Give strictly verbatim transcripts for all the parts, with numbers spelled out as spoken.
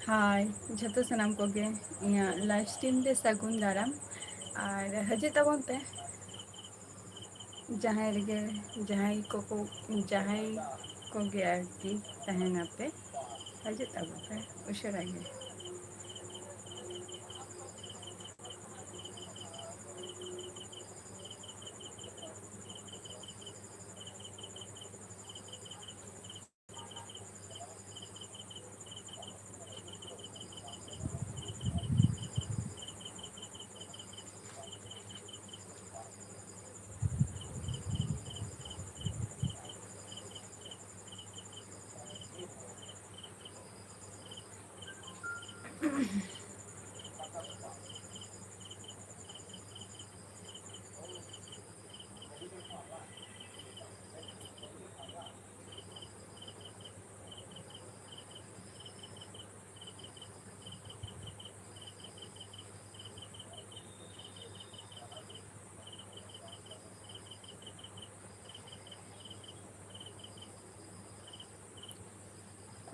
ᱦᱟᱭ, ᱡᱷᱚᱛᱚ ᱥᱟᱱᱟᱢ ᱠᱚᱜᱮ ᱤᱧᱟᱹᱜ live stream ᱨᱮ ᱥᱟᱹᱜᱩᱱ ᱫᱟᱨᱟᱢ᱾ ᱟᱨ ᱦᱤᱡᱩᱜ ᱛᱟᱵᱚᱱ ᱯᱮ, ᱡᱟᱦᱟᱸᱭ ᱨᱮᱜᱮ, ᱡᱟᱦᱟᱸᱭ ᱠᱚᱠᱚ, ᱡᱟᱦᱟᱸᱭ ᱠᱚᱜᱮ ᱟᱨᱠᱤ ᱛᱟᱦᱮᱱᱟᱯᱮ, ᱦᱤᱡᱩᱜ ᱛᱟᱵᱚᱱ ᱯᱮ ᱩᱥᱟᱹᱨᱟ ᱜᱮ᱾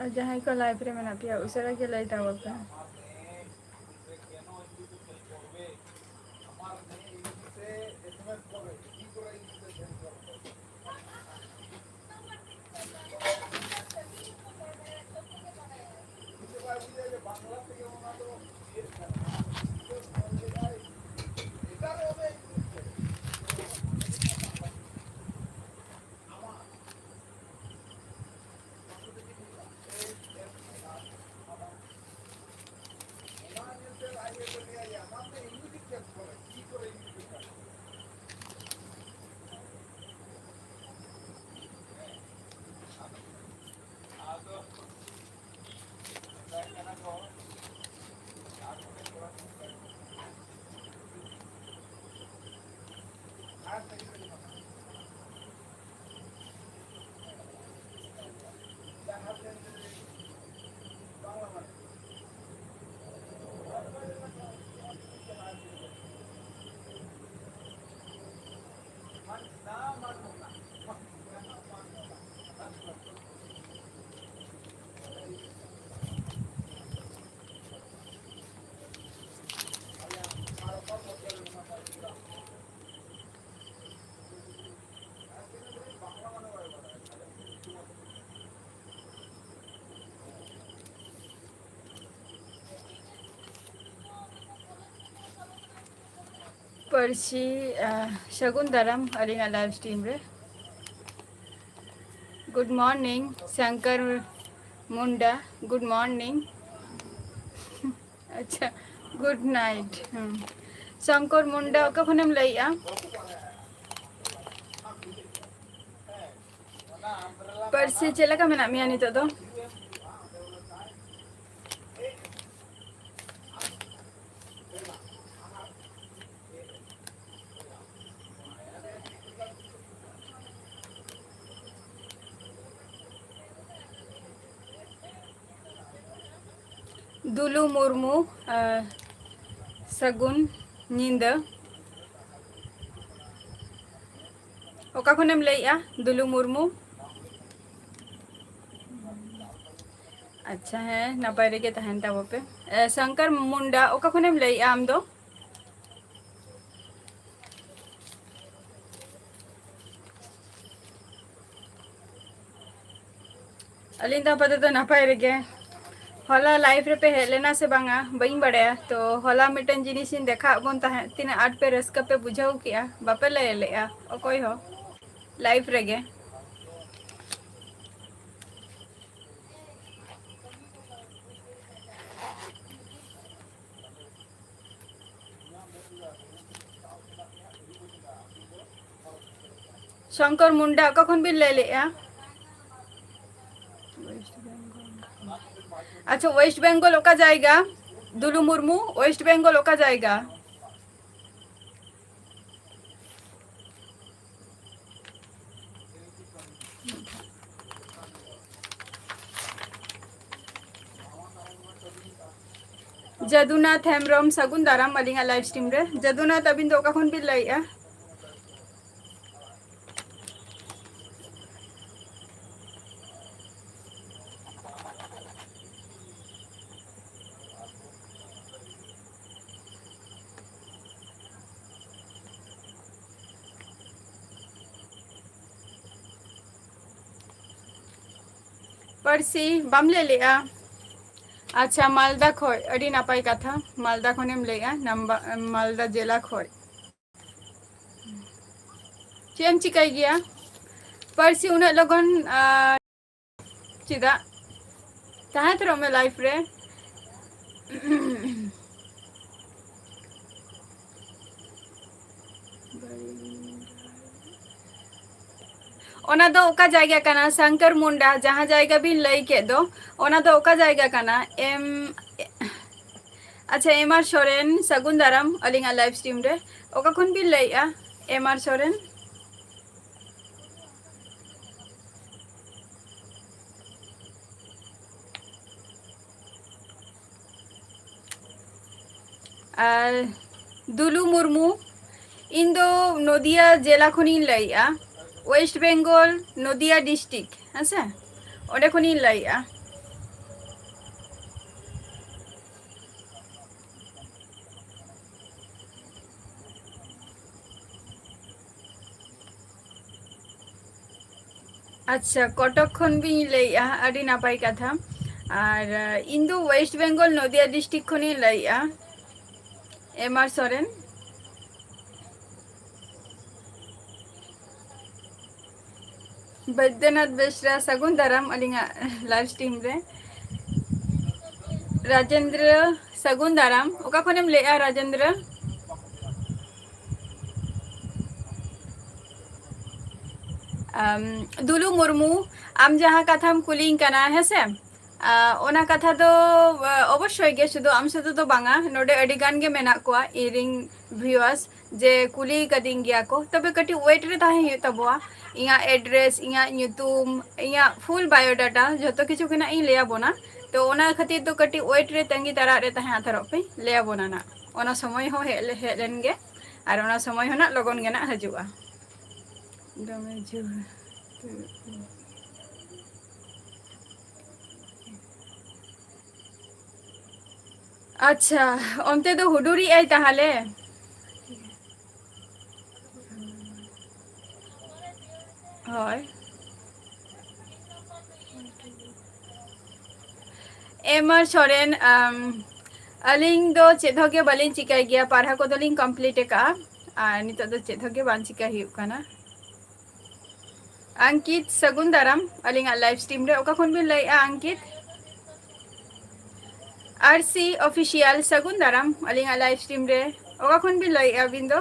ᱟᱨ ᱡᱟᱦᱟᱸᱭ ᱠᱚ live ᱨᱮ ᱢᱮᱱᱟᱜ ᱯᱮᱭᱟ, ᱩᱥᱟᱹᱨᱟ ᱜᱮ ᱞᱟᱹᱭ ᱛᱟᱵᱚᱱ ᱯᱮ᱾ ᱯᱟᱹᱨᱥᱤ, ᱟᱦ, ᱥᱟᱹᱜᱩᱱ ᱫᱟᱨᱟᱢ ᱟᱹᱞᱤᱧᱟᱜ live stream ᱨᱮ᱾ Good morning, Shankar Munda, good morning᱾ ᱟᱪᱪᱷᱟ, good night᱾ ᱦᱩᱸ᱾ ᱥᱚᱝᱠᱚᱨ ᱢᱩᱱᱰᱟ, ᱚᱠᱟ ᱠᱷᱚᱱᱮᱢ ᱞᱟᱹᱭᱮᱜᱼᱟ? ᱯᱟᱹᱨᱥᱤ, ᱪᱮᱫ ᱞᱮᱠᱟ ᱢᱮᱱᱟᱜ ᱢᱮᱭᱟ ᱱᱤᱛᱚᱜ ᱫᱚ? ᱫᱩᱞᱩ ᱢᱩᱨᱢᱩ, ᱟᱨ ᱥᱟᱹᱜᱩᱱ ᱧᱤᱫᱟᱹ᱾ ᱚᱠᱟ ᱠᱷᱚᱱᱮᱢ ᱞᱟᱹᱭᱮᱜᱼᱟ, ᱫᱩᱞᱩ ᱢᱩᱨᱢᱩ? ᱟᱪᱪᱷᱟ, ᱦᱮᱸ, ᱱᱟᱯᱟᱭ ᱨᱮᱜᱮ ᱛᱟᱦᱮᱱ ᱛᱟᱵᱚ ᱯᱮ᱾ ᱮ, ᱥᱚᱝᱠᱚᱨ ᱢᱩᱱᱰᱟ, ᱚᱠᱟ ᱠᱷᱚᱱᱮᱢ ᱞᱟᱹᱭᱮᱜᱼᱟ ᱟᱢ ᱫᱚ? ᱟᱹᱞᱤᱧ ᱫᱚ ᱟᱯᱟᱛᱚᱛᱚ ᱱᱟᱯᱟᱭ ᱨᱮᱜᱮ᱾ ᱦᱚᱞᱟ live ᱨᱮᱯᱮ ᱦᱮᱡ ᱞᱮᱱᱟ ᱥᱮ ᱵᱟᱝᱟ, ᱵᱟᱹᱧ ᱵᱟᱲᱟᱭᱟ᱾ ᱛᱚ, ᱦᱚᱞᱟ ᱢᱤᱫᱴᱮᱱ ᱡᱤᱱᱤᱥ ᱤᱧ ᱫᱮᱠᱷᱟᱣᱟᱫ ᱵᱚᱱ ᱛᱟᱦᱮᱸᱫ, ᱛᱤᱱᱟᱹᱜ ᱟᱸᱴ ᱯᱮ ᱨᱟᱹᱥᱠᱟᱹ ᱯᱮ ᱵᱩᱡᱷᱟᱹᱣ ᱠᱮᱜᱼᱟ, ᱵᱟᱯᱮ ᱞᱟᱹᱭ ᱞᱮᱜᱼᱟ ᱚᱠᱚᱭ ᱦᱚᱸ live ᱨᱮᱜᱮ᱾ ᱥᱚᱝᱠᱚᱨ ᱢᱩᱱᱰᱟ, ᱚᱠᱟ ᱠᱷᱚᱱ ᱵᱤᱱ ᱞᱟᱹᱭ ᱞᱮᱜᱼᱟ? ᱟᱪᱪᱷᱟ, West Bengal ᱚᱠᱟ ᱡᱟᱭᱜᱟ? ᱫᱩᱞᱩ ᱢᱩᱨᱢᱩ, West Bengal ᱚᱠᱟ ᱡᱟᱭᱜᱟ? ᱡᱟᱫᱩᱱᱟᱛᱷ ᱦᱮᱢᱵᱨᱚᱢ, ᱥᱟᱹᱜᱩᱱ ᱫᱟᱨᱟᱢ ᱟᱹᱞᱤᱧᱟᱜ live stream ᱨᱮ᱾ ᱡᱟᱫᱩᱱᱟᱛᱷ, ᱟᱹᱵᱤᱱ ᱫᱚ ᱚᱠᱟ ᱠᱷᱚᱱ ᱵᱤᱱ ᱞᱟᱹᱭᱮᱜᱼᱟ? ᱯᱟᱹᱨᱥᱤ ᱵᱟᱢ ᱞᱟᱹᱭ ᱞᱮᱜᱼᱟ? ᱟᱪᱪᱷᱟ, ᱢᱟᱞᱫᱟ ᱠᱷᱚᱡ, ᱟᱹᱰᱤ ᱱᱟᱯᱟᱭ ᱠᱟᱛᱷᱟ, ᱢᱟᱞᱫᱟ ᱠᱷᱚᱱᱮᱢ ᱞᱟᱹᱭᱮᱜᱼᱟ, ᱱᱟᱢᱵᱟ-, ᱢᱟᱞᱫᱟ ᱡᱮᱞᱟ ᱠᱷᱚᱡ᱾ ᱪᱮᱫ ᱮᱢ ᱪᱤᱠᱟᱹᱭ ᱜᱮᱭᱟ? ᱯᱟᱹᱨᱥᱤ ᱩᱱᱟᱹᱜ ᱞᱚᱜᱚᱱ, ᱟᱨ ᱪᱮᱫᱟᱜ? ᱛᱟᱦᱮᱸ ᱩᱛᱟᱹᱨᱚᱜ ᱢᱮ live ᱨᱮ᱾ ᱚᱱᱟ ᱫᱚ ᱚᱠᱟ ᱡᱟᱭᱜᱟ ᱠᱟᱱᱟ? ᱥᱟᱝᱠᱟᱨ ᱢᱩᱱᱰᱟ, ᱡᱟᱦᱟᱸ ᱡᱟᱭᱜᱟ ᱵᱤᱱ ᱞᱟᱹᱭ ᱠᱮᱫ ᱫᱚ, ᱚᱱᱟ ᱫᱚ ᱚᱠᱟ ᱡᱟᱭᱜᱟ ᱠᱟᱱᱟ? ᱮᱢ, ᱟᱪᱪᱷᱟ, ᱮᱢ ᱟᱨ ᱥᱚᱨᱮᱱ, ᱥᱟᱹᱜᱩᱱ ᱫᱟᱨᱟᱢ ᱟᱹᱞᱤᱧᱟᱜ live stream ᱨᱮ᱾ ᱚᱠᱟ ᱠᱷᱚᱱ ᱵᱤᱱ ᱞᱟᱹᱭᱮᱜᱼᱟ, ᱮᱢ ᱟᱨ ᱥᱚᱨᱮᱱ? ᱟᱨ ᱫᱩᱞᱩ ᱢᱩᱨᱢᱩ, ᱤᱧ ᱫᱚ ᱱᱚᱫᱤᱭᱟ ᱡᱮᱞᱟ ᱠᱷᱚᱱᱤᱧ ᱞᱟᱹᱭᱮᱜᱼᱟ, West Bengal, ᱱᱚᱫᱤᱭᱟ district, ᱦᱮᱸ ᱥᱮ, ᱚᱸᱰᱮ ᱠᱷᱚᱱᱤᱧ ᱞᱟᱹᱭᱮᱜᱼᱟ᱾ ᱟᱪᱪᱷᱟ, ᱠᱚᱴᱚᱠ ᱠᱷᱚᱱ ᱵᱤᱱ ᱞᱟᱹᱭᱮᱜᱼᱟ, ᱟᱹᱰᱤ ᱱᱟᱯᱟᱭ ᱠᱟᱛᱷᱟ᱾ ᱟᱨ, ᱟᱸ, ᱤᱧ ᱫᱚ West Bengal, ᱱᱚᱫᱤᱭᱟ district ᱠᱷᱚᱱᱤᱧ ᱞᱟᱹᱭᱮᱜᱼᱟ, ᱮᱢ ᱟᱨ ᱥᱚᱨᱮᱱ᱾ ᱵᱳᱭᱫᱚᱱᱟᱛᱷ ᱵᱮᱥᱨᱟ, ᱥᱟᱹᱜᱩᱱ ᱫᱟᱨᱟᱢ ᱟᱹᱞᱤᱧᱟᱜ live stream ᱨᱮ᱾ ᱨᱟᱡᱮᱱᱫᱨᱚ, ᱥᱟᱹᱜᱩᱱ ᱫᱟᱨᱟᱢ᱾ ᱚᱠᱟ ᱠᱷᱚᱱᱮᱢ ᱞᱟᱹᱭᱮᱜᱼᱟ, ᱨᱟᱡᱮᱱᱫᱨᱚ? ᱟᱢ, ᱫᱩᱞᱩ ᱢᱩᱨᱢᱩ, ᱟᱢ ᱡᱟᱦᱟᱸ ᱠᱟᱛᱷᱟᱢ ᱠᱩᱞᱤᱧ ᱠᱟᱱᱟ, ᱦᱮᱸ ᱥᱮ? ᱟ, ᱚᱱᱟ ᱠᱟᱛᱷᱟ ᱫᱚ, ᱟ, ᱚᱵᱚᱥᱥᱳᱭ ᱜᱮ, ᱥᱩᱫᱷᱩ ᱟᱢ ᱥᱩᱫᱷᱩ ᱫᱚ ᱵᱟᱝᱟ, ᱱᱚᱰᱮ ᱟᱹᱰᱤ ᱜᱟᱱ ᱜᱮ ᱢᱮᱱᱟᱜ ᱠᱚᱣᱟ ᱤᱧᱨᱮᱱ viewers, ᱡᱮ ᱠᱩᱞᱤ ᱠᱟᱫᱤᱧ ᱜᱮᱭᱟ ᱠᱚ, ᱛᱚᱵᱮ ᱠᱟᱹᱴᱤᱡ wait ᱨᱮ ᱛᱟᱦᱮᱸ ᱦᱩᱭᱩᱜ ᱛᱟᱵᱚᱣᱟ᱾ ᱤᱧᱟᱹᱜ address, ᱤᱧᱟᱹᱜ ᱧᱩᱛᱩᱢ, ᱤᱧᱟᱹᱜ full biodata ᱡᱷᱚᱛᱚ ᱠᱤᱪᱷᱩ ᱜᱮ ᱱᱟᱜ ᱤᱧ ᱞᱟᱹᱭ ᱟᱵᱚᱱᱟ᱾ ᱛᱚ, ᱚᱱᱟ ᱠᱷᱟᱹᱛᱤᱨ ᱫᱚ ᱠᱟᱹᱴᱤᱡ wait ᱨᱮ ᱛᱟᱺᱜᱤ ᱛᱟᱲᱟᱜ ᱨᱮ ᱛᱟᱦᱮᱸ ᱦᱟᱛᱟᱲᱚᱜ ᱯᱮ, ᱞᱟᱹᱭ ᱟᱵᱚᱱᱟ ᱱᱟᱜ᱾ ᱚᱱᱟ ᱥᱚᱢᱚᱭ ᱦᱚᱸ ᱦᱮᱡ ᱞᱮ-, ᱦᱮᱡ ᱞᱮᱱ ᱜᱮ, ᱟᱨ ᱚᱱᱟ ᱥᱚᱢᱚᱭ ᱦᱚᱸ ᱱᱟᱜ ᱞᱚᱜᱚᱱ ᱜᱮ ᱱᱟᱜ ᱦᱤᱡᱩᱜᱼᱟ᱾ ᱫᱚᱢᱮ ᱡᱳᱨ᱾ ᱟᱪᱪᱷᱟ, ᱚᱱᱛᱮ ᱫᱚ ᱦᱩᱰᱩᱨᱤᱜ ᱟᱭ ᱛᱟᱦᱞᱮ? ᱦᱳᱭ᱾ ᱮᱢ ᱟᱨ ᱥᱚᱨᱮᱱ, ᱟᱢ, ᱟᱹᱞᱤᱧ ᱫᱚ ᱪᱮᱫ ᱦᱚᱸ ᱜᱮ ᱵᱟᱹᱞᱤᱧ ᱪᱤᱠᱟᱹᱭ ᱜᱮᱭᱟ, ᱯᱟᱲᱦᱟᱣ ᱠᱚᱫᱚ ᱞᱤᱧ complete ᱟᱠᱟᱫᱼᱟ, ᱟᱨ ᱱᱤᱛᱚᱜ ᱫᱚ ᱪᱮᱫ ᱦᱚᱸ ᱜᱮ ᱵᱟᱝ ᱪᱤᱠᱟᱹ ᱦᱩᱭᱩᱜ ᱠᱟᱱᱟ᱾ ᱟᱝᱠᱤᱛ, ᱥᱟᱹᱜᱩᱱ ᱫᱟᱨᱟᱢ ᱟᱹᱞᱤᱧᱟᱜ live stream ᱨᱮ᱾ ᱚᱠᱟ ᱠᱷᱚᱱ ᱵᱤᱱ ᱞᱟᱹᱭᱮᱫᱼᱟ ᱟᱝᱠᱤᱛ? ᱟᱨ ᱥᱤ Official, ᱥᱟᱹᱜᱩᱱ ᱫᱟᱨᱟᱢ ᱟᱹᱞᱤᱧᱟᱜ live stream ᱨᱮ᱾ ᱚᱠᱟ ᱠᱷᱚᱱ ᱵᱤᱱ ᱞᱟᱹᱭᱮᱫᱼᱟ ᱟᱹᱵᱤᱱ ᱫᱚ?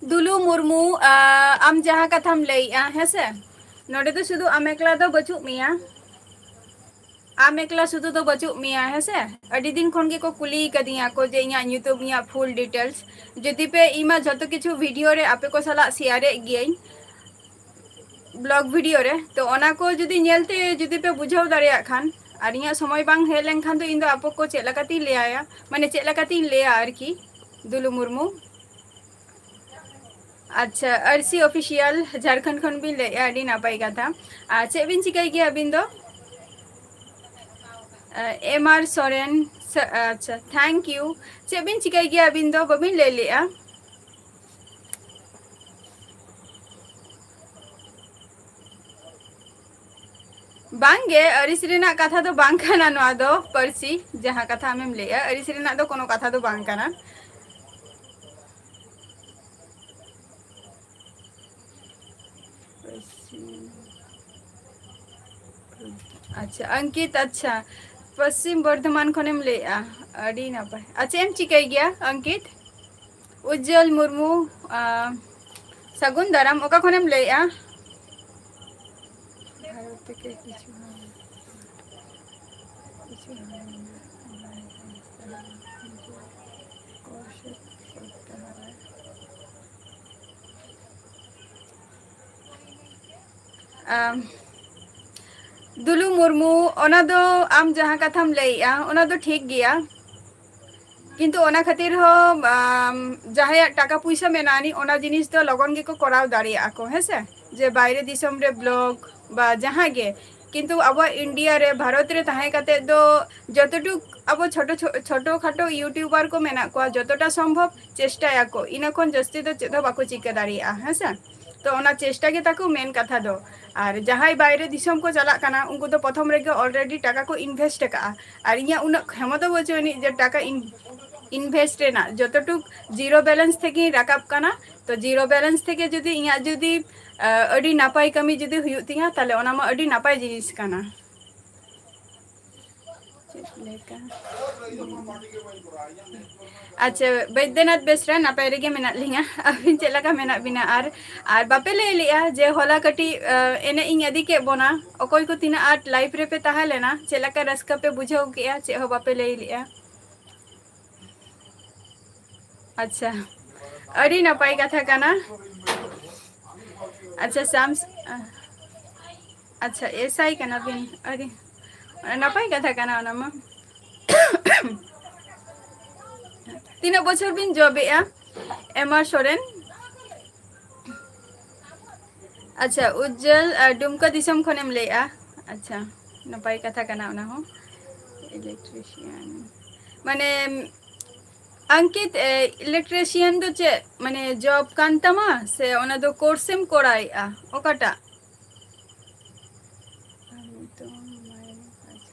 ᱫᱩᱞᱩ ᱢᱩᱨᱢᱩ, ᱟ, ᱟᱢ ᱡᱟᱦᱟᱸ ᱠᱟᱛᱷᱟᱢ ᱞᱟᱹᱭᱮᱜᱼᱟ, ᱦᱮᱸᱥᱮ, ᱱᱚᱰᱮ ᱫᱚ ᱥᱩᱫᱷᱩ ᱟᱢ ᱮᱠᱞᱟ ᱫᱚ ᱵᱟᱹᱪᱩᱜ ᱢᱮᱭᱟ, ᱟᱢ ᱮᱠᱞᱟ ᱥᱩᱫᱷᱩ ᱫᱚ ᱵᱟᱹᱪᱩᱜ ᱢᱮᱭᱟ, ᱦᱮᱸᱥᱮ᱾ ᱟᱹᱰᱤ ᱫᱤᱱ ᱠᱷᱚᱱ ᱜᱮᱠᱚ ᱠᱩᱞᱤ ᱠᱟᱫᱤᱧᱟ ᱠᱚ ᱡᱮ ᱤᱧᱟᱹᱜ ᱧᱩᱛᱩᱢ, ᱤᱧᱟᱹᱜ full details᱾ ᱡᱩᱫᱤ ᱯᱮ, ᱤᱧ ᱢᱟ ᱡᱷᱚᱛᱚ ᱠᱤᱪᱷᱩ video ᱨᱮ ᱟᱯᱮ ᱠᱚ ᱥᱟᱞᱟᱜ share ᱮᱫ ᱜᱤᱭᱟᱹᱧ, vlog video ᱨᱮ, ᱛᱚ ᱚᱱᱟ ᱠᱚ ᱡᱩᱫᱤ ᱧᱮᱞ ᱛᱮ ᱡᱩᱫᱤ ᱯᱮ ᱵᱩᱡᱷᱟᱹᱣ ᱫᱟᱲᱮᱭᱟᱜ ᱠᱷᱟᱱ, ᱟᱨ ᱤᱧᱟᱹᱜ ᱥᱚᱢᱚᱭ ᱵᱟᱝ ᱦᱮᱡ ᱞᱮᱱᱠᱷᱟᱱ ᱫᱚ ᱤᱧ ᱫᱚ ᱟᱯᱮ ᱠᱚ ᱪᱮᱫ ᱞᱮᱠᱟᱛᱤᱧ ᱞᱟᱹᱭᱟ, ᱢᱟᱱᱮ ᱪᱮᱫ ᱞᱮᱠᱟᱛᱤᱧ ᱞᱟᱹᱭᱟ ᱟᱨᱠᱤ, ᱫᱩᱞᱩ ᱢᱩᱨᱢᱩ᱾ ᱟᱪᱪᱷᱟ, ᱟᱨ ᱥᱤ Official ᱡᱷᱟᱲᱠᱷᱚᱸᱰ ᱠᱷᱚᱱ ᱵᱤᱱ ᱞᱟᱹᱭᱮᱜᱼᱟ, ᱟᱹᱰᱤ ᱱᱟᱯᱟᱭ ᱠᱟᱛᱷᱟ᱾ ᱟᱨ ᱪᱮᱫ ᱵᱤᱱ ᱪᱤᱠᱟᱹᱭ ᱜᱮᱭᱟ ᱟᱹᱵᱤᱱ ᱫᱚ? ᱟᱨ ᱮᱢ ᱟᱨ ᱥᱚᱨᱮᱱ, ᱥᱟ-, ᱟᱪᱪᱷᱟ, thank you᱾ ᱪᱮᱫ ᱵᱤᱱ ᱪᱤᱠᱟᱹᱭ ᱜᱮᱭᱟ ᱟᱹᱵᱤᱱ ᱫᱚ? ᱵᱟᱹᱵᱤᱱ ᱞᱟᱹᱭ ᱞᱮᱜᱼᱟ᱾ ᱵᱟᱝᱜᱮ, ᱟᱹᱲᱤᱥ ᱨᱮᱱᱟᱜ ᱠᱟᱛᱷᱟ ᱫᱚ ᱵᱟᱝ ᱠᱟᱱᱟ ᱱᱚᱣᱟ ᱫᱚ, ᱯᱟᱹᱨᱥᱤ ᱡᱟᱦᱟᱸ ᱠᱟᱛᱷᱟ ᱟᱢᱮᱢ ᱞᱟᱹᱭᱮᱜᱼᱟ, ᱟᱹᱲᱤᱥ ᱨᱮᱱᱟᱜ ᱫᱚ ᱠᱳᱱᱳ ᱠᱟᱛᱷᱟ ᱫᱚ ᱵᱟᱝ ᱠᱟᱱᱟ᱾ ᱟᱪᱪᱷᱟ, ᱚᱝᱠᱤᱛ, ᱟᱪᱪᱷᱟ, ᱯᱚᱥᱪᱤᱢ ᱵᱚᱨᱫᱷᱚᱢᱟᱱ ᱠᱷᱚᱱᱮᱢ ᱞᱟᱹᱭᱮᱜᱼᱟ, ᱟᱹᱰᱤ ᱱᱟᱯᱟᱭ᱾ ᱟᱨ ᱪᱮᱫ ᱮᱢ ᱪᱤᱠᱟᱹᱭ ᱜᱮᱭᱟ ᱚᱝᱠᱤᱛ? ᱩᱡᱡᱚᱞ ᱢᱩᱨᱢᱩ, ᱟᱸ, ᱥᱟᱹᱜᱩᱱ ᱫᱟᱨᱟᱢ, ᱚᱠᱟ ᱠᱷᱚᱱᱮᱢ ᱞᱟᱹᱭᱮᱜᱼᱟ? ᱵᱷᱟᱨᱚᱛ ᱛᱷᱮᱠᱮ ᱠᱤᱪᱷᱩ ᱦᱚᱲ, ᱠᱤᱪᱷু ᱦᱚᱲ ᱢᱮᱱᱟᱜ ᱠᱚᱣᱟ ᱡᱟᱦᱟᱸᱭ ᱠᱚ ᱠᱚᱥᱴᱚ ᱠᱚ ᱛᱟᱦᱮᱸ᱾ ᱟᱢ, ᱫᱩᱞᱩ ᱢᱩᱨᱢᱩ, ᱚᱱᱟ ᱫᱚ ᱟᱢ ᱡᱟᱦᱟᱸ ᱠᱟᱛᱷᱟᱢ ᱞᱟᱹᱭᱮᱜᱼᱟ, ᱚᱱᱟ ᱫᱚ ᱴᱷᱤᱠ ᱜᱮᱭᱟ, ᱠᱤᱱᱛᱩ ᱚᱱᱟ ᱠᱷᱟᱹᱛᱤᱨ ᱦᱚᱸ, ᱟᱢ, ᱡᱟᱦᱟᱸᱭᱟᱜ ᱴᱟᱠᱟ ᱯᱩᱭᱥᱟᱹ ᱢᱮᱱᱟᱜ ᱟᱹᱱᱤᱡ, ᱚᱱᱟ ᱡᱤᱱᱤᱥ ᱫᱚ ᱞᱚᱜᱚᱱ ᱜᱮᱠᱚ ᱠᱚᱨᱟᱣ ᱫᱟᱲᱮᱭᱟᱜᱼᱟ ᱠᱚ, ᱦᱮᱸ ᱥᱮ? ᱡᱮ ᱵᱟᱭᱨᱮ ᱫᱤᱥᱚᱢ ᱨᱮ vlog ᱵᱟ ᱡᱟᱦᱟᱸ ᱜᱮ, ᱠᱤᱱᱛᱩ ᱟᱵᱚᱣᱟᱜ ᱤᱱᱰᱤᱭᱟ ᱨᱮ, ᱵᱷᱟᱨᱚᱛ ᱨᱮ ᱛᱟᱦᱮᱸ ᱠᱟᱛᱮ ᱫᱚ ᱡᱚᱛᱚᱴᱩᱠ ᱟᱵᱚ ᱪᱷᱳᱴᱳ ᱪᱷᱳ-, ᱪᱷᱳᱴᱳ ᱠᱷᱟᱴᱳ YouTuber ᱠᱚ ᱢᱮᱱᱟᱜ ᱠᱚᱣᱟ, ᱡᱚᱛᱚᱴᱟ ᱥᱚᱢᱵᱷᱚᱵ ᱪᱮᱥᱴᱟᱭᱟᱠᱚ, ᱤᱱᱟᱹ ᱠᱷᱚᱱ ᱡᱟᱹᱥᱛᱤ ᱫᱚ ᱪᱮᱫ ᱦᱚᱸ ᱵᱟᱠᱚ ᱪᱤᱠᱟᱹ ᱫᱟᱲᱮᱭᱟᱜᱼᱟ, ᱦᱮᱸ ᱥᱮ? ᱛᱚ ᱚᱱᱟ ᱪᱮᱥᱴᱟ ᱜᱮ ᱛᱟᱠᱚ ᱢᱮᱱ ᱠᱟᱛᱷᱟ ᱫᱚ᱾ ᱟᱨ ᱡᱟᱦᱟᱸᱭ ᱵᱟᱭᱨᱮ ᱫᱤᱥᱚᱢ ᱠᱚ ᱪᱟᱞᱟᱜ ᱠᱟᱱᱟ, ᱩᱱᱠᱩ ᱫᱚ ᱯᱨᱚᱛᱷᱚᱢ ᱨᱮᱜᱮ already ᱴᱟᱠᱟ ᱠᱚ invest ᱟᱠᱟᱜᱼᱟ᱾ ᱟᱨ ᱤᱧᱟᱹᱜ ᱩᱱᱟᱹᱜ ᱠᱷᱮᱢᱚᱛᱟ ᱵᱟᱹᱪᱩᱜ ᱟᱹᱱᱤᱡ ᱡᱮ ᱴᱟᱠᱟ ᱤᱧ invest ᱨᱮᱱᱟᱜ, ᱡᱚᱛᱚᱴᱩᱠ zero balance ᱛᱷᱮᱠᱮᱧ ᱨᱟᱠᱟᱵ ᱠᱟᱱᱟ᱾ ᱛᱚ zero balance ᱛᱷᱮᱠᱮ ᱡᱩᱫᱤ ᱤᱧᱟᱹᱜ ᱡᱩᱫᱤ, ᱟᱹᱰᱤ ᱱᱟᱯᱟᱭ ᱠᱟᱹᱢᱤ ᱡᱩᱫᱤ ᱦᱩᱭᱩᱜ ᱛᱤᱧᱟ, ᱛᱟᱦᱞᱮ ᱚᱱᱟ ᱢᱟ ᱟᱹᱰᱤ ᱱᱟᱯᱟᱭ ᱡᱤᱱᱤᱥ ᱠᱟᱱᱟ᱾ ᱪᱮᱫ ᱞᱮᱠᱟ? ᱟᱪᱪᱷᱟ, ᱵᱳᱭᱫᱚᱱᱟᱛᱷ ᱵᱮᱥᱨᱟ, ᱱᱟᱯᱟᱭ ᱨᱮᱜᱮ ᱢᱮᱱᱟᱜ ᱞᱤᱧᱟ᱾ ᱟᱹᱵᱤᱱ ᱪᱮᱫ ᱞᱮᱠᱟ ᱢᱮᱱᱟᱜ ᱵᱤᱱᱟ? ᱟᱨ, ᱟᱨ ᱵᱟᱯᱮ ᱞᱟᱹᱭ ᱞᱮᱜᱼᱟ ᱡᱮ ᱦᱚᱞᱟ ᱠᱟᱹᱴᱤᱡ, ᱮᱱᱮᱡ ᱤᱧ ᱤᱫᱤ ᱠᱮᱫ ᱵᱚᱱᱟ, ᱚᱠᱚᱭ ᱠᱚ ᱛᱤᱱᱟᱹᱜ ᱟᱸᱴ live ᱨᱮᱯᱮ ᱛᱟᱦᱮᱸ ᱞᱮᱱᱟ, ᱪᱮᱫ ᱞᱮᱠᱟ ᱨᱟᱹᱥᱠᱟᱹ ᱯᱮ ᱵᱩᱡᱷᱟᱹᱣ ᱠᱮᱜᱼᱟ, ᱪᱮᱫ ᱦᱚᱸ ᱵᱟᱯᱮ ᱞᱟᱹᱭ ᱞᱮᱜᱼᱟ᱾ ᱟᱪᱪᱷᱟ, ᱟᱹᱰᱤ ᱱᱟᱯᱟᱭ ᱠᱟᱛᱷᱟ ᱠᱟᱱᱟ᱾ ᱟᱪᱪᱷᱟ, ᱥᱟᱢ-, ᱟᱪᱪᱷᱟ, SI ᱠᱟᱱᱟ ᱵᱤᱱ, ᱟᱹᱰᱤ ᱱᱟᱯᱟᱭ ᱠᱟᱛᱷᱟ ᱠᱟᱱᱟ ᱚᱱᱟ ᱢᱟ᱾ ᱛᱤᱱᱟᱹᱜ ᱵᱚᱪᱷᱚᱨ ᱵᱤᱱ job ᱮᱜᱼᱟ, ᱮᱢ ᱟᱨ ᱥᱚᱨᱮᱱ? ᱟᱪᱪᱷᱟ, ᱩᱡᱡᱚᱞ, ᱟᱨ, ᱰᱩᱢᱠᱟ ᱫᱤᱥᱚᱢ ᱠᱷᱚᱱᱮᱢ ᱞᱟᱹᱭᱮᱜᱼᱟ? ᱟᱪᱪᱷᱟ, ᱱᱟᱯᱟᱭ ᱠᱟᱛᱷᱟ ᱠᱟᱱᱟ ᱚᱱᱟ ᱦᱚᱸ᱾ Electrician, ᱢᱟᱱᱮ, ᱟᱝᱠᱤᱛ, ᱮ, electrician ᱫᱚ ᱪᱮᱫ, ᱢᱟᱱᱮ, job ᱠᱟᱱ ᱛᱟᱢᱟ ᱥᱮ ᱚᱱᱟ ᱫᱚ course ᱮᱢ ᱠᱚᱨᱟᱣᱮᱜᱼᱟ? ᱚᱠᱟᱴᱟᱜ?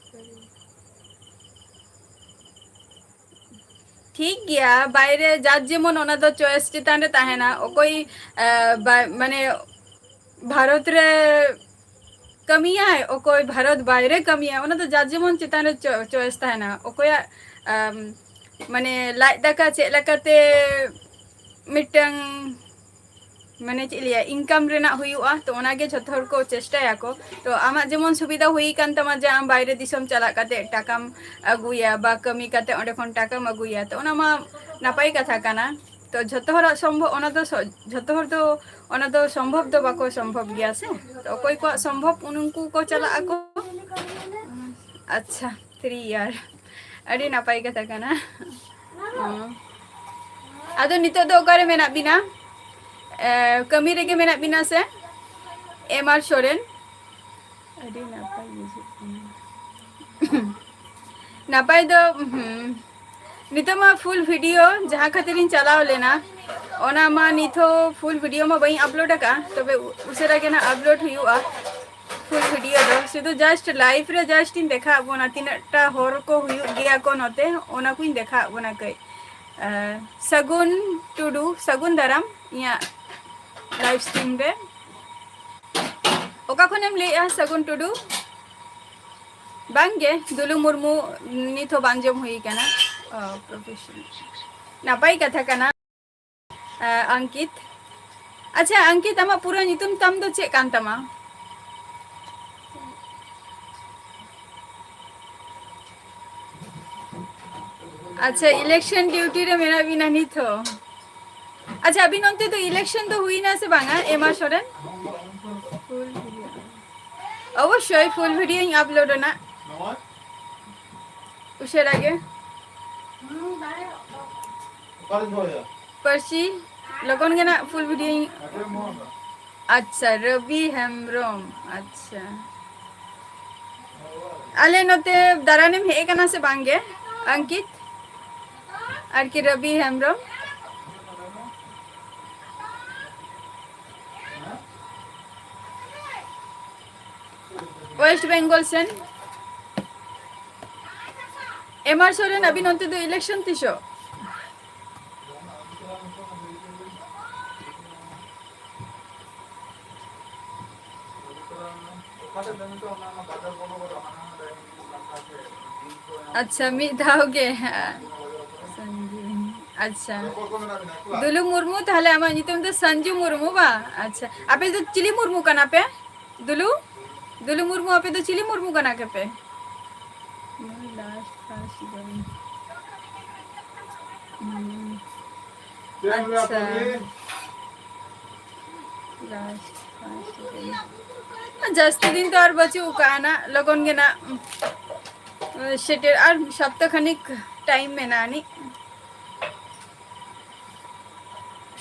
ᱴᱷᱤᱠ ᱜᱮᱭᱟ, ᱵᱟᱭᱨᱮ ᱡᱟᱨ ᱡᱮᱢᱚᱱ, ᱚᱱᱟ ᱫᱚ choice ᱪᱮᱛᱟᱱ ᱨᱮ ᱛᱟᱦᱮᱱᱟ᱾ ᱚᱠᱚᱭ, ᱮ, ᱵᱟ-, ᱢᱟᱱᱮ, ᱵᱷᱟᱨᱚᱛ ᱨᱮ ᱠᱟᱹᱢᱤᱭᱟᱭ, ᱚᱠᱚᱭ ᱵᱷᱟᱨᱚᱛ ᱵᱟᱭᱨᱮ ᱠᱟᱹᱢᱤᱭᱟᱭ, ᱚᱱᱟ ᱫᱚ ᱡᱟᱨ ᱡᱮᱢᱚᱱ ᱪᱮᱛᱟᱱ ᱨᱮ ᱪᱚ-, choice ᱛᱟᱦᱮᱱᱟ᱾ ᱚᱠᱚᱭᱟᱜ, ᱟᱢ, ᱢᱟᱱᱮ, ᱞᱟᱡ ᱫᱟᱠᱟ ᱪᱮᱫ ᱞᱮᱠᱟᱛᱮ ᱢᱤᱫᱴᱟᱝ, ᱢᱟᱱᱮ, ᱪᱮᱫ ᱞᱟᱹᱭᱟ, income ᱨᱮᱱᱟᱜ ᱦᱩᱭᱩᱜᱼᱟ, ᱛᱚ ᱚᱱᱟᱜᱮ ᱡᱷᱚᱛᱚ ᱦᱚᱲ ᱠᱚ ᱪᱮᱥᱴᱟᱭᱟᱠᱚ᱾ ᱛᱚ ᱟᱢᱟᱜ ᱡᱮᱢᱚᱱ ᱥᱩᱵᱤᱫᱷᱟ ᱦᱩᱭ ᱟᱠᱟᱱ ᱛᱟᱢᱟ ᱡᱮ ᱟᱢ ᱵᱟᱭᱨᱮ ᱫᱤᱥᱚᱢ ᱪᱟᱞᱟᱜ ᱠᱟᱛᱮ ᱴᱟᱠᱟᱢ ᱟᱹᱜᱩᱭᱟ ᱵᱟ ᱠᱟᱹᱢᱤ ᱠᱟᱛᱮ ᱚᱸᱰᱮ ᱠᱷᱚᱱ ᱴᱟᱠᱟᱢ ᱟᱹᱜᱩᱭᱟ, ᱛᱚ ᱚᱱᱟ ᱢᱟ ᱱᱟᱯᱟᱭ ᱠᱟᱛᱷᱟ ᱠᱟᱱᱟ᱾ ᱛᱚ ᱡᱷᱚᱛᱚ ᱦᱚᱲᱟᱜ ᱥᱚᱢᱵᱷᱚᱵ, ᱚᱱᱟ ᱫᱚ ᱥᱚ-, ᱡᱷᱚᱛᱚ ᱦᱚᱲ ᱫᱚ ᱚᱱᱟ ᱫᱚ ᱥᱚᱢᱵᱷᱚᱵ ᱫᱚ ᱵᱟᱠᱚ ᱥᱚᱢᱵᱷᱚᱵ ᱜᱮᱭᱟ ᱥᱮ᱾ ᱛᱚ ᱚᱠᱚᱭ ᱠᱚᱣᱟᱜ ᱥᱚᱢᱵᱷᱚᱵ, ᱩᱱᱠᱩ ᱠᱚ ᱪᱟᱞᱟᱜ ᱟᱠᱚ᱾ ᱟᱪᱪᱷᱟ, three year, ᱟᱹᱰᱤ ᱱᱟᱯᱟᱭ ᱠᱟᱛᱷᱟ ᱠᱟᱱᱟ᱾ ᱚ᱾ ᱟᱫᱚ ᱱᱤᱛᱚᱜ ᱫᱚ ᱚᱠᱟᱨᱮ ᱢᱮᱱᱟᱜ ᱵᱤᱱᱟ? ᱮ, ᱠᱟᱹᱢᱤ ᱨᱮᱜᱮ ᱢᱮᱱᱟᱜ ᱵᱤᱱᱟ ᱥᱮ? ᱮᱢ ᱟᱨ ᱥᱚᱨᱮᱱ᱾ ᱟᱹᱰᱤ ᱱᱟᱯᱟᱭ ᱵᱩᱡᱷᱟᱹᱜ ᱠᱟᱱᱟ᱾ ᱱᱟᱯᱟᱭ ᱫᱚ, ᱦᱩᱸ, ᱱᱤᱛᱚᱜ ᱢᱟ full video ᱡᱟᱦᱟᱸ ᱠᱷᱟᱹᱛᱤᱨ ᱤᱧ ᱪᱟᱞᱟᱣ ᱞᱮᱱᱟ, ᱚᱱᱟ ᱢᱟ ᱱᱤᱛ ᱦᱚᱸ full video ᱢᱟ ᱵᱟᱹᱧ upload ᱟᱠᱟᱫᱼᱟ, ᱛᱚᱵᱮ ᱩᱥᱟᱹᱨᱟ ᱜᱮ ᱱᱟᱜ upload ᱦᱩᱭᱩᱜᱼᱟ full video ᱫᱚ᱾ ᱥᱩᱫᱷᱩ just live ᱨᱮ just ᱤᱧ ᱫᱮᱠᱷᱟᱣ ᱟᱫ ᱵᱚᱱᱟ ᱛᱤᱱᱟᱹᱜ ᱴᱟ ᱦᱚᱲ ᱠᱚ ᱦᱩᱭᱩᱜ ᱜᱮᱭᱟ ᱠᱚ ᱱᱚᱛᱮ, ᱚᱱᱟ ᱠᱚᱧ ᱫᱮᱠᱷᱟᱣ ᱟᱫ ᱵᱚᱱᱟ ᱠᱟᱹᱡ᱾ ᱟᱨ ᱥᱟᱹᱜᱩᱱ ᱴᱩᱰᱩ, ᱥᱟᱹᱜᱩᱱ ᱫᱟᱨᱟᱢ ᱤᱧᱟᱹᱜ live stream ᱨᱮ᱾ ᱚᱠᱟ ᱠᱷᱚᱱᱮᱢ ᱞᱟᱹᱭᱮᱜᱼᱟ ᱥᱟᱹᱜᱩᱱ ᱴᱩᱰᱩ? ᱵᱟᱝᱜᱮ, ᱫᱩᱞᱩ ᱢᱩᱨᱢᱩ ᱱᱤᱛ ᱦᱚᱸ ᱵᱟᱝ ᱡᱚᱢ ᱦᱩᱭ ᱠᱟᱱᱟ᱾ ᱚ, professional᱾ ᱱᱟᱯᱟᱭ ᱠᱟᱛᱷᱟ ᱠᱟᱱᱟ᱾ ᱟᱸ, ᱟᱝᱠᱤᱛ᱾ ᱟᱪᱪᱷᱟ, ᱟᱝᱠᱤᱛ, ᱟᱢᱟᱜ ᱯᱩᱨᱟᱹ ᱧᱩᱛᱩᱢ ᱛᱟᱢ ᱫᱚ ᱪᱮᱫ ᱠᱟᱱ ᱛᱟᱢᱟ? ᱟᱪᱪᱷᱟ, election duty ᱨᱮ ᱢᱮᱱᱟᱜ ᱵᱤᱱᱟ ᱱᱤᱛ ᱦᱚᱸ᱾ ᱟᱪᱪᱷᱟ, ᱟᱹᱵᱤᱱ ᱚᱱᱛᱮ ᱫᱚ election ᱫᱚ ᱦᱩᱭᱱᱟ ᱥᱮ ᱵᱟᱝᱟ, ᱮᱢ ᱟᱨ ᱥᱚᱨᱮᱱ? ᱚᱵᱚᱥᱥᱳᱭ, full video ᱤᱧ upload ᱟᱱᱟ ᱩᱥᱟᱹᱨᱟ ᱜᱮ᱾ ᱯᱟᱹᱨᱥᱤ, ᱞᱚᱜᱚᱱ ᱜᱮ ᱱᱟᱜ full video ᱤᱧ ᱟᱪᱪᱷᱟ, ᱨᱚᱵᱤ ᱦᱮᱢᱵᱨᱚᱢ, ᱟᱪᱪᱷᱟ᱾ ᱟᱞᱮ ᱱᱚᱛᱮ ᱫᱟᱬᱟᱱᱮᱢ ᱦᱮᱡ ᱟᱠᱟᱱᱟ ᱥᱮ ᱵᱟᱝ ᱜᱮ, ᱟᱝᱠᱤᱛ? ᱟᱨ ᱠᱤ ᱨᱚᱵᱤ ᱦᱮᱢᱵᱨᱚᱢ? West Bengal ᱥᱮᱱ᱾ ᱮᱢ ᱟᱨ ᱥᱚᱨᱮᱱ, ᱟᱹᱵᱤᱱ ᱚᱱᱛᱮ ᱫᱚ election ᱛᱤᱥᱚᱜ? ᱟᱪᱪᱷᱟ, ᱢᱤᱫ ᱫᱷᱟᱣ ᱜᱮ᱾ ᱥᱚᱧᱡᱩ, ᱟᱪᱪᱷᱟ᱾ ᱫᱩᱞᱩ ᱢᱩᱨᱢᱩ, ᱛᱟᱦᱞᱮ ᱟᱢᱟᱜ ᱧᱩᱛᱩᱢ ᱫᱚ ᱥᱚᱧᱡᱩ ᱢᱩᱨᱢᱩ ᱵᱟ? ᱟᱪᱪᱷᱟ, ᱟᱯᱮ ᱫᱚ ᱪᱤᱞᱤ ᱢᱩᱨᱢᱩ ᱠᱟᱱᱟ ᱯᱮ? ᱫᱩᱞᱩ? ᱫᱩᱞᱩ ᱢᱩᱨᱢᱩ, ᱟᱯᱮ ᱫᱚ ᱪᱤᱞᱤ ᱢᱩᱨᱢᱩ ᱠᱟᱱᱟ ᱠᱮᱯᱮ? ᱱᱩᱭ last first ᱡᱚᱭᱮᱱ᱾ ᱦᱩᱸ᱾ ᱟᱪᱪᱷᱟ᱾ Last first ᱡᱚᱭᱮᱱ᱾ ᱡᱟᱹᱥᱛᱤ ᱫᱤᱱ ᱛᱚ ᱟᱨ ᱵᱟᱹᱪᱩᱜ ᱠᱟᱜᱼᱟ ᱱᱟᱜ, ᱞᱚᱜᱚᱱ ᱜᱮ ᱱᱟᱜ, ᱩᱸ, ᱥᱮᱴᱮᱨ, ᱟᱨ ᱥᱚᱯᱛᱟ ᱠᱷᱟᱱᱤᱠ time ᱢᱮᱱᱟᱜᱼᱟ ᱟᱹᱱᱤᱡ᱾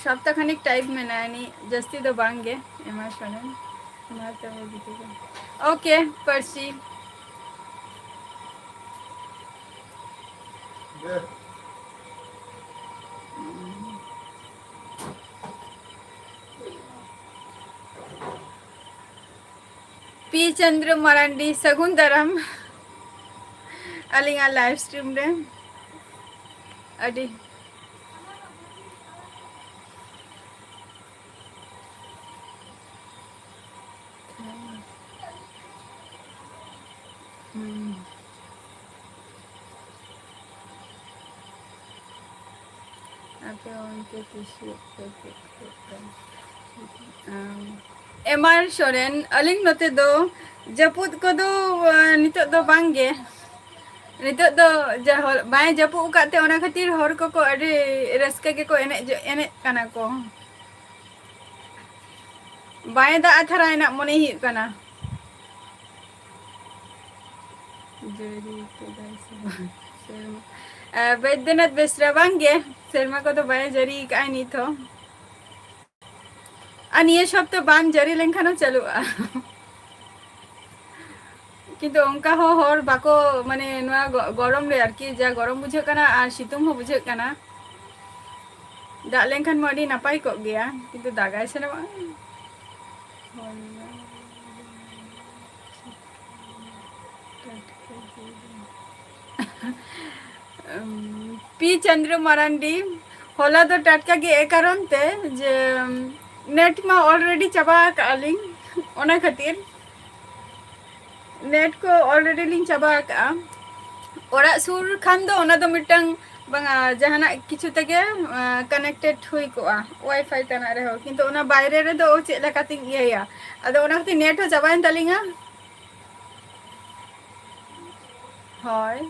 ᱥᱚᱯᱛᱟ ᱠᱷᱟᱱᱤᱠ time ᱢᱮᱱᱟᱜᱼᱟ ᱟᱹᱱᱤᱡ, ᱡᱟᱹᱥᱛᱤ ᱫᱚ ᱵᱟᱝ ᱜᱮ, ᱮᱢᱟ ᱥᱚᱨᱮᱱ᱾ ᱢᱟ ᱛᱚᱵᱮ ᱵᱤᱴᱤ ᱠᱚ᱾ ᱳᱠᱮ, ᱯᱟᱹᱨᱥᱤ᱾ ᱯᱤ ᱪᱚᱱᱫᱨᱚ ᱢᱟᱨᱟᱱᱰᱤ, ᱥᱟᱹᱜᱩᱱ ᱫᱟᱨᱟᱢ ᱟᱹᱞᱤᱧᱟᱜ ᱞᱟᱭᱤᱵᱷ ᱥᱴᱨᱤᱢ ᱨᱮ᱾ ᱟᱹᱰᱤ ᱦᱩᱸ᱾ ᱟᱯᱮ ᱚᱱᱛᱮ ᱛᱤᱥ ᱦᱩᱭᱩᱜ ᱛᱮ ᱪᱮᱫ ᱦᱩᱭᱩᱜ ᱠᱟᱱᱟ? ᱟᱢ, ᱮᱢ ᱟᱨ ᱥᱚᱨᱮᱱ, ᱟᱹᱞᱤᱧ ᱱᱚᱛᱮ ᱫᱚ ᱡᱟᱹᱯᱩᱫ ᱠᱚᱫᱚ, ᱟ, ᱱᱤᱛᱚᱜ ᱫᱚ ᱵᱟᱝ ᱜᱮ᱾ ᱱᱤᱛᱚᱜ ᱫᱚ ᱡᱟ ᱦᱚᱞ-, ᱵᱟᱭ ᱡᱟᱹᱯᱩᱫ ᱟᱠᱟᱫ ᱛᱮ, ᱚᱱᱟ ᱠᱷᱟᱹᱛᱤᱨ ᱦᱚᱲ ᱠᱚᱠᱚ ᱟᱹᱰᱤ ᱨᱟᱹᱥᱠᱟᱹ ᱜᱮᱠᱚ ᱮᱱᱮᱡ ᱡᱚ-, ᱮᱱᱮᱡ ᱠᱟᱱᱟ ᱠᱚ᱾ ᱵᱟᱭ ᱫᱟᱜ ᱟᱛᱷᱟᱨᱟ ᱮᱱᱟᱜ ᱢᱚᱱᱮ ᱦᱩᱭᱩᱜ ᱠᱟᱱᱟ᱾ ᱡᱟᱹᱲᱤ ᱠᱮᱫᱟᱭ ᱥᱮ ᱵᱟᱝ ᱥᱮᱨᱢᱟ? ᱟ, ᱵᱳᱭᱫᱚᱱᱟᱛᱷ ᱵᱮᱥᱨᱟ, ᱵᱟᱝ ᱜᱮ, ᱥᱮᱨᱢᱟ ᱠᱚᱫᱚ ᱵᱟᱭ ᱡᱟᱹᱲᱤ ᱟᱠᱟᱫᱼᱟ ᱱᱤᱛ ᱦᱚᱸ᱾ ᱟᱨ ᱱᱤᱭᱟᱹ ᱥᱚᱯᱛᱟ ᱵᱟᱝ ᱡᱟᱹᱲᱤ ᱞᱮᱱᱠᱷᱟᱱ ᱦᱚᱸ ᱪᱟᱹᱞᱩᱜᱼᱟ᱾ ᱠᱤᱱᱛᱩ ᱚᱱᱠᱟ ᱦᱚᱸ ᱦᱚᱲ ᱵᱟᱠᱚ, ᱢᱟᱱᱮ, ᱱᱚᱣᱟ ᱜᱚ-, ᱜᱚᱨᱚᱢ ᱨᱮ ᱟᱨᱠᱤ, ᱡᱟ ᱜᱚᱨᱚᱢ ᱵᱩᱡᱷᱟᱹᱜ ᱠᱟᱱᱟ ᱟᱨ ᱥᱤᱛᱩᱝ ᱦᱚᱸ ᱵᱩᱡᱷᱟᱹᱜ ᱠᱟᱱᱟ᱾ ᱫᱟᱜ ᱞᱮᱱᱠᱷᱟᱱ ᱢᱟ ᱟᱹᱰᱤ ᱱᱟᱯᱟᱭ ᱠᱚᱜ ᱜᱮᱭᱟ, ᱠᱤᱱᱛᱩ ᱫᱟᱜᱟᱭ ᱥᱮ ᱵᱟᱝ? ᱩᱢ, ᱯᱤ ᱪᱚᱱᱫᱨᱚ ᱢᱟᱨᱟᱱᱰᱤ, ᱦᱚᱞᱟ ᱫᱚ ᱴᱟᱴᱠᱟ ᱜᱮ ᱮ ᱠᱟᱨᱚᱱ ᱛᱮ ᱡᱮ, ᱩᱢ, ᱱᱮᱴ ᱢᱟ already ᱪᱟᱵᱟ ᱟᱠᱟᱜᱼᱟ ᱞᱤᱧ, ᱚᱱᱟ ᱠᱷᱟᱹᱛᱤᱨ᱾ ᱱᱮᱴ ᱠᱚ already ᱞᱤᱧ ᱪᱟᱵᱟ ᱟᱠᱟᱜᱼᱟ᱾ ᱚᱲᱟᱜ ᱥᱩᱨ ᱠᱷᱟᱱ ᱫᱚ ᱚᱱᱟ ᱫᱚ ᱢᱤᱫᱴᱟᱝ ᱵᱟᱝᱟ, ᱡᱟᱦᱟᱱᱟᱜ ᱠᱤᱪᱷᱩ ᱛᱮᱜᱮ, ᱟ, connected ᱦᱩᱭ ᱠᱚᱜᱼᱟ, WiFi ᱛᱟᱱᱟᱜ ᱨᱮᱦᱚᱸ, ᱠᱤᱱᱛᱩ ᱚᱱᱟ ᱵᱟᱭᱨᱮ ᱨᱮᱫᱚ ᱪᱮᱫ ᱞᱮᱠᱟᱛᱤᱧ ᱤᱭᱟᱹᱭᱟ? ᱟᱫᱚ ᱚᱱᱟ ᱠᱷᱟᱹᱛᱤᱨ ᱱᱮᱴ ᱦᱚᱸ ᱪᱟᱵᱟᱭᱮᱱ ᱛᱟᱹᱞᱤᱧᱟ᱾ ᱦᱳᱭ᱾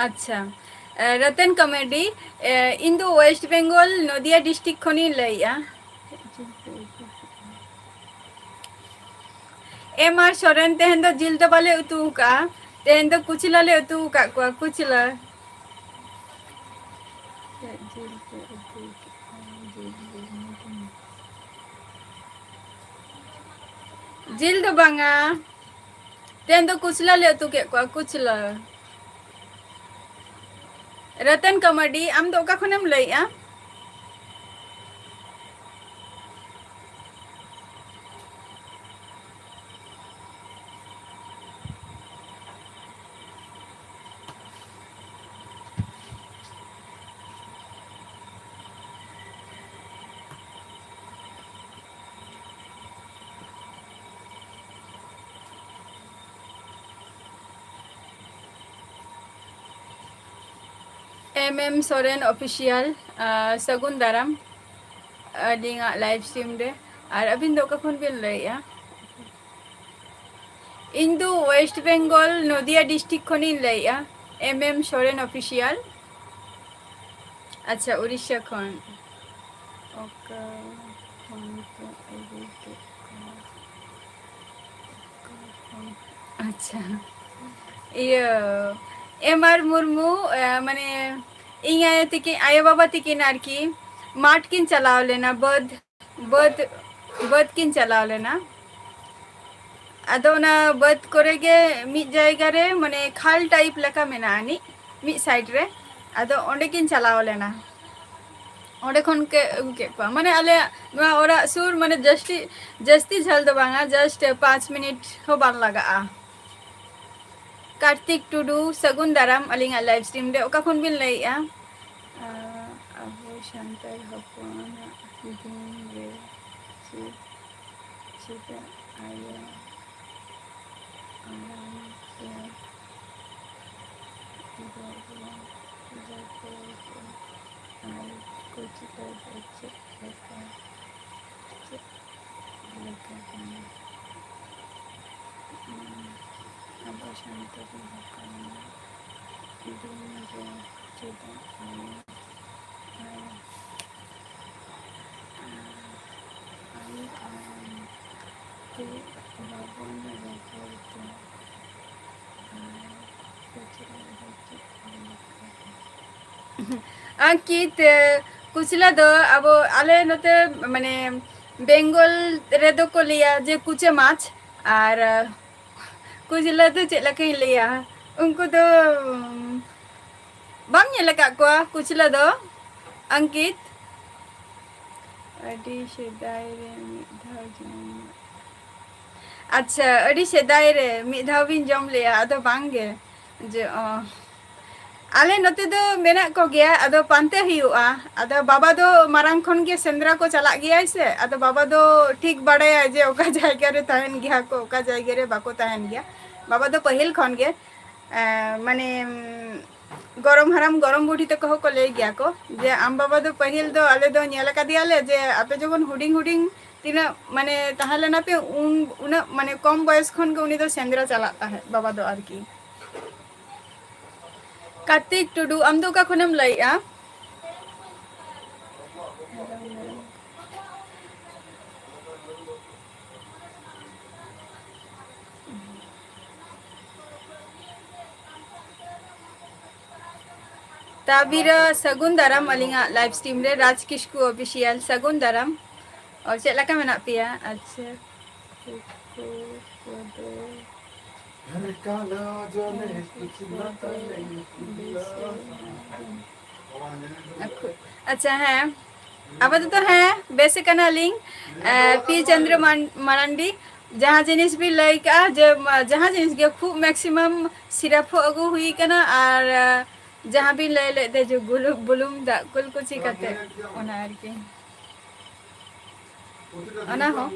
ᱟᱪᱪᱷᱟ, ᱮ, ᱨᱚᱛᱚᱱ ᱠᱚᱢᱮᱰᱤ, ᱮ, ᱤᱧ ᱫᱚ ᱳᱭᱮᱥᱴ ᱵᱮᱝᱜᱚᱞ ᱱᱚᱫᱤᱭᱟ ᱰᱤᱥᱴᱨᱤᱠᱴ ᱠᱷᱚᱱᱤᱧ ᱞᱟᱹᱭᱮᱜᱼᱟ᱾ ᱮᱢ ᱟᱨ ᱥᱚᱨᱮᱱ, ᱛᱮᱦᱮᱧ ᱫᱚ ᱡᱤᱞ ᱫᱚ ᱵᱟᱞᱮ ᱩᱛᱩ ᱟᱠᱟᱫᱼᱟ, ᱛᱮᱦᱮᱧ ᱫᱚ ᱠᱩᱪᱞᱟᱹ ᱞᱮ ᱩᱛᱩ ᱟᱠᱟᱫ ᱠᱚᱣᱟ, ᱠᱩᱪᱞᱟᱹ᱾ ᱪᱮᱫ ᱡᱤᱞ ᱯᱮ ᱩᱛᱩ ᱠᱮᱫᱼᱟ? ᱡᱤᱞ ᱵᱤᱨᱭᱟᱱᱤ ᱠᱟᱱᱟ᱾ ᱡᱤᱞ ᱫᱚ ᱵᱟᱝᱟ, ᱛᱮᱦᱮᱧ ᱫᱚ ᱠᱩᱪᱞᱟᱹ ᱞᱮ ᱩᱛᱩ ᱠᱮᱫ ᱠᱚᱣᱟ, ᱠᱩᱪᱞᱟᱹ᱾ ᱨᱚᱛᱚᱱ ᱠᱟᱢᱟᱰᱤ, ᱟᱢ ᱫᱚ ᱚᱠᱟ ᱠᱷᱚᱱᱮᱢ ᱞᱟᱹᱭᱮᱜᱼᱟ? ᱮᱢ ᱮᱢ ᱥᱚᱨᱮᱱ Official, ᱟᱨ ᱥᱟᱹᱜᱩᱱ ᱫᱟᱨᱟᱢ ᱟᱹᱞᱤᱧᱟᱜ live stream ᱨᱮ᱾ ᱟᱨ ᱟᱹᱵᱤᱱ ᱫᱚ ᱚᱠᱟ ᱠᱷᱚᱱ ᱵᱤᱱ ᱞᱟᱹᱭᱮᱜᱼᱟ? ᱤᱧ ᱫᱚ West Bengal, ᱱᱚᱫᱤᱭᱟ district ᱠᱷᱚᱱᱤᱧ ᱞᱟᱹᱭᱮᱜᱼᱟ, ᱮᱢ ᱮᱢ ᱥᱚᱨᱮᱱ Official᱾ ᱟᱪᱪᱷᱟ, ᱩᱲᱤᱥᱥᱟ ᱠᱷᱚᱱ᱾ ᱚᱠᱟ ᱠᱷᱚᱱ ᱯᱮ ᱟᱹᱜᱩ ᱠᱮᱫ ᱠᱚᱣᱟ? ᱚᱠᱟ ᱠᱷᱚᱱ? ᱟᱪᱪᱷᱟ, ᱤᱭᱟᱹ, ᱮᱢ ᱟᱨ ᱢᱩᱨᱢᱩ, ᱮ, ᱢᱟᱱᱮ, ᱤᱧ ᱟᱭᱳ ᱛᱤᱠᱤᱱ, ᱟᱭᱳ ᱵᱟᱵᱟ ᱛᱤᱠᱤᱱ ᱟᱨᱠᱤ, ᱢᱟᱴᱷ ᱠᱤᱱ ᱪᱟᱞᱟᱣ ᱞᱮᱱᱟ, ᱵᱟᱹᱫᱽ, ᱵᱟᱹᱫᱽ, ᱵᱟᱹᱫᱽ ᱠᱤᱱ ᱪᱟᱞᱟᱣ ᱞᱮᱱᱟ᱾ ᱟᱫᱚ ᱚᱱᱟ ᱵᱟᱹᱫᱽ ᱠᱚᱨᱮ ᱜᱮ ᱢᱤᱫ ᱡᱟᱭᱜᱟ ᱨᱮ, ᱢᱟᱱᱮ, ᱠᱷᱟᱞ type ᱞᱮᱠᱟ ᱢᱮᱱᱟᱜᱼᱟ ᱟᱹᱱᱤᱡ, ᱢᱤᱫ side ᱨᱮ᱾ ᱟᱫᱚ ᱚᱸᱰᱮ ᱠᱤᱱ ᱪᱟᱞᱟᱣ ᱞᱮᱱᱟ, ᱚᱸᱰᱮ ᱠᱷᱚᱱ ᱠᱚ ᱟᱹᱜᱩ ᱠᱮᱫ ᱠᱚᱣᱟ᱾ ᱢᱟᱱᱮ, ᱟᱞᱮᱭᱟᱜ ᱱᱚᱣᱟ ᱚᱲᱟᱜ ᱥᱩᱨ, ᱢᱟᱱᱮ, ᱡᱟᱹᱥᱛᱤ, ᱡᱟᱹᱥᱛᱤ ᱡᱷᱟᱹᱞ ᱫᱚ ᱵᱟᱝᱟ, just ᱯᱟᱸᱪ ᱢᱤᱱᱤᱴ ᱦᱚᱸ ᱵᱟᱝ ᱞᱟᱜᱟᱜᱼᱟ᱾ ᱠᱟᱨᱛᱤᱠ ᱴᱩᱰᱩ, ᱥᱟᱹᱜᱩᱱ ᱫᱟᱨᱟᱢ ᱟᱹᱞᱤᱧᱟᱜ live stream ᱨᱮ᱾ ᱚᱠᱟ ᱠᱷᱚᱱ ᱵᱤᱱ ᱞᱟᱹᱭᱮᱜᱼᱟ? ᱟᱨ ᱟᱵᱚ ᱥᱟᱱᱛᱟᱲ ᱦᱚᱯᱚᱱᱟᱜ ᱫᱤᱱ ᱨᱮ ᱪᱮᱫ, ᱪᱮᱫᱟᱜ ᱟᱭᱳ ᱟᱲᱟᱝ ᱛᱮ ᱵᱟᱵᱚᱱ ᱨᱚᱯᱚᱲ ᱠᱚ ᱟᱨ ᱠᱩᱪᱞᱟᱹ ᱫᱚ ᱪᱮᱫ ᱞᱮᱠᱟ, ᱪᱮᱫ ᱞᱮᱠᱟ ᱠᱟᱱᱟ? ᱟᱵᱚ ᱥᱟᱱᱛᱟᱲᱤ ᱦᱚᱯᱚᱱᱟᱜ ᱫᱤᱱ ᱨᱮ ᱪᱮᱫᱟᱜ ᱟᱭᱳ ᱟᱲᱟᱝ, ᱟᱭᱳ ᱟᱲᱟᱝ ᱛᱮ ᱟᱝᱠᱤᱛ, ᱠᱩᱪᱞᱟ ᱫᱚ ᱟᱵᱚ, ᱟᱞᱮ ᱱᱚᱛᱮ, ᱢᱟᱱᱮ, ᱵᱮᱝᱜᱚᱞ ᱨᱮᱫᱚ ᱠᱚ ᱞᱟᱹᱭᱟ ᱡᱮ ᱠᱩᱪᱟᱹ ᱢᱟᱪᱷ, ᱟᱨ ᱠᱩᱪᱞᱟ ᱫᱚ ᱪᱮᱫ ᱞᱮᱠᱟᱧ ᱞᱟᱹᱭᱟ, ᱩᱱᱠᱩ ᱫᱚ, ᱩᱢ, ᱵᱟᱢ ᱧᱮᱞ ᱟᱠᱟᱫ ᱠᱚᱣᱟ ᱠᱩᱪᱞᱟ ᱫᱚ, ᱟᱝᱠᱤᱛ? ᱟᱹᱰᱤ ᱥᱮᱫᱟᱭ ᱨᱮ ᱢᱤᱫ ᱫᱷᱟᱣ ᱡᱚᱢ᱾ ᱟᱪᱪᱷᱟ, ᱟᱹᱰᱤ ᱥᱮᱫᱟᱭ ᱨᱮ ᱢᱤᱫ ᱫᱷᱟᱣ ᱵᱤᱱ ᱡᱚᱢ ᱞᱮᱜᱼᱟ, ᱟᱫᱚ ᱵᱟᱝ ᱜᱮ᱾ ᱡᱮ, ᱚ, ᱟᱞᱮ ᱱᱚᱛᱮ ᱫᱚ ᱢᱮᱱᱟᱜ ᱠᱚᱜᱮᱭᱟ, ᱟᱫᱚ ᱯᱟᱱᱛᱮ ᱦᱩᱭᱩᱜᱼᱟ᱾ ᱟᱫᱚ ᱵᱟᱵᱟ ᱫᱚ ᱢᱟᱨᱟᱝ ᱠᱷᱚᱱ ᱜᱮ ᱥᱮᱸᱫᱽᱨᱟ ᱠᱚ ᱪᱟᱞᱟᱜ ᱜᱮᱭᱟᱭ ᱥᱮ, ᱟᱫᱚ ᱵᱟᱵᱟ ᱫᱚ ᱴᱷᱤᱠ ᱵᱟᱲᱟᱭᱟ ᱡᱮ ᱚᱠᱟ ᱡᱟᱭᱜᱟ ᱨᱮ ᱛᱟᱦᱮᱱ ᱜᱮᱭᱟ ᱠᱚ, ᱚᱠᱟ ᱡᱟᱭᱜᱟ ᱨᱮ ᱵᱟᱠᱚ ᱛᱟᱦᱮᱱ ᱜᱮᱭᱟ᱾ ᱵᱟᱵᱟ ᱫᱚ ᱯᱟᱹᱦᱤᱞ ᱠᱷᱚᱱ ᱜᱮ, ᱮᱸ, ᱢᱟᱱᱮ, ᱩᱢ, ᱜᱚᱨᱚᱢ ᱦᱟᱲᱟᱢ ᱜᱚᱨᱚᱢ ᱵᱩᱰᱷᱤ ᱛᱟᱠᱚ ᱦᱚᱸᱠᱚ ᱞᱟᱹᱭ ᱜᱮᱭᱟ ᱠᱚ ᱡᱮ ᱟᱢ ᱵᱟᱵᱟ ᱫᱚ ᱯᱟᱹᱦᱤᱞ ᱫᱚ ᱟᱞᱮ ᱫᱚ ᱧᱮᱞ ᱟᱠᱟᱫᱮᱭᱟᱞᱮ ᱡᱮ ᱟᱯᱮ ᱡᱚᱠᱷᱚᱱ ᱦᱩᱰᱤᱧ ᱦᱩᱰᱤᱧ ᱛᱤᱱᱟᱹᱜ, ᱢᱟᱱᱮ, ᱛᱟᱦᱮᱸ ᱞᱮᱱᱟ ᱯᱮ, ᱩᱱ, ᱩᱱᱟᱹᱜ, ᱢᱟᱱᱮ, ᱠᱚᱢ ᱵᱚᱭᱚᱥ ᱠᱷᱚᱱ ᱜᱮ ᱩᱱᱤ ᱫᱚ ᱥᱮᱸᱫᱽᱨᱟ ᱪᱟᱞᱟᱜ ᱛᱟᱦᱮᱸᱫ, ᱵᱟᱵᱟ ᱫᱚ ᱟᱨᱠᱤ᱾ ᱠᱟᱨᱛᱤᱠ ᱴᱩᱰᱩ, ᱟᱢ ᱫᱚ ᱚᱠᱟ ᱠᱷᱚᱱᱮᱢ ᱞᱟᱹᱭᱮᱜᱼᱟ? ᱛᱟᱵᱤᱨᱟ, ᱥᱟᱹᱜᱩᱱ ᱫᱟᱨᱟᱢ ᱟᱹᱞᱤᱧᱟᱜ live stream ᱨᱮ, ᱨᱟᱡᱽ ᱠᱤᱥᱠᱩ Official, ᱥᱟᱹᱜᱩᱱ ᱫᱟᱨᱟᱢ᱾ ᱚ, ᱪᱮᱫ ᱞᱮᱠᱟ ᱢᱮᱱᱟᱜ ᱯᱮᱭᱟ? ᱟᱪᱪᱷᱟ᱾ ᱟᱪᱪᱷᱟ, ᱦᱮᱸ᱾ ᱟᱯᱟᱛᱚᱛᱚ, ᱦᱮᱸ, ᱵᱮᱥ ᱠᱟᱱᱟᱞᱤᱧ᱾ ᱮ, ᱯᱤ ᱪᱚᱱᱫᱨᱚ ᱢᱟᱱ-, ᱢᱟᱨᱟᱱᱰᱤ, ᱡᱟᱦᱟᱸ ᱡᱤᱱᱤᱥ ᱵᱤᱱ ᱞᱟᱹᱭ ᱠᱟᱜᱼᱟ, ᱡᱮ, ᱢᱟ-, ᱡᱟᱦᱟᱸ ᱡᱤᱱᱤᱥ ᱜᱮ ᱠᱷᱩᱵ maximum syrup ᱦᱚᱸ ᱟᱹᱜᱩ ᱦᱩᱭ ᱠᱟᱱᱟ, ᱟᱨ, ᱮ, ᱡᱟᱦᱟᱸ ᱵᱤᱱ ᱞᱟᱹᱭ ᱞᱮᱫ ᱛᱮ ᱡᱮ ᱵᱩᱞᱩ-, ᱵᱩᱞᱩᱝ ᱫᱟᱜ ᱠᱩᱞ ᱠᱩᱪᱤ ᱠᱟᱛᱮ, ᱚᱱᱟ ᱟᱨᱠᱤ᱾ ᱚᱱᱟ ᱦᱚᱸ᱾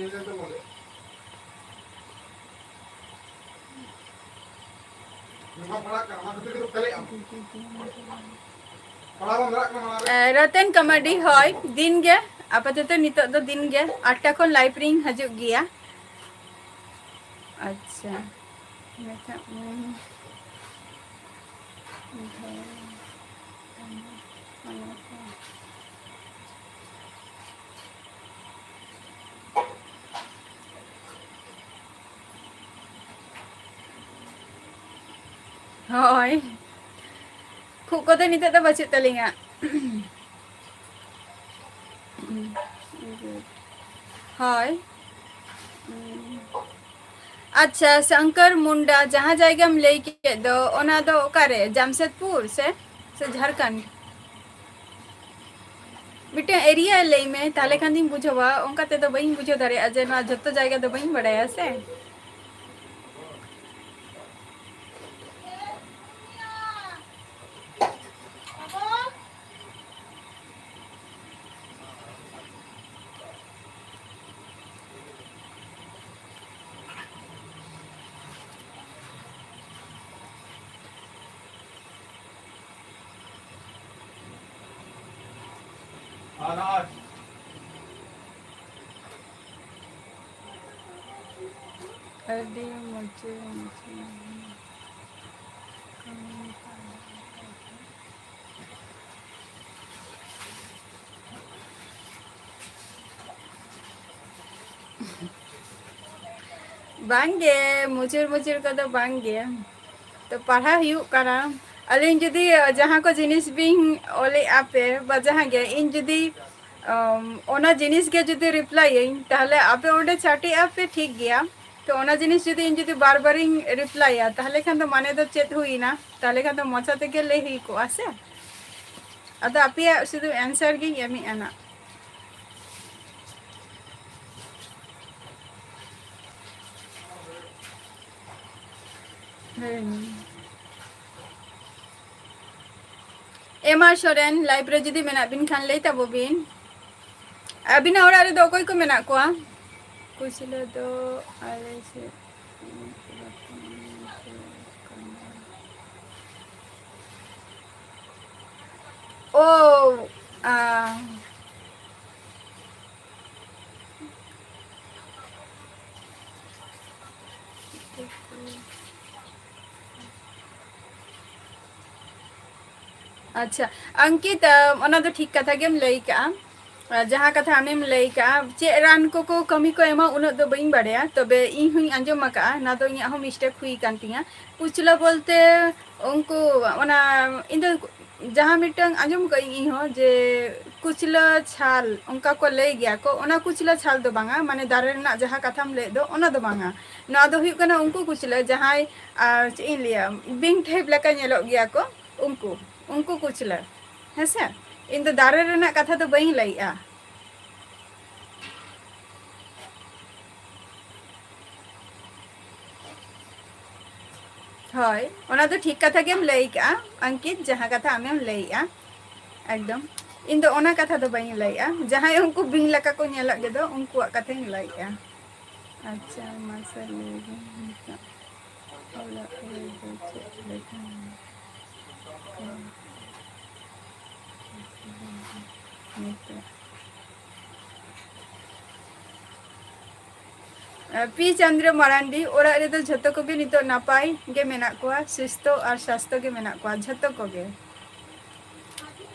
ᱮ, ᱨᱚᱛᱮᱱ ᱠᱟᱢᱟᱰᱤ, ᱦᱳᱭ, ᱫᱤᱱ ᱜᱮ, ᱟᱯᱟᱛᱚᱛᱚ ᱱᱤᱛᱚᱜ ᱫᱚ ᱫᱤᱱ ᱜᱮ ᱟᱴ ᱴᱟ ᱠᱷᱚᱱ live ᱨᱤᱧ ᱦᱤᱡᱩᱜ ᱜᱮᱭᱟ᱾ ᱟᱪᱪᱷᱟ, ᱢᱮᱛᱟᱜ ᱢᱮ᱾ ᱦᱳᱭ, ᱠᱷᱩᱜ ᱠᱚᱫᱚ ᱱᱤᱛᱚᱜ ᱫᱚ ᱵᱟᱹᱪᱩᱜ ᱛᱟᱹᱞᱤᱧᱟ᱾ ᱦᱳᱭ᱾ ᱟᱪᱪᱷᱟ, ᱥᱚᱝᱠᱚᱨ ᱢᱩᱱᱰᱟ, ᱡᱟᱦᱟᱸ ᱡᱟᱭᱜᱟᱢ ᱞᱟᱹᱭ ᱠᱮᱫ ᱫᱚ, ᱚᱱᱟ ᱫᱚ ᱚᱠᱟᱨᱮ? ᱡᱟᱢᱥᱮᱫᱽᱯᱩᱨ ᱥᱮ, ᱥᱮ ᱡᱷᱟᱲᱠᱷᱚᱸᱰ? ᱢᱤᱫᱴᱟᱝ ᱮᱨᱤᱭᱟ ᱞᱟᱹᱭ ᱢᱮ, ᱛᱟᱦᱞᱮ ᱠᱷᱟᱱ ᱫᱚᱧ ᱵᱩᱡᱷᱟᱹᱣᱟ᱾ ᱚᱱᱠᱟ ᱛᱮᱫᱚ ᱵᱟᱹᱧ ᱵᱩᱡᱷᱟᱹᱣ ᱫᱟᱲᱮᱭᱟᱜᱼᱟ ᱡᱮ ᱱᱚᱣᱟ ᱡᱷᱚᱛᱚ ᱡᱟᱭᱜᱟ ᱫᱚ ᱵᱟᱹᱧ ᱵᱟᱲᱟᱭᱟ ᱥᱮ᱾ ᱟᱹᱰᱤ ᱢᱚᱡᱽ, ᱢᱚᱡᱽ᱾ ᱵᱟᱝᱜᱮ, ᱢᱩᱪᱩᱨ ᱢᱩᱪᱩᱨ ᱠᱚᱫᱚ ᱵᱟᱝᱜᱮ᱾ ᱛᱚ, ᱯᱟᱲᱦᱟᱣ ᱦᱩᱭᱩᱜ ᱠᱟᱱᱟ᱾ ᱟᱹᱞᱤᱧ ᱡᱩᱫᱤ ᱡᱟᱦᱟᱸ ᱠᱚ ᱡᱤᱱᱤᱥ ᱵᱤᱱ ᱚᱞᱮᱜᱼᱟ ᱯᱮ, ᱵᱟ ᱡᱟᱦᱟᱸ ᱜᱮ, ᱤᱧ ᱡᱩᱫᱤ, ᱚᱢ, ᱚᱱᱟ ᱡᱤᱱᱤᱥ ᱜᱮ ᱡᱩᱫᱤ ᱨᱤᱯᱞᱟᱭᱟᱹᱧ, ᱛᱟᱦᱞᱮ ᱟᱯᱮ ᱚᱸᱰᱮ ᱪᱷᱟᱹᱴᱤᱜᱼᱟ ᱯᱮ, ᱴᱷᱤᱠ ᱜᱮᱭᱟ᱾ ᱛᱚ, ᱚᱱᱟ ᱡᱤᱱᱤᱥ ᱡᱩᱫᱤ ᱤᱧ ᱡᱩᱫᱤ ᱵᱟᱨ ᱵᱟᱨᱤᱧ ᱨᱤᱯᱞᱟᱭᱟ, ᱛᱟᱦᱞᱮ ᱠᱷᱟᱱ ᱫᱚ ᱢᱟᱱᱮ ᱫᱚ ᱪᱮᱫ ᱦᱩᱭᱱᱟ? ᱛᱟᱦᱞᱮ ᱠᱷᱟᱱ ᱫᱚ ᱢᱚᱪᱟ ᱛᱮᱜᱮ ᱞᱟᱹᱭ ᱦᱩᱭ ᱠᱚᱜᱼᱟ ᱥᱮ? ᱟᱫᱚ ᱟᱯᱮᱭᱟᱜ ᱥᱩᱫᱷᱩ answer ᱜᱤᱧ ᱮᱢᱮᱜᱼᱟ ᱱᱟᱜ᱾ ᱦᱮᱸ᱾ ᱮᱢ ᱟᱨ ᱥᱚᱨᱮᱱ, live ᱨᱮ ᱡᱩᱫᱤ ᱢᱮᱱᱟᱜ ᱵᱤᱱ ᱠᱷᱟᱱ ᱞᱟᱹᱭ ᱛᱟᱵᱚ ᱵᱤᱱ᱾ ᱟᱹᱵᱤᱱᱟᱜ ᱚᱲᱟᱜ ᱨᱮᱫᱚ ᱚᱠᱚᱭ ᱠᱚ ᱢᱮᱱᱟᱜ ᱠᱚᱣᱟ? ᱠᱩᱪᱞᱟᱹ ᱫᱚ ᱟᱞᱮ ᱥᱮᱫ᱾ ᱳ, ᱟ, ᱟᱪᱪᱷᱟ, ᱚᱝᱠᱤᱛ, ᱟᱢ ᱚᱱᱟ ᱫᱚ ᱴᱷᱤᱠ ᱠᱟᱛᱷᱟ ᱜᱮᱢ ᱞᱟᱹᱭ ᱠᱟᱜᱼᱟ᱾ ᱟᱨ ᱡᱟᱦᱟᱸ ᱠᱟᱛᱷᱟ ᱟᱢᱮᱢ ᱞᱟᱹᱭ ᱠᱟᱜᱼᱟ, ᱪᱮᱫ ᱨᱟᱱ ᱠᱚᱠᱚ ᱠᱟᱹᱢᱤ ᱠᱚ ᱮᱢᱟ, ᱩᱱᱟᱹᱜ ᱫᱚ ᱵᱟᱹᱧ ᱵᱟᱲᱟᱭᱟ, ᱛᱚᱵᱮ ᱤᱧ ᱦᱚᱸᱧ ᱟᱸᱡᱚᱢ ᱟᱠᱟᱜᱼᱟ, ᱚᱱᱟ ᱫᱚ ᱤᱧᱟᱹᱜ ᱦᱚᱸ mistake ᱦᱩᱭ ᱟᱠᱟᱱ ᱛᱤᱧᱟᱹ᱾ ᱠᱩᱪᱞᱟᱹ ᱵᱚᱞᱛᱮ ᱩᱱᱠᱩ, ᱚᱱᱟ, ᱤᱧ ᱫᱚ ᱡᱟᱦᱟᱸ ᱢᱤᱫᱴᱟᱝ ᱟᱸᱡᱚᱢ ᱠᱟᱜ ᱟᱹᱧ ᱤᱧ ᱦᱚᱸ, ᱡᱮ ᱠᱩᱪᱞᱟᱹ ᱪᱷᱟᱞ ᱚᱱᱠᱟ ᱠᱚ ᱞᱟᱹᱭ ᱜᱮᱭᱟ ᱠᱚ, ᱚᱱᱟ ᱠᱩᱪᱞᱟᱹ ᱪᱷᱟᱞ ᱫᱚ ᱵᱟᱝᱟ, ᱢᱟᱱᱮ ᱫᱟᱨᱮ ᱨᱮᱱᱟᱜ ᱡᱟᱦᱟᱸ ᱠᱟᱛᱷᱟᱢ ᱞᱟᱹᱭᱮᱫ ᱫᱚ, ᱚᱱᱟ ᱫᱚ ᱵᱟᱝᱟ᱾ ᱱᱚᱣᱟ ᱫᱚ ᱦᱩᱭᱩᱜ ᱠᱟᱱᱟ ᱩᱱᱠᱩ ᱠᱩᱪᱞᱟᱹ ᱡᱟᱦᱟᱸᱭ, ᱟᱨ ᱪᱮᱫ ᱤᱧ ᱞᱟᱹᱭᱟ, ᱵᱤᱧ type ᱞᱮᱠᱟ ᱧᱮᱞᱚᱜ ᱜᱮᱭᱟ ᱠᱚ, ᱩᱱᱠᱩ, ᱩᱱᱠᱩ ᱠᱩᱪᱞᱟᱹ, ᱦᱮᱸᱥᱮ? ᱤᱧ ᱫᱚ ᱫᱟᱨᱮ ᱨᱮᱱᱟᱜ ᱠᱟᱛᱷᱟ ᱫᱚ ᱵᱟᱹᱧ ᱞᱟᱹᱭᱮᱜᱼᱟ᱾ ᱦᱳᱭ, ᱚᱱᱟ ᱫᱚ ᱴᱷᱤᱠ ᱠᱟᱛᱷᱟ ᱜᱮᱢ ᱞᱟᱹᱭ ᱠᱟᱜᱼᱟ, ᱟᱝᱠᱤᱛ, ᱡᱟᱦᱟᱸ ᱠᱟᱛᱷᱟ ᱟᱢᱮᱢ ᱞᱟᱹᱭᱮᱜᱼᱟ, ᱮᱠᱫᱚᱢ᱾ ᱤᱧ ᱫᱚ ᱚᱱᱟ ᱠᱟᱛᱷᱟ ᱫᱚ ᱵᱟᱹᱧ ᱞᱟᱹᱭᱮᱜᱼᱟ, ᱡᱟᱦᱟᱸᱭ ᱩᱱᱠᱩ ᱵᱤᱧ ᱞᱮᱠᱟ ᱠᱚ ᱧᱮᱞᱚᱜ ᱜᱮᱫᱚ, ᱩᱱᱠᱩᱣᱟᱜ ᱠᱟᱛᱷᱟᱧ ᱞᱟᱹᱭᱮᱜᱼᱟ᱾ ᱟᱪᱪᱷᱟ, ᱢᱟᱥᱮ ᱞᱟᱹᱭ ᱵᱤᱱ ᱱᱤᱛᱚᱜ ᱚᱲᱟᱜ ᱨᱮᱫᱚ ᱪᱮᱫ ᱞᱮᱠᱟ ᱢᱮᱱᱟᱜ ᱯᱮᱭᱟ? ᱱᱤᱛᱚᱜ ᱯᱤ ᱪᱚᱱᱫᱨᱚ ᱢᱟᱨᱟᱱᱰᱤ, ᱚᱲᱟᱜ ᱨᱮᱫᱚ ᱡᱷᱚᱛᱚ ᱠᱚᱜᱮ ᱱᱤᱛᱚᱜ ᱱᱟᱯᱟᱭ ᱜᱮ ᱢᱮᱱᱟᱜ ᱠᱚᱣᱟ, ᱥᱩᱥᱛᱷᱚ ᱟᱨ ᱥᱟᱥᱛᱷᱚ ᱜᱮ ᱢᱮᱱᱟᱜ ᱠᱚᱣᱟ, ᱡᱷᱚᱛᱚ ᱠᱚᱜᱮ,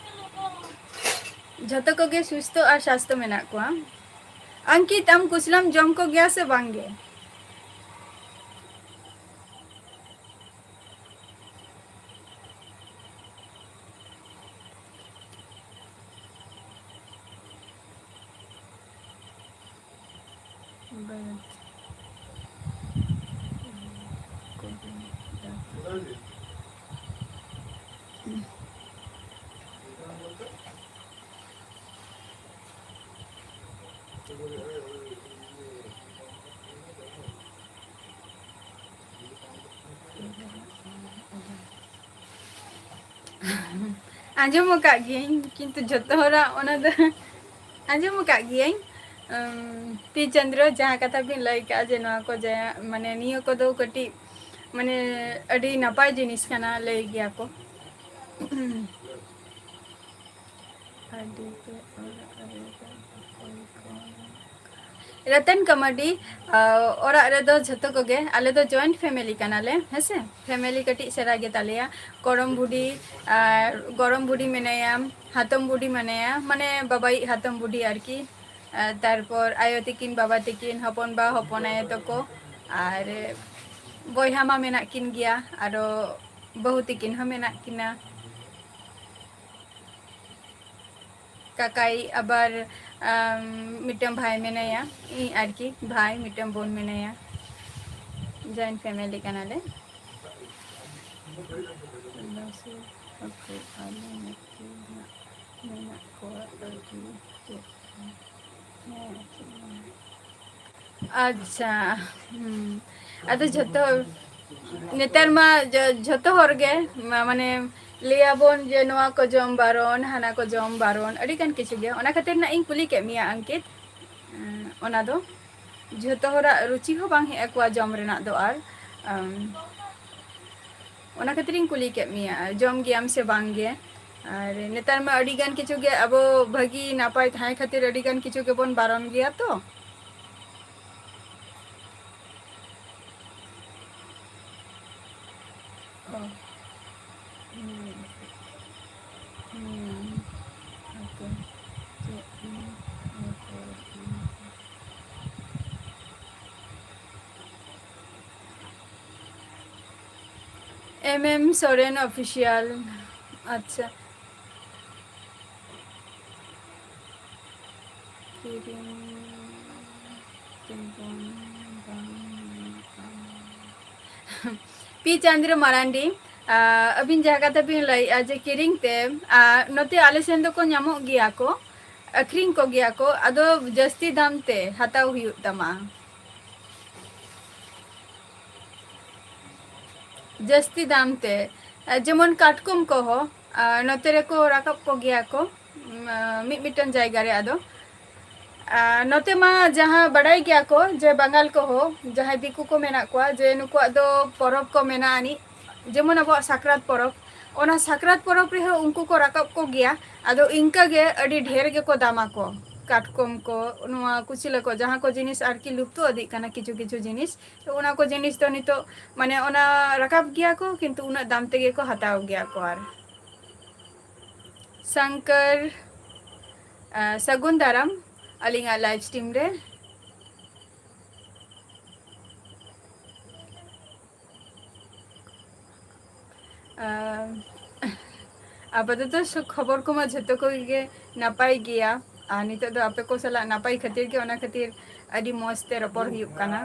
ᱡᱷᱚᱛᱚ ᱠᱚᱜᱮ ᱥᱩᱥᱛᱷᱚ ᱟᱨ ᱥᱟᱥᱛᱷᱚ ᱢᱮᱱᱟᱜ ᱠᱚᱣᱟ᱾ ᱟᱝᱠᱤᱛ, ᱟᱢ ᱠᱩᱪᱞᱟᱹᱢ ᱡᱚᱢ ᱠᱚᱜᱮᱭᱟ ᱥᱮ ᱵᱟᱝ ᱜᱮ? ᱟᱸᱡᱚᱢ ᱟᱠᱟᱫ ᱜᱤᱭᱟᱹᱧ, ᱠᱤᱱᱛᱩ ᱡᱷᱚᱛᱚ ᱦᱚᱲᱟᱜ ᱚᱱᱟ ᱫᱚ ᱟᱸᱡᱚᱢ ᱟᱠᱟᱫ ᱜᱤᱭᱟᱹᱧ᱾ ᱩᱢ, ᱯᱤ ᱪᱚᱱᱫᱨᱚ, ᱡᱟᱦᱟᱸ ᱠᱟᱛᱷᱟ ᱵᱤᱱ ᱞᱟᱹᱭ ᱠᱟᱜᱼᱟ ᱡᱮ ᱱᱚᱣᱟ ᱠᱚ ᱡᱟᱭᱜᱟ, ᱢᱟᱱᱮ ᱱᱤᱭᱟᱹ ᱠᱚᱫᱚ ᱠᱟᱹᱴᱤᱡ, ᱢᱟᱱᱮ ᱟᱹᱰᱤ ᱱᱟᱯᱟᱭ ᱡᱤᱱᱤᱥ ᱠᱟᱱᱟ, ᱞᱟᱹᱭ ᱜᱮᱭᱟ ᱠᱚ᱾ ᱟᱹᱰᱤ ᱜᱮ ᱚᱲᱟᱜ ᱨᱮᱫᱚ ᱚᱠᱚᱭ ᱠᱚ ᱨᱟᱛᱟᱱ ᱠᱟᱢᱟᱰᱤ, ᱟ, ᱚᱲᱟᱜ ᱨᱮᱫᱚ ᱡᱷᱚᱛᱚ ᱠᱚᱜᱮ, ᱟᱞᱮ ᱫᱚ joint family ᱠᱟᱱᱟᱞᱮ, ᱦᱮᱸᱥᱮ? Family ᱠᱟᱹᱴᱤᱡ ᱥᱮᱬᱟ ᱜᱮᱛᱟᱞᱮᱭᱟ᱾ ᱜᱚᱲᱚᱢ ᱵᱩᱰᱷᱤ, ᱟᱨ ᱜᱚᱲᱚᱢ ᱵᱩᱰᱷᱤ ᱢᱮᱱᱟᱭᱟ, ᱦᱟᱛᱚᱢ ᱵᱩᱰᱷᱤ ᱢᱮᱱᱟᱭᱟ, ᱢᱟᱱᱮ ᱵᱟᱵᱟᱭᱤᱡ ᱦᱟᱛᱚᱢ ᱵᱩᱰᱷᱤ ᱟᱨᱠᱤ᱾ ᱟ, ᱛᱟᱨᱯᱚᱨ ᱟᱭᱳ ᱛᱤᱠᱤᱱ, ᱵᱟᱵᱟ ᱛᱤᱠᱤᱱ, ᱦᱚᱯᱚᱱ ᱵᱟ, ᱦᱚᱯᱚᱱ ᱟᱭᱳ ᱛᱟᱠᱚ, ᱟᱨ ᱵᱚᱭᱦᱟ ᱢᱟ ᱢᱮᱱᱟᱜ ᱠᱤᱱ ᱜᱮᱭᱟ, ᱟᱨᱚ ᱵᱟᱹᱦᱩ ᱛᱤᱠᱤᱱ ᱦᱚᱸ ᱢᱮᱱᱟᱜ ᱠᱤᱱᱟ᱾ ᱠᱟᱠᱟᱭᱤᱡ ᱟᱵᱟᱨ, ᱟᱢ, ᱢᱤᱫᱴᱟᱝ ᱵᱷᱟᱭ ᱢᱮᱱᱟᱭᱟ, ᱤᱧ ᱟᱨᱠᱤ ᱵᱷᱟᱭ, ᱢᱤᱫᱴᱟᱝ ᱵᱳᱱ ᱢᱮᱱᱟᱭᱟ᱾ Joint family ᱠᱟᱱᱟᱞᱮ᱾ ᱟᱞᱮ ᱱᱚᱛᱮ ᱢᱮᱱᱟᱜ ᱠᱚᱣᱟ ᱟᱹᱰᱤ ᱪᱮᱫ ᱦᱮᱸ, ᱟᱪᱪᱷᱟ, ᱦᱩᱸ᱾ ᱟᱫᱚ ᱡᱷᱚᱛᱚ, ᱱᱮᱛᱟᱨ ᱢᱟ ᱡᱚ-, ᱡᱷᱚᱛᱚ ᱦᱚᱲ ᱜᱮ, ᱢᱟ-, ᱢᱟᱱᱮ, ᱞᱟᱹᱭᱟᱵᱚᱱ ᱡᱮ ᱱᱚᱣᱟ ᱠᱚ ᱡᱚᱢ ᱵᱟᱨᱚᱱ, ᱦᱟᱱᱟ ᱠᱚ ᱡᱚᱢ ᱵᱟᱨᱚᱱ, ᱟᱹᱰᱤ ᱜᱟᱱ ᱠᱤᱪᱷᱩ ᱜᱮ᱾ ᱚᱱᱟ ᱠᱷᱟᱹᱛᱤᱨ ᱱᱟᱜ ᱤᱧ ᱠᱩᱞᱤ ᱠᱮᱫ ᱢᱮᱭᱟ, ᱟᱝᱠᱤᱛ, ᱮᱸ, ᱚᱱᱟ ᱫᱚ᱾ ᱡᱷᱚᱛᱚ ᱦᱚᱲᱟᱜ ᱨᱩᱪᱤ ᱦᱚᱸ ᱵᱟᱝ ᱦᱮᱡ ᱟᱠᱚᱣᱟ ᱡᱚᱢ ᱨᱮᱱᱟᱜ ᱫᱚ ᱟᱨ, ᱟᱢ, ᱚᱱᱟ ᱠᱷᱟᱹᱛᱤᱨᱤᱧ ᱠᱩᱞᱤ ᱠᱮᱫ ᱢᱮᱭᱟ, ᱡᱚᱢ ᱜᱮᱭᱟᱢ ᱥᱮ ᱵᱟᱝ ᱜᱮ? ᱟᱨ ᱱᱮᱛᱟᱨ ᱢᱟ ᱟᱹᱰᱤ ᱜᱟᱱ ᱠᱤᱪᱷᱩ ᱜᱮ ᱟᱵᱚ ᱵᱷᱟᱹᱜᱤ ᱱᱟᱯᱟᱭ ᱛᱟᱦᱮᱸ ᱠᱷᱟᱹᱛᱤᱨ ᱟᱹᱰᱤ ᱜᱟᱱ ᱠᱤᱪᱷᱩ ᱜᱮᱵᱚᱱ ᱵᱟᱨᱚᱱ ᱜᱮᱭᱟ ᱛᱚ᱾ ᱚ᱾ ᱦᱩᱸ᱾ ᱦᱩᱸ᱾ ᱦᱮᱸᱛᱚ᱾ ᱪᱮᱫ ᱤᱧ ᱨᱚᱯᱚᱲ ᱠᱟᱱᱟ? M M Soren Official᱾ ᱟᱪᱪᱷᱟ᱾ ᱠᱤᱨᱤᱧ ᱛᱮᱵᱚᱱ ᱵᱟᱝ ᱧᱟᱢᱚᱜᱼᱟ᱾ ᱯᱤ ᱪᱟᱸᱫᱽᱨᱚ ᱢᱟᱨᱟᱱᱰᱤ, ᱟ, ᱟᱹᱵᱤᱱ ᱡᱟᱦᱟᱸ ᱠᱟᱛᱷᱟ ᱵᱤᱱ ᱞᱟᱹᱭᱮᱜᱼᱟ ᱡᱮ ᱠᱤᱨᱤᱧ ᱛᱮ, ᱟ, ᱱᱚᱛᱮ ᱟᱞᱮ ᱥᱮᱱ ᱫᱚᱠᱚ ᱧᱟᱢᱚᱜ ᱜᱮᱭᱟ ᱠᱚ, ᱟᱹᱠᱷᱨᱤᱧ ᱠᱚ ᱜᱮᱭᱟ ᱠᱚ, ᱟᱫᱚ ᱡᱟᱹᱥᱛᱤ ᱫᱟᱢ ᱛᱮ ᱦᱟᱛᱟᱣ ᱦᱩᱭᱩᱜ ᱛᱟᱢᱟ᱾ ᱡᱟᱹᱥᱛᱤ ᱫᱟᱢ ᱛᱮ, ᱟ, ᱡᱮᱢᱚᱱ ᱠᱟᱴᱠᱚᱢ ᱠᱚᱦᱚᱸ, ᱟ, ᱱᱚᱛᱮ ᱨᱮᱠᱚ ᱨᱟᱠᱟᱵ ᱠᱚ ᱜᱮᱭᱟ ᱠᱚ, ᱩᱢ, ᱟ, ᱢᱤᱫ ᱢᱤᱫᱴᱟᱝ ᱡᱟᱭᱜᱟ ᱨᱮ᱾ ᱟᱫᱚ, ᱟ, ᱱᱚᱛᱮ ᱢᱟ ᱡᱟᱦᱟᱸ ᱵᱟᱰᱟᱭ ᱜᱮᱭᱟ ᱠᱚ ᱡᱮ ᱵᱟᱝᱜᱟᱞ ᱠᱚᱦᱚᱸ ᱡᱟᱦᱟᱸᱭ ᱫᱤᱠᱩ ᱠᱚ ᱢᱮᱱᱟᱜ ᱠᱚᱣᱟ, ᱡᱮ ᱱᱩᱠᱩᱣᱟᱜ ᱫᱚ ᱯᱚᱨᱚᱵᱽ ᱠᱚ ᱢᱮᱱᱟᱜ ᱟᱹᱱᱤᱡ, ᱡᱮᱢᱚᱱ ᱟᱵᱚᱣᱟᱜ ᱥᱟᱠᱨᱟᱛ ᱯᱚᱨᱚᱵᱽ, ᱚᱱᱟ ᱥᱟᱠᱨᱟᱛ ᱯᱚᱨᱚᱵᱽ ᱨᱮᱦᱚᱸ ᱩᱱᱠᱩ ᱠᱚ ᱨᱟᱠᱟᱵ ᱠᱚ ᱜᱮᱭᱟ᱾ ᱟᱫᱚ ᱤᱱᱠᱟᱹ ᱜᱮ ᱟᱹᱰᱤ ᱰᱷᱮᱨ ᱜᱮᱠᱚ ᱫᱟᱢᱟ ᱠᱚ᱾ ᱠᱟᱴᱠᱚᱢ ᱠᱚ, ᱱᱚᱣᱟ ᱠᱩᱪᱞᱟᱹ ᱠᱚ, ᱡᱟᱦᱟᱸ ᱠᱚ ᱡᱤᱱᱤᱥ ᱟᱨᱠᱤ ᱞᱩᱯᱛᱚ ᱤᱫᱤᱜ ᱠᱟᱱᱟ ᱠᱤᱪᱷᱩ ᱠᱤᱪᱷᱩ ᱡᱤᱱᱤᱥ, ᱛᱚ ᱚᱱᱟ ᱠᱚ ᱡᱤᱱᱤᱥ ᱫᱚ ᱱᱤᱛᱚᱜ ᱢᱟᱱᱮ ᱚᱱᱟ ᱨᱟᱠᱟᱵ ᱜᱮᱭᱟ ᱠᱚ, ᱠᱤᱱᱛᱩ ᱩᱱᱟᱹᱜ ᱫᱟᱢ ᱛᱮᱜᱮ ᱠᱚ ᱦᱟᱛᱟᱣ ᱜᱮᱭᱟ ᱠᱚ᱾ ᱟᱨ ᱥᱚᱝᱠᱚᱨ, ᱟᱸ, ᱥᱟᱹᱜᱩᱱ ᱫᱟᱨᱟᱢ ᱟᱹᱞᱤᱧᱟᱜ live stream ᱨᱮ᱾ ᱟᱸ, ᱟᱯᱟᱛᱚᱛᱚ ᱥᱩ-, ᱠᱷᱚᱵᱚᱨ ᱠᱚᱢᱟ ᱡᱷᱚᱛᱚ ᱠᱚᱜᱮ ᱱᱟᱯᱟᱭ ᱜᱮᱭᱟ᱾ ᱟᱨ ᱱᱤᱛᱚᱜ ᱫᱚ ᱟᱯᱮ ᱠᱚ ᱥᱟᱞᱟᱜ ᱱᱟᱯᱟᱭ ᱠᱷᱟᱹᱛᱤᱨ ᱜᱮ, ᱚᱱᱟ ᱠᱷᱟᱹᱛᱤᱨ ᱟᱹᱰᱤ ᱢᱚᱡᱽ ᱛᱮ ᱨᱚᱯᱚᱲ ᱦᱩᱭᱩᱜ ᱠᱟᱱᱟ᱾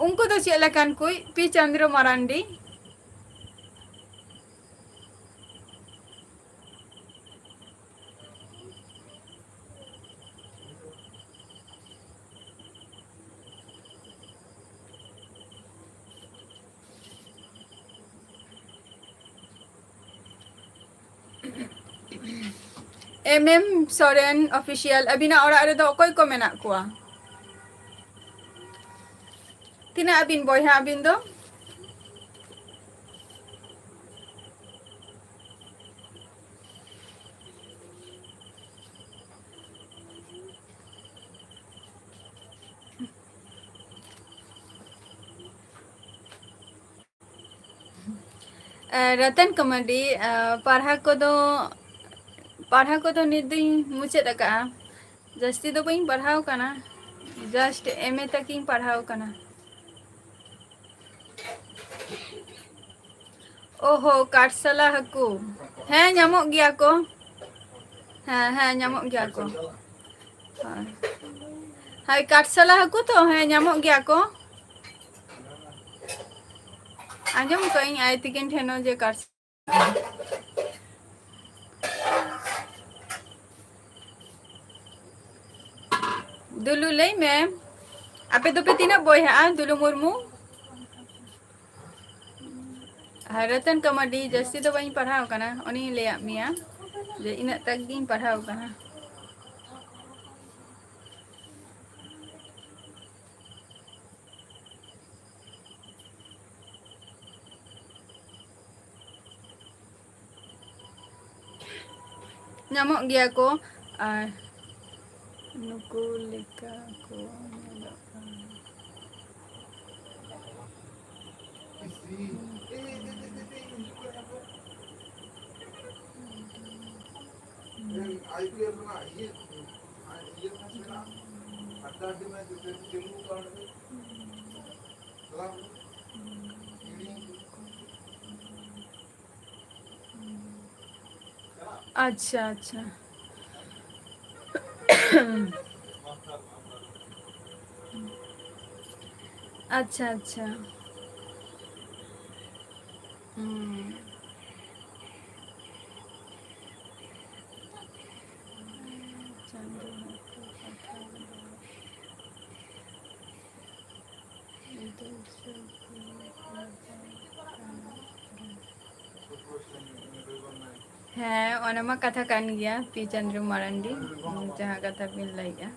ᱩᱱᱠᱩ ᱫᱚ ᱪᱮᱫ ᱞᱮᱠᱟᱱ ᱠᱩᱡ? P Chandra Marandi. M M Soren Official, ᱟᱹᱵᱤᱱᱟᱜ ᱚᱲᱟᱜ ᱨᱮᱫᱚ ᱚᱠᱚᱭ ᱠᱚ ᱢᱮᱱᱟᱜ ᱠᱚᱣᱟ? ᱛᱤᱱᱟᱹᱜ ᱟᱹᱵᱤᱱ ᱵᱚᱭᱦᱟ ᱟᱹᱵᱤᱱ ᱫᱚ? ᱮ, ᱨᱚᱛᱚᱱ ᱠᱚᱢᱟᱰᱤ, ᱮ, ᱯᱟᱲᱦᱟᱣ ᱠᱚᱫᱚ, ᱯᱟᱲᱦᱟᱣ ᱠᱚᱫᱚ ᱱᱤᱛ ᱫᱚᱧ ᱢᱩᱪᱟᱹᱫ ᱟᱠᱟᱫᱼᱟ᱾ ᱡᱟᱹᱥᱛᱤ ᱫᱚ ᱵᱟᱹᱧ ᱯᱟᱲᱦᱟᱣ ᱠᱟᱱᱟ, just M A ᱛᱟᱹᱠᱤᱧ ᱯᱟᱲᱦᱟᱣ ᱠᱟᱱᱟ᱾ ᱚ ᱦᱚ, ᱠᱟᱴᱥᱟᱞᱟ ᱦᱟᱹᱠᱩ᱾ ᱦᱮᱸ, ᱧᱟᱢᱚᱜ ᱜᱮᱭᱟ ᱠᱚ᱾ ᱦᱮᱸ, ᱦᱮᱸ, ᱧᱟᱢᱚᱜ ᱜᱮᱭᱟ ᱠᱚ᱾ ᱦᱳᱭ᱾ ᱦᱳᱭ, ᱠᱟᱴᱥᱟᱞᱟ ᱦᱟᱹᱠᱩ ᱛᱚ? ᱦᱮᱸ, ᱧᱟᱢᱚᱜ ᱜᱮᱭᱟ ᱠᱚ᱾ ᱟᱸᱡᱚᱢ ᱠᱟᱜ ᱟᱹᱧ ᱟᱭ ᱛᱤᱠᱤᱱ ᱴᱷᱮᱱ ᱦᱚᱸ ᱡᱮ ᱠᱟᱴᱥᱟᱞᱟ᱾ ᱫᱩᱞᱩ, ᱞᱟᱹᱭ ᱢᱮ, ᱟᱯᱮ ᱫᱚᱯᱮ ᱛᱤᱱᱟᱹᱜ ᱵᱚᱭᱦᱟᱜᱼᱟ, ᱫᱩᱞᱩ ᱢᱩᱨᱢᱩ? ᱟᱨ ᱨᱚᱛᱚᱱ ᱠᱟᱢᱟᱰᱤ, ᱡᱟᱹᱥᱛᱤ ᱫᱚ ᱵᱟᱹᱧ ᱯᱟᱲᱦᱟᱣ ᱠᱟᱱᱟ, ᱚᱱᱮᱧ ᱞᱟᱹᱭᱟᱫ ᱢᱮᱭᱟ ᱡᱮ ᱤᱱᱟᱹᱜ ᱛᱟᱠ ᱜᱤᱧ ᱯᱟᱲᱦᱟᱣ ᱠᱟᱱᱟ᱾ ᱧᱟᱢᱚᱜ ᱜᱮᱭᱟ ᱠᱚ᱾ ᱟᱨ ᱱᱩᱠᱩ ᱞᱮᱠᱟ ᱠᱚ ᱧᱮᱞᱚᱜ ᱠᱟᱱᱟ᱾ ᱟᱪᱪᱷᱟ, ᱟᱪᱪᱷᱟ᱾ ᱟᱪᱪᱷᱟ, ᱟᱪᱪᱷᱟ᱾ ᱦᱩᱸ᱾ ᱪᱟᱸᱫᱳ ᱦᱟᱹᱠᱩ ᱠᱟᱛᱷᱟ ᱫᱚ ᱦᱮᱸ, ᱚᱱᱟ ᱢᱟ ᱠᱟᱛᱷᱟ ᱠᱟᱱ ᱜᱮᱭᱟ, ᱯᱤ ᱪᱚᱱᱫᱨᱚ ᱢᱟᱨᱟᱱᱰᱤ, ᱡᱟᱦᱟᱸ ᱠᱟᱛᱷᱟ ᱵᱤᱱ ᱞᱟᱹᱭᱮᱜᱼᱟ᱾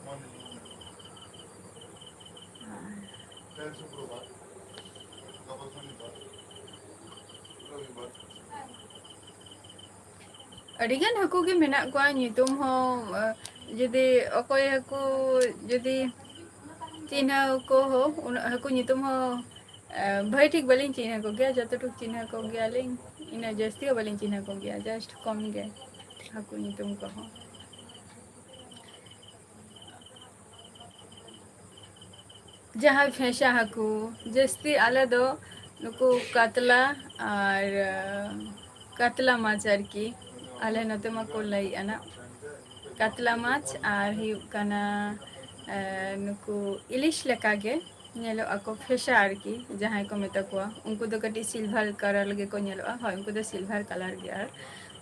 ᱟᱹᱰᱤᱜᱟᱱ ᱦᱟᱹᱠᱩ ᱜᱮ ᱢᱮᱱᱟᱜ ᱠᱚᱣᱟ, ᱧᱩᱛᱩᱢ ᱦᱚᱸ, ᱟᱸ, ᱡᱩᱫᱤ ᱚᱠᱚᱭ ᱦᱟᱹᱠᱩ, ᱡᱩᱫᱤ ᱪᱤᱱᱦᱟᱹ ᱠᱚ ᱦᱚᱸ, ᱩᱱᱟᱹᱜ ᱦᱟᱹᱠᱩ ᱧᱩᱛᱩᱢ ᱦᱚᱸ, ᱟᱸ, ᱵᱷᱟᱹᱜᱤ ᱴᱷᱤᱠ ᱵᱟᱹᱞᱤᱧ ᱪᱤᱱᱦᱟᱹ ᱠᱚᱜᱮᱭᱟ᱾ ᱡᱚᱛᱚᱴᱩᱠ ᱪᱤᱱᱦᱟᱹ ᱠᱚᱜᱮᱭᱟᱞᱤᱧ, ᱤᱱᱟᱹ ᱡᱟᱹᱥᱛᱤ ᱦᱚᱸ ᱵᱟᱹᱞᱤᱧ ᱪᱤᱱᱦᱟᱹ ᱠᱚᱜᱮᱭᱟ, just ᱠᱚᱢ ᱜᱮ ᱦᱟᱹᱠᱩ ᱧᱩᱛᱩᱢ ᱠᱚᱦᱚᱸ᱾ ᱡᱟᱦᱟᱸᱭ ᱯᱷᱮᱸᱥᱟ ᱦᱟᱹᱠᱩ, ᱡᱟᱹᱥᱛᱤ ᱟᱞᱮ ᱫᱚ ᱱᱩᱠᱩ ᱠᱟᱛᱞᱟ ᱟᱨ, ᱟᱸ, ᱠᱟᱛᱞᱟ ᱢᱟᱪ ᱟᱨᱠᱤ, ᱟᱞᱮ ᱱᱚᱛᱮ ᱢᱟᱠᱚ ᱞᱟᱹᱭᱮᱫᱼᱟ ᱱᱟᱜ ᱠᱟᱛᱞᱟ ᱢᱟᱪ, ᱟᱨ ᱦᱩᱭᱩᱜ ᱠᱟᱱᱟ, ᱟᱸ, ᱱᱩᱠᱩ ᱤᱞᱤᱥ ᱞᱮᱠᱟᱜᱮ ᱧᱮᱞᱚᱜ ᱟᱠᱚ, ᱯᱷᱮᱸᱥᱟ ᱟᱨᱠᱤ, ᱡᱟᱦᱟᱸᱭ ᱠᱚ ᱢᱮᱛᱟ ᱠᱚᱣᱟ, ᱩᱱᱠᱩ ᱫᱚ ᱠᱟᱹᱴᱤᱡ silver colour ᱜᱮᱠᱚ ᱧᱮᱞᱚᱜᱼᱟ᱾ ᱦᱳᱭ, ᱩᱱᱠᱩ ᱫᱚ silver colour ᱜᱮ᱾ ᱟᱨ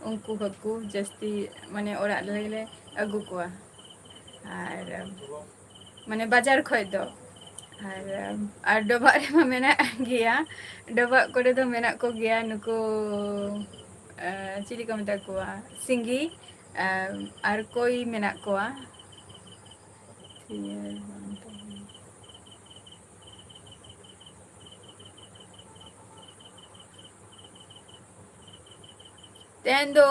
ᱩᱱᱠᱩ ᱦᱟᱹᱠᱩ ᱡᱟᱹᱥᱛᱤ, ᱢᱟᱱᱮ, ᱚᱲᱟᱜ ᱨᱮᱞᱮ ᱟᱹᱜᱩ ᱠᱚᱣᱟ᱾ ᱟᱨ, ᱢᱟᱱᱮ, ᱵᱟᱡᱟᱨ ᱠᱷᱚᱡ ᱫᱚ᱾ ᱟᱨ, ᱟᱨ ᱰᱚᱵᱷᱟᱜ ᱨᱮᱢᱟ ᱢᱮᱱᱟᱜ ᱜᱮᱭᱟ, ᱰᱚᱵᱷᱟᱜ ᱠᱚᱨᱮ ᱫᱚ ᱢᱮᱱᱟᱜ ᱠᱚᱜᱮᱭᱟ ᱱᱩᱠᱩ, ᱮ, ᱪᱤᱞᱤ ᱠᱚ ᱢᱮᱛᱟ ᱠᱚᱣᱟ, ᱥᱤᱸᱜᱤ, ᱮ, ᱟᱨ ᱠᱚᱭ ᱢᱮᱱᱟᱜ ᱠᱚᱣᱟ᱾ ᱛᱮᱦᱮᱧ ᱫᱚ,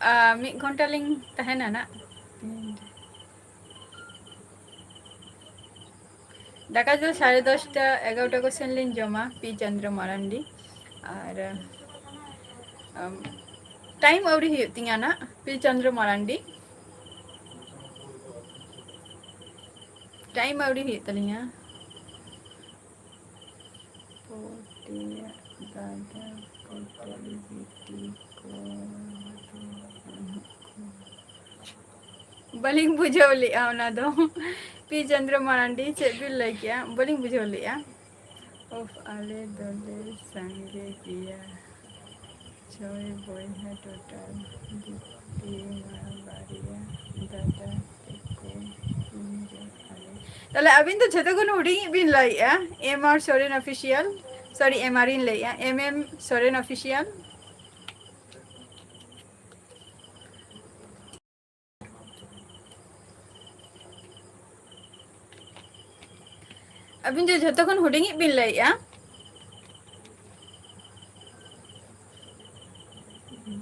ᱟ, ᱢᱤᱫ ᱜᱷᱚᱱᱴᱟ ᱞᱤᱧ ᱛᱟᱦᱮᱱᱟ ᱱᱟᱜ᱾ ᱫᱟᱠᱟ ᱫᱚ ᱥᱟᱲᱮ ᱫᱚᱥᱴᱟ, ᱮᱜᱟᱨᱚᱴᱟ ᱠᱚ ᱥᱮᱱ ᱞᱤᱧ ᱡᱚᱢᱟ, ᱯᱤ ᱪᱚᱱᱫᱨᱚ ᱢᱟᱨᱟᱱᱰᱤ᱾ ᱟᱨ, ᱟᱢ, ᱴᱟᱭᱤᱢ ᱟᱹᱣᱨᱤ ᱦᱩᱭᱩᱜ ᱛᱤᱧᱟᱹ ᱱᱟᱜ, ᱯᱤ ᱪᱚᱱᱫᱨᱚ ᱢᱟᱨᱟᱱᱰᱤ᱾ ᱴᱟᱭᱤᱢ ᱟᱹᱣᱨᱤ ᱦᱩᱭᱩᱜ ᱛᱟᱹᱞᱤᱧᱟ᱾ ᱯᱚᱴᱤᱭᱟ ᱫᱟᱫᱟ ᱯᱚᱴᱮᱞ ᱵᱤᱴᱤ ᱠᱚ᱾ ᱵᱟᱹᱞᱤᱧ ᱵᱩᱡᱷᱟᱹᱣ ᱞᱮᱜᱼᱟ ᱚᱱᱟ ᱫᱚ᱾ ᱯᱤ ᱪᱚᱱᱫᱨᱚ ᱢᱟᱨᱟᱱᱰᱤ, ᱪᱮᱫ ᱵᱤᱱ ᱞᱟᱹᱭ ᱠᱮᱜᱼᱟ? ᱵᱟᱹᱞᱤᱧ ᱵᱩᱡᱷᱟᱹᱣ ᱞᱮᱜᱼᱟ᱾ ᱳᱯᱷ, ᱟᱞᱮ ᱫᱚᱞᱮ ᱥᱟᱸᱜᱮ ᱜᱮᱭᱟ᱾ ᱪᱷᱚᱭ ᱵᱚᱭᱦᱟ total, ᱵᱤᱴᱤ ᱢᱟ ᱵᱟᱨᱭᱟ, ᱫᱟᱫᱟ ᱛᱟᱠᱚ ᱯᱩᱱ ᱡᱚᱱ ᱟᱞᱮ᱾ ᱛᱟᱦᱞᱮ ᱟᱹᱵᱤᱱ ᱫᱚ ᱡᱷᱚᱛᱚ ᱠᱷᱚᱱ ᱦᱩᱰᱤᱧᱤᱡ ᱵᱤᱱ ᱞᱟᱹᱭᱮᱜᱼᱟ, ᱮᱢ ᱟᱨ ᱥᱚᱨᱮᱱ ᱚᱯᱷᱤᱥᱤᱭᱟᱞ, ᱥᱚᱨᱤ, ᱮᱢ ᱟᱨ ᱤᱧ ᱞᱟᱹᱭᱮᱜᱼᱟ, ᱮᱢ ᱮᱢ ᱥᱚᱨᱮᱱ ᱚᱯᱷᱤᱥᱤᱭᱟᱞ᱾ ᱟᱹᱵᱤᱱ ᱫᱚ ᱡᱷᱚᱛᱚ ᱠᱷᱚᱱ ᱦᱩᱰᱤᱧᱤᱡ ᱵᱤᱱ ᱞᱟᱹᱭᱮᱜᱼᱟ?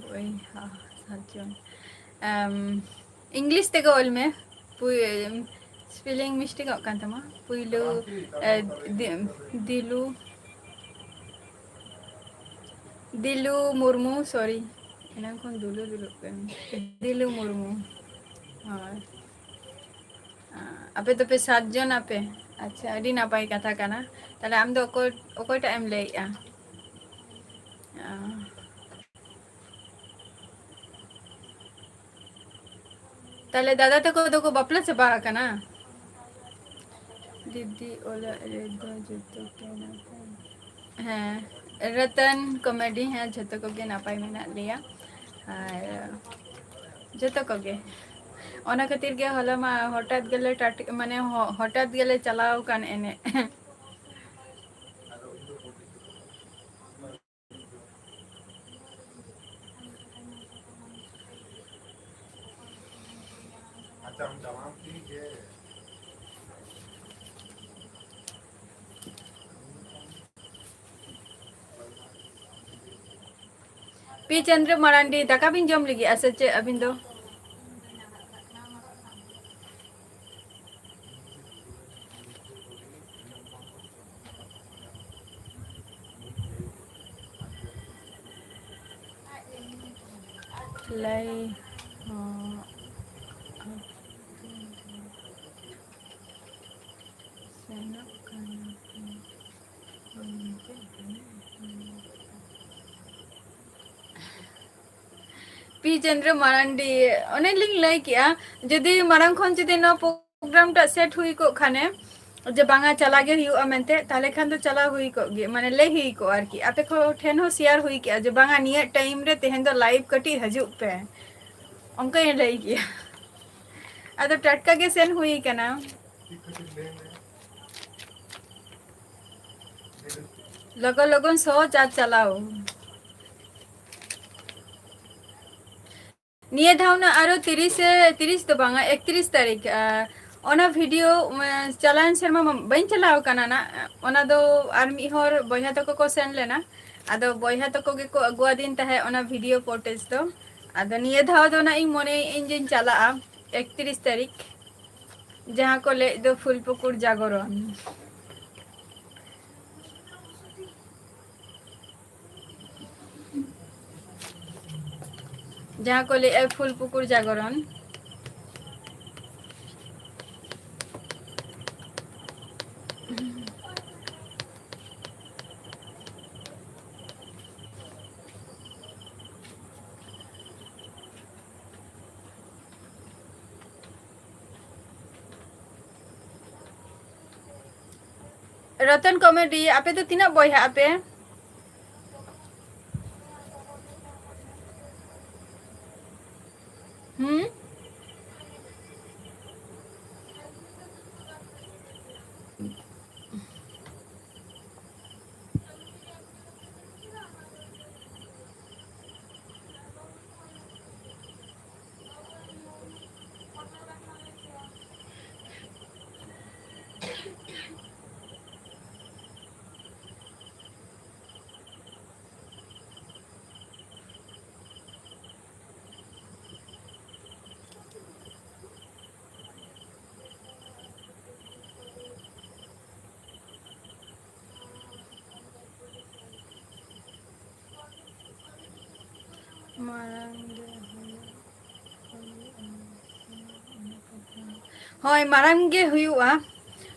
ᱵᱚᱭᱦᱟ ᱥᱟᱨᱡᱚᱢ᱾ ᱟᱢ, English ᱛᱮᱜᱮ ᱚᱞ ᱢᱮ᱾ ᱯᱩᱭ-, spelling mistakeᱚᱜ ᱠᱟᱱ ᱛᱟᱢᱟ᱾ ᱯᱩᱭᱞᱩ, ᱮ, ᱫᱤ-, ᱫᱤᱞᱩ, ᱫᱤᱞᱩ ᱢᱩᱨᱢᱩ, sorry᱾ ᱮᱱᱟᱝ ᱠᱷᱚᱱ ᱫᱩᱞᱩ ᱫᱩᱞᱩᱜ ᱠᱟᱱᱟ᱾ ᱫᱤᱞᱩ ᱢᱩᱨᱢᱩ᱾ ᱦᱳᱭ᱾ ᱟᱯᱮ ᱫᱚᱯᱮ ᱥᱟᱛ ᱡᱚᱱ ᱟᱯᱮ? ᱟᱪᱪᱷᱟ, ᱟᱹᱰᱤ ᱱᱟᱯᱟᱭ ᱠᱟᱛᱷᱟ ᱠᱟᱱᱟ᱾ ᱛᱟᱦᱞᱮ ᱟᱢ ᱫᱚ ᱚᱠᱚᱭ, ᱚᱠᱚᱭᱴᱟᱜ ᱮᱢ ᱞᱟᱹᱭᱮᱜᱼᱟ? ᱚ᱾ ᱛᱟᱦᱞᱮ ᱫᱟᱫᱟ ᱛᱟᱠᱚ ᱫᱚᱠᱚ ᱵᱟᱯᱞᱟ ᱪᱟᱵᱟ ᱟᱠᱟᱱᱟ? ᱫᱤᱫᱤ ᱚᱲᱟᱜ ᱨᱮᱫᱚ ᱡᱚᱛᱚ ᱜᱮ ᱱᱟᱯᱟᱭ? ᱦᱮᱸ, ᱨᱚᱛᱚᱱ, ᱠᱚᱢᱮᱰᱤ, ᱦᱮᱸ, ᱡᱷᱚᱛᱚ ᱠᱚᱜᱮ ᱱᱟᱯᱟᱭ ᱢᱮᱱᱟᱜ ᱞᱮᱭᱟ᱾ ᱟᱨ ᱡᱷᱚᱛᱚ ᱠᱚᱜᱮ᱾ ᱚᱱᱟ ᱠᱷᱟᱹᱛᱤᱨ ᱜᱮ ᱦᱚᱞᱟ ᱢᱟ ᱦᱚᱴᱟᱛ ᱜᱮᱞᱮ ᱴᱟᱴ-, ᱢᱟᱱᱮ ᱦᱚ-, ᱦᱚᱴᱟᱛ ᱜᱮᱞᱮ ᱪᱟᱞᱟᱣ ᱟᱠᱟᱱ ᱮᱱᱮᱡ᱾ ᱯᱤ ᱪᱚᱱᱫᱨᱚ ᱢᱟᱨᱟᱱᱰᱤ, ᱫᱟᱠᱟ ᱵᱤᱱ ᱡᱚᱢ ᱞᱟᱹᱜᱤᱫ ᱥᱮ ᱪᱮᱫ ᱟᱹᱵᱤᱱ ᱫᱚ? ᱞᱟᱹᱭ ᱦᱚᱸ ᱥᱮᱱᱚᱜ ᱠᱟᱱᱟ᱾ ᱯᱤ ᱪᱚᱱᱫᱨᱚ ᱢᱟᱨᱟᱱᱰᱤ, ᱚᱱᱮ ᱞᱤᱧ ᱞᱟᱹᱭ ᱠᱮᱜᱼᱟ, ᱡᱩᱫᱤ ᱢᱟᱲᱟᱝ ᱠᱷᱚᱱ ᱡᱩᱫᱤ ᱱᱚᱣᱟ program ᱴᱟᱜ set ᱦᱩᱭ ᱠᱚᱜ ᱠᱷᱟᱱᱮ, ᱡᱮ ᱵᱟᱝᱟ ᱪᱟᱞᱟᱜ ᱜᱮ ᱦᱩᱭᱩᱜᱼᱟ ᱢᱮᱱᱛᱮ, ᱛᱟᱦᱞᱮ ᱠᱷᱟᱱ ᱫᱚ ᱪᱟᱞᱟᱣ ᱦᱩᱭ ᱠᱚᱜ ᱜᱮ, ᱢᱟᱱᱮ ᱞᱟᱹᱭ ᱦᱩᱭ ᱠᱚᱜᱼᱟ ᱟᱨᱠᱤ, ᱟᱯᱮ ᱠᱚ ᱴᱷᱮᱱ ᱦᱚᱸ share ᱦᱩᱭ ᱠᱚᱜᱼᱟ ᱡᱮ ᱵᱟᱝᱟ ᱱᱤᱭᱟᱹ time ᱨᱮ ᱛᱮᱦᱮᱧ ᱫᱚ live ᱠᱟᱹᱴᱤᱡ ᱦᱤᱡᱩᱜ ᱯᱮ, ᱚᱱᱠᱟᱧ ᱞᱟᱹᱭ ᱠᱮᱜᱼᱟ᱾ ᱟᱫᱚ ᱴᱟᱴᱠᱟ ᱜᱮ ᱥᱮᱱ ᱦᱩᱭ ᱠᱟᱱᱟ᱾ ᱞᱚᱜᱚᱱ ᱞᱚᱜᱚᱱ ᱥᱚᱦᱚᱡ ᱟᱨ ᱪᱟᱞᱟᱣ᱾ ᱱᱤᱭᱟᱹ ᱫᱷᱟᱣ ᱱᱟᱜ ᱟᱨᱚ ᱛᱤᱨᱤᱥ ᱮ, ᱛᱤᱨᱤᱥ ᱫᱚ ᱵᱟᱝᱟ, ᱮᱠᱛᱨᱤᱥ ᱛᱟᱹᱨᱤᱠᱷ, ᱟ, ᱚᱱᱟ video, ᱩᱢ, ᱪᱟᱞᱟᱣᱮᱱ ᱥᱮᱨᱢᱟ ᱢᱟ ᱵᱟᱹᱧ ᱪᱟᱞᱟᱣ ᱠᱟᱱᱟ ᱱᱟᱜ, ᱚᱱᱟ ᱫᱚ ᱟᱨ ᱢᱤᱫ ᱦᱚᱲ ᱵᱚᱭᱦᱟ ᱛᱟᱠᱚ ᱠᱚ ᱥᱮᱱ ᱞᱮᱱᱟ, ᱟᱫᱚ ᱵᱚᱭᱦᱟ ᱛᱟᱠᱚ ᱜᱮᱠᱚ ᱟᱹᱜᱩᱣᱟᱫᱤᱧ ᱛᱟᱦᱮᱸᱫ ᱚᱱᱟ video footage ᱫᱚ᱾ ᱟᱫᱚ ᱱᱤᱭᱟᱹ ᱫᱷᱟᱣ ᱫᱚ ᱱᱟᱜ ᱤᱧ ᱢᱚᱱᱮᱭᱮᱫ ᱟᱹᱧ ᱡᱮᱧ ᱪᱟᱞᱟᱜᱼᱟ ᱮᱠᱛᱨᱤᱥ ᱛᱟᱹᱨᱤᱠᱷ, ᱡᱟᱦᱟᱸ ᱠᱚ ᱞᱟᱹᱭᱮᱫ ᱫᱚ ᱯᱷᱩᱞᱯᱩᱠᱩᱨ ᱡᱟᱜᱚᱨᱚᱱ᱾ ᱡᱟᱦᱟᱸ ᱠᱚ ᱞᱟᱹᱭᱮᱫᱼᱟ ᱯᱷᱩᱞᱯᱩᱠᱩᱨ ᱡᱟᱜᱚᱨᱚᱱ᱾ ᱨᱚᱛᱚᱱ ᱠᱚᱢᱮᱰᱤ, ᱟᱯᱮ ᱫᱚ ᱛᱤᱱᱟᱹᱜ ᱵᱚᱭᱦᱟᱜ ᱟᱯᱮ? ᱦᱩᱸ? ᱢᱟᱨᱟᱝ ᱜᱮ ᱦᱩᱭᱩᱜᱼᱟ᱾ ᱦᱳᱭ, ᱢᱟᱨᱟᱝ ᱜᱮ ᱦᱩᱭᱩᱜᱼᱟ᱾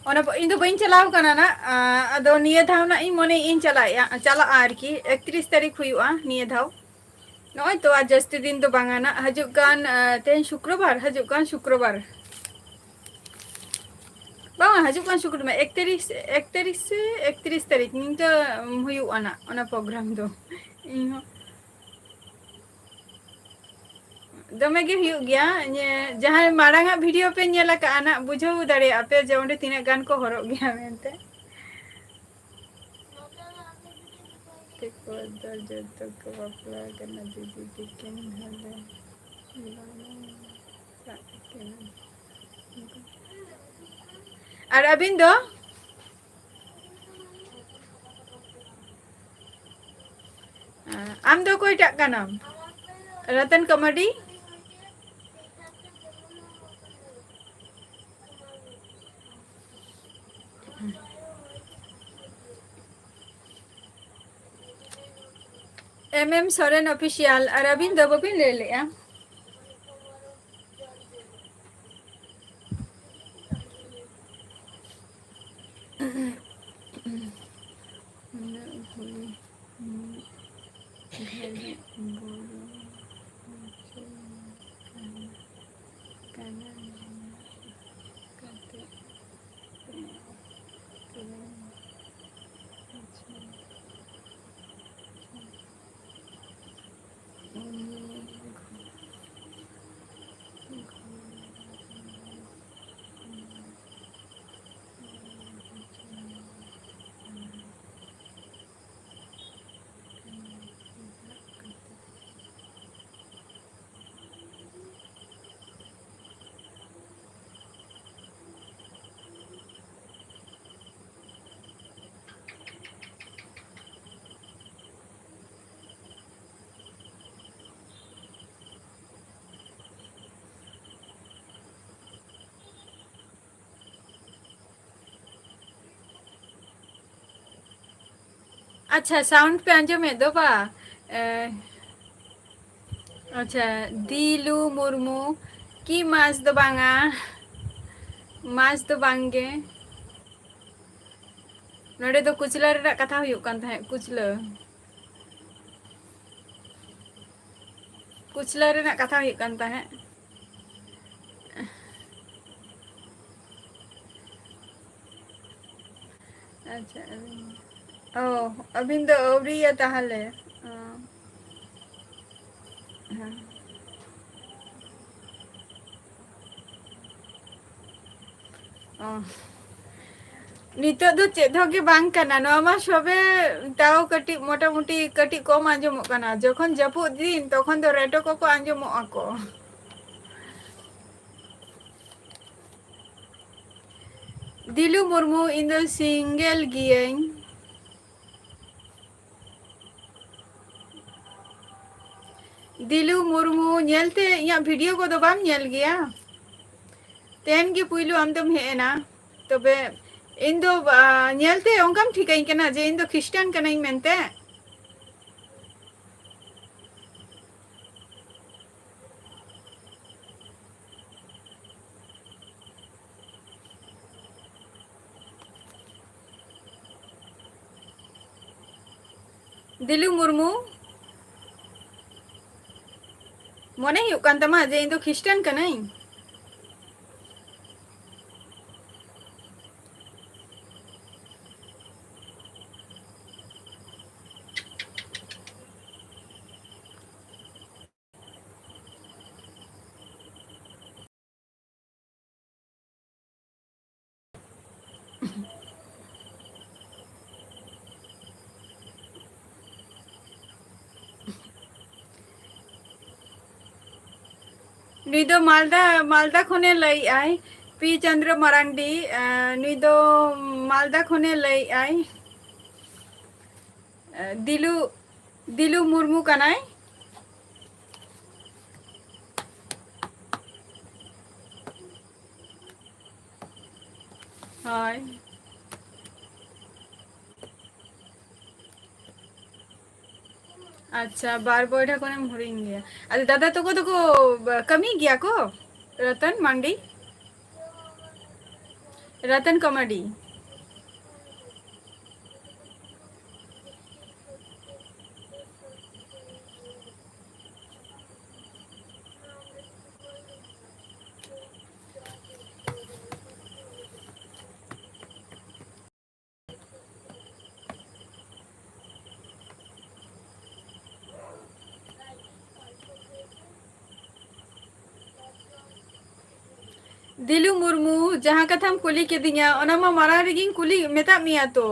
ᱚᱱᱟ ᱯᱚ-, ᱤᱧ ᱫᱚ ᱵᱟᱹᱧ ᱪᱟᱞᱟᱣ ᱠᱟᱱᱟ ᱱᱟᱜ, ᱟ, ᱟᱫᱚ ᱱᱤᱭᱟᱹ ᱫᱷᱟᱣ ᱱᱟᱜ ᱤᱧ ᱢᱚᱱᱮᱭᱮᱫ ᱤᱧ ᱪᱟᱞᱟᱜ, ᱪᱟᱞᱟᱜᱼᱟ ᱟᱨᱠᱤ᱾ ᱮᱠᱛᱨᱤᱥ ᱛᱟᱹᱨᱤᱠᱷ ᱦᱩᱭᱩᱜᱼᱟ ᱱᱤᱭᱟᱹ ᱫᱷᱟᱣ᱾ ᱱᱚᱜᱼᱚᱭ ᱛᱚ, ᱟᱨ ᱡᱟᱹᱥᱛᱤ ᱫᱤᱱ ᱫᱚ ᱵᱟᱝᱟ ᱱᱟᱜ, ᱦᱤᱡᱩᱜ ᱠᱟᱱ, ᱟ, ᱛᱮᱦᱮᱧ ᱥᱩᱠᱨᱚᱵᱟᱨ, ᱦᱤᱡᱩᱜ ᱠᱟᱱ ᱥᱩᱠᱨᱚᱵᱟᱨ᱾ ᱵᱟᱝᱟ, ᱦᱤᱡᱩᱜ ᱠᱟᱱ ᱥᱩᱠᱨᱚᱵᱟᱨ, ᱮᱠᱛᱨᱤᱥ, ᱮᱠᱛᱨᱤᱥ ᱥᱮ ᱮᱠᱛᱨᱤᱥ ᱛᱟᱹᱨᱤᱠᱷ ᱱᱤᱝᱠᱟᱹ, ᱩᱢ, ᱦᱩᱭᱩᱜᱼᱟ ᱱᱟᱜ ᱚᱱᱟ program ᱫᱚ᱾ ᱤᱧ ᱦᱚᱸ ᱫᱚᱢᱮ ᱜᱮ ᱦᱩᱭᱩᱜ ᱜᱮᱭᱟ᱾ ᱧᱮ-, ᱡᱟᱦᱟᱸᱭ ᱢᱟᱲᱟᱝ ᱟᱜ video ᱯᱮ ᱧᱮᱞ ᱟᱠᱟᱫᱼᱟ ᱱᱟᱜ, ᱵᱩᱡᱷᱟᱹᱣ ᱫᱟᱲᱮᱭᱟᱜᱼᱟ ᱯᱮ ᱡᱮ ᱚᱸᱰᱮ ᱛᱤᱱᱟᱹᱜ ᱜᱟᱱ ᱠᱚ ᱦᱚᱨᱚᱜ ᱜᱮᱭᱟ ᱢᱮᱱᱛᱮ᱾ ᱛᱮᱠᱚ ᱫᱚ ᱡᱚᱛᱚ ᱠᱚ ᱵᱟᱯᱞᱟ ᱠᱟᱱᱟ, ᱫᱤᱫᱤ ᱛᱤᱠᱤᱱ ᱦᱚᱸᱞᱮ ᱵᱟᱯᱞᱟ ᱠᱟᱱᱟ᱾ ᱟᱨ ᱟᱹᱵᱤᱱ ᱫᱚ? ᱟᱢ ᱫᱚ ᱚᱠᱚᱭᱴᱟᱜ ᱠᱟᱱᱟᱢ? Ratan comedy? M M Soren Official, ᱟᱨ ᱟᱹᱵᱤᱱ ᱫᱚ ᱵᱟᱹᱵᱤᱱ ᱞᱟᱹᱭ ᱞᱮᱜᱼᱟ? ᱩᱱᱟᱹᱜ ᱦᱩᱭ ᱢᱤᱫ ᱜᱷᱟᱹᱲᱤᱡ ᱵᱚᱞᱚ ᱦᱚᱪᱚ ᱠᱟᱱᱟ, ᱠᱟᱱᱟ ᱠᱟᱛᱮ᱾ ᱟᱪᱪᱷᱟ, sound ᱯᱮ ᱟᱸᱡᱚᱢᱮᱫ ᱫᱚ ᱵᱟ? ᱮ, ᱟᱪᱪᱷᱟ, ᱫᱤᱞᱩ ᱢᱩᱨᱢᱩ, ᱠᱤ ᱢᱟᱪ ᱫᱚ ᱵᱟᱝᱟ, ᱢᱟᱪ ᱫᱚ ᱵᱟᱝᱜᱮ᱾ ᱱᱚᱰᱮ ᱫᱚ ᱠᱩᱪᱞᱟᱹ ᱨᱮᱱᱟᱜ ᱠᱟᱛᱷᱟ ᱦᱩᱭᱩᱜ ᱠᱟᱱ ᱛᱟᱦᱮᱸᱫ, ᱠᱩᱪᱞᱟᱹ᱾ ᱠᱩᱪᱞᱟᱹ ᱨᱮᱱᱟᱜ ᱠᱟᱛᱷᱟ ᱦᱩᱭᱩᱜ ᱠᱟᱱ ᱛᱟᱦᱮᱸᱫ᱾ ᱟᱪᱪᱷᱟ, ᱟᱹᱵᱤᱱ, ᱚ, ᱟᱹᱵᱤᱱ ᱫᱚ ᱟᱹᱣᱨᱤᱭᱟ ᱛᱟᱦᱚᱞᱮ᱾ ᱚ᱾ ᱦᱮᱸ᱾ ᱚ᱾ ᱱᱤᱛᱚᱜ ᱫᱚ ᱪᱮᱫ ᱦᱚᱸ ᱜᱮ ᱵᱟᱝ ᱠᱟᱱᱟ, ᱱᱚᱣᱟ ᱢᱟ ᱥᱚᱵᱮ ᱛᱟᱣ ᱠᱟᱹᱴᱤᱡ ᱢᱚᱴᱟᱢᱩᱴᱤ ᱠᱟᱹᱴᱤᱡ ᱠᱚᱢ ᱟᱸᱡᱚᱢᱚᱜ ᱠᱟᱱᱟ᱾ ᱡᱚᱠᱷᱚᱱ ᱡᱟᱹᱯᱩᱫ ᱫᱤᱱ, ᱛᱚᱠᱷᱚᱱ ᱫᱚ ᱨᱮᱴᱚ ᱠᱚᱠᱚ ᱟᱸᱡᱚᱢᱚᱜᱼᱟ ᱠᱚ᱾ ᱫᱤᱞᱩ ᱢᱩᱨᱢᱩ, ᱤᱧ ᱫᱚ ᱥᱤᱝᱜᱮᱞ ᱜᱤᱭᱟᱹᱧ᱾ ᱫᱤᱞᱩ ᱢᱩᱨᱢᱩ, ᱧᱮᱞᱛᱮ ᱤᱧᱟᱹᱜ ᱵᱷᱤᱰᱤᱭᱳ ᱠᱚᱫᱚ ᱵᱟᱢ ᱧᱮᱞ ᱜᱮᱭᱟ? ᱛᱮᱦᱮᱧ ᱜᱮ ᱯᱩᱭᱞᱩ ᱟᱢ ᱫᱚᱢ ᱦᱮᱡ ᱮᱱᱟ᱾ ᱛᱚᱵᱮ ᱤᱧ ᱫᱚ, ᱟ, ᱧᱮᱞᱛᱮ ᱚᱱᱠᱟᱢ ᱴᱷᱤᱠᱟᱹᱧ ᱠᱟᱱᱟ ᱡᱮ ᱤᱧ ᱫᱚ ᱠᱷᱨᱤᱥᱴᱟᱱ ᱠᱟᱹᱱᱟᱹᱧ ᱢᱮᱱᱛᱮ? ᱫᱤᱞᱩ ᱢᱩᱨᱢᱩ, ᱢᱚᱱᱮ ᱦᱩᱭᱩᱜ ᱠᱟᱱ ᱛᱟᱢᱟ ᱡᱮ ᱤᱧ ᱫᱚ ᱠᱷᱨᱤᱥᱴᱟᱱ ᱠᱟᱹᱱᱟᱹᱧ? ᱱᱩᱭ ᱫᱚ ᱢᱟᱞᱫᱟ, ᱢᱟᱞᱫᱟ ᱠᱷᱚᱱᱮ ᱞᱟᱹᱭᱮᱜᱼᱟᱭ, ᱯᱤ ᱪᱚᱱᱫᱨᱚ ᱢᱟᱨᱟᱱᱰᱤ, ᱮ, ᱱᱩᱭ ᱫᱚ ᱢᱟᱞᱫᱟ ᱠᱷᱚᱱᱮ ᱞᱟᱹᱭᱮᱜᱼᱟᱭ᱾ ᱮ, ᱫᱤᱞᱩ, ᱫᱤᱞᱩ ᱢᱩᱨᱢᱩ ᱠᱟᱱᱟᱭ᱾ ᱦᱳᱭ᱾ ᱟᱪᱪᱷᱟ, ᱵᱟᱨ ᱵᱚᱭᱦᱟ ᱠᱷᱚᱱᱮᱢ ᱦᱩᱰᱤᱧ ᱜᱮᱭᱟ᱾ ᱟᱫᱚ ᱫᱟᱫᱟ ᱛᱟᱠᱚ ᱫᱚᱠᱚ ᱠᱟᱹᱢᱤ ᱜᱮᱭᱟ ᱠᱚ? ᱨᱚᱛᱚᱱ ᱢᱟᱱᱰᱤ, ᱨᱚᱛᱚᱱ ᱠᱚᱢᱟᱰᱤ᱾ ᱫᱤᱞᱩ ᱢᱩᱨᱢᱩ, ᱡᱟᱦᱟᱸ ᱠᱟᱛᱷᱟᱢ ᱠᱩᱞᱤ ᱠᱤᱫᱤᱧᱟ, ᱚᱱᱟ ᱢᱟ ᱢᱟᱲᱟᱝ ᱨᱮᱜᱮᱧ ᱠᱩᱞᱤ ᱢᱮᱛᱟᱫ ᱢᱮᱭᱟ ᱛᱚ᱾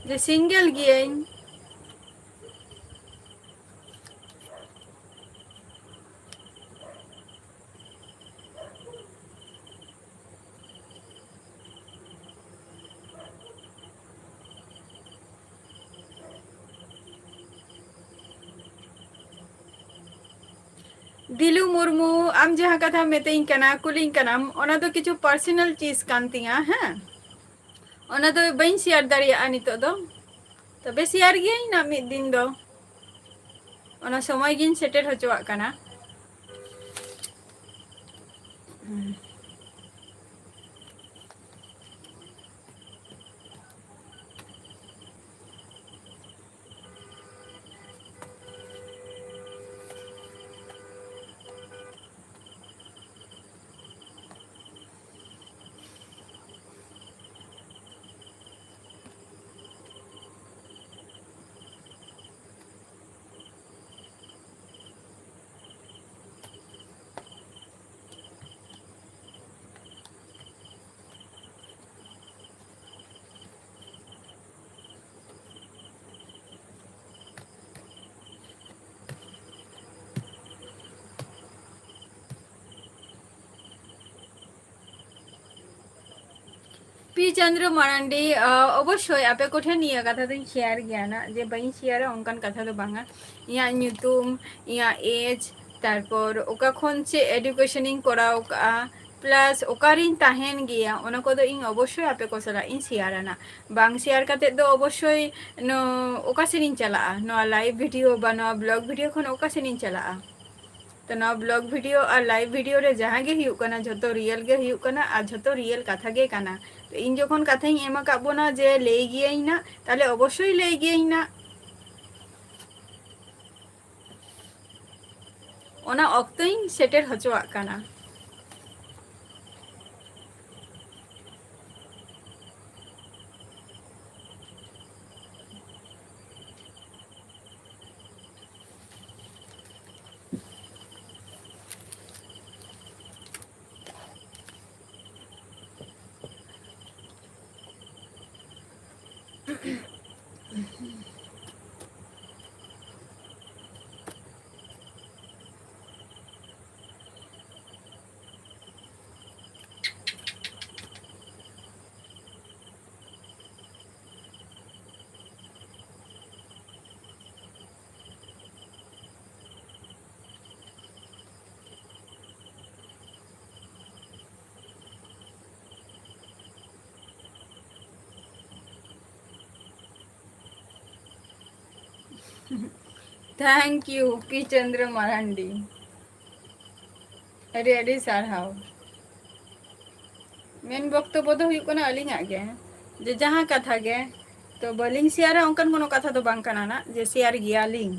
ᱡᱮ single ᱜᱤᱭᱟᱹᱧ᱾ ᱫᱤᱞᱩ ᱢᱩᱨᱢᱩ, ᱟᱢ ᱡᱟᱦᱟᱸ ᱠᱟᱛᱷᱟᱢ ᱢᱮᱛᱟᱹᱧ ᱠᱟᱱᱟ, ᱠᱩᱞᱤᱧ ᱠᱟᱱᱟᱢ, ᱚᱱᱟ ᱫᱚ ᱠᱤᱪᱷᱩ personal ᱪᱤᱡᱽ ᱠᱟᱱ ᱛᱤᱧᱟ, ᱦᱮᱸ? ᱚᱱᱟ ᱫᱚ ᱵᱟᱹᱧ share ᱫᱟᱲᱮᱭᱟᱜᱼᱟ ᱱᱤᱛᱚᱜ ᱫᱚ, ᱛᱚᱵᱮ share ᱜᱤᱭᱟᱹᱧ ᱱᱟᱜ ᱢᱤᱫ ᱫᱤᱱ ᱫᱚ, ᱚᱱᱟ ᱥᱚᱢᱚᱭ ᱜᱤᱧ ᱥᱮᱴᱮᱨ ᱦᱚᱪᱚᱣᱟᱜ ᱠᱟᱱᱟ᱾ ᱯᱤ ᱪᱚᱱᱫᱨᱚ ᱢᱟᱨᱟᱱᱰᱤ, ᱟ, ᱚᱵᱚᱥᱥᱳᱭ ᱟᱯᱮ ᱠᱚᱴᱷᱮᱱ ᱱᱤᱭᱟᱹ ᱠᱟᱛᱷᱟ ᱫᱚᱧ share ᱜᱮᱭᱟ ᱱᱟᱜ, ᱡᱮ ᱵᱟᱹᱧ share ᱟ ᱚᱱᱠᱟᱱ ᱠᱟᱛᱷᱟ ᱫᱚ ᱵᱟᱝᱟ᱾ ᱤᱧᱟᱹᱜ ᱧᱩᱛᱩᱢ, ᱤᱧᱟᱹᱜ age, ᱛᱟᱨᱯᱚᱨ ᱚᱠᱟ ᱠᱷᱚᱱ ᱪᱮᱫ education ᱤᱧ ᱠᱚᱨᱟᱣ ᱠᱟᱜᱼᱟ, plus ᱚᱠᱟᱨᱤᱧ ᱛᱟᱦᱮᱱ ᱜᱮᱭᱟ, ᱚᱱᱟ ᱠᱚᱫᱚ ᱤᱧ ᱚᱵᱚᱥᱥᱳᱭ ᱟᱯᱮ ᱠᱚ ᱥᱟᱞᱟᱜ ᱤᱧ ᱥᱮᱭᱟᱨᱟ ᱱᱟᱜ᱾ ᱵᱟᱝ ᱥᱮᱭᱟᱨ ᱠᱟᱛᱮᱫ ᱫᱚ ᱚᱵᱚᱥᱥᱳᱭ ᱱᱚ-, ᱚᱠᱟ ᱥᱮᱫ ᱤᱧ ᱪᱟᱞᱟᱜᱼᱟ? ᱱᱚᱣᱟ live video ᱵᱟ ᱱᱚᱣᱟ blog video ᱠᱷᱚᱱ ᱚᱠᱟ ᱥᱮᱫ ᱤᱧ ᱪᱟᱞᱟᱜᱼᱟ? ᱛᱚ ᱱᱚᱣᱟ blog video ᱟᱨ live video ᱨᱮ ᱡᱟᱦᱟᱸ ᱜᱮ ᱦᱩᱭᱩᱜ ᱠᱟᱱᱟ, ᱡᱷᱚᱛᱚ real ᱜᱮ ᱦᱩᱭᱩᱜ ᱠᱟᱱᱟ ᱟᱨ ᱡᱷᱚᱛᱚ real ᱠᱟᱛᱷᱟ ᱜᱮ ᱠᱟᱱᱟ᱾ ᱛᱚ ᱤᱧ ᱡᱚᱠᱷᱚᱱ ᱠᱟᱛᱷᱟᱧ ᱮᱢ ᱟᱠᱟᱫ ᱵᱚᱱᱟ ᱡᱮ ᱞᱟᱹᱭ ᱜᱤᱭᱟᱹᱧ ᱱᱟᱜ, ᱛᱟᱦᱞᱮ ᱚᱵᱚᱥᱥᱳᱭ ᱞᱟᱹᱭ ᱜᱤᱭᱟᱹᱧ ᱱᱟᱜ᱾ ᱚᱱᱟ ᱚᱠᱛᱚᱧ ᱥᱮᱴᱮᱨ ᱦᱚᱪᱚᱣᱟᱜ ᱠᱟᱱᱟ᱾ Thank you, P Chandra Marandi. ᱟᱹᱰᱤ ᱟᱹᱰᱤ ᱥᱟᱨᱦᱟᱣ᱾ ᱢᱮᱱ ᱵᱚᱠᱛᱚᱵᱵᱚ ᱫᱚ ᱦᱩᱭᱩᱜ ᱠᱟᱱᱟ ᱟᱹᱞᱤᱧᱟᱜ ᱜᱮ, ᱡᱮ ᱡᱟᱦᱟᱸ ᱠᱟᱛᱷᱟ ᱜᱮ, ᱛᱚ ᱵᱟᱹᱞᱤᱧ ᱥᱮᱭᱟᱨᱟ ᱚᱱᱠᱟᱱ ᱠᱳᱱᱳ ᱠᱟᱛᱷᱟ ᱫᱚ ᱵᱟᱝ ᱠᱟᱱᱟ ᱱᱟᱜ, ᱡᱮ ᱥᱮᱭᱟᱨ ᱜᱮᱭᱟᱞᱤᱧ᱾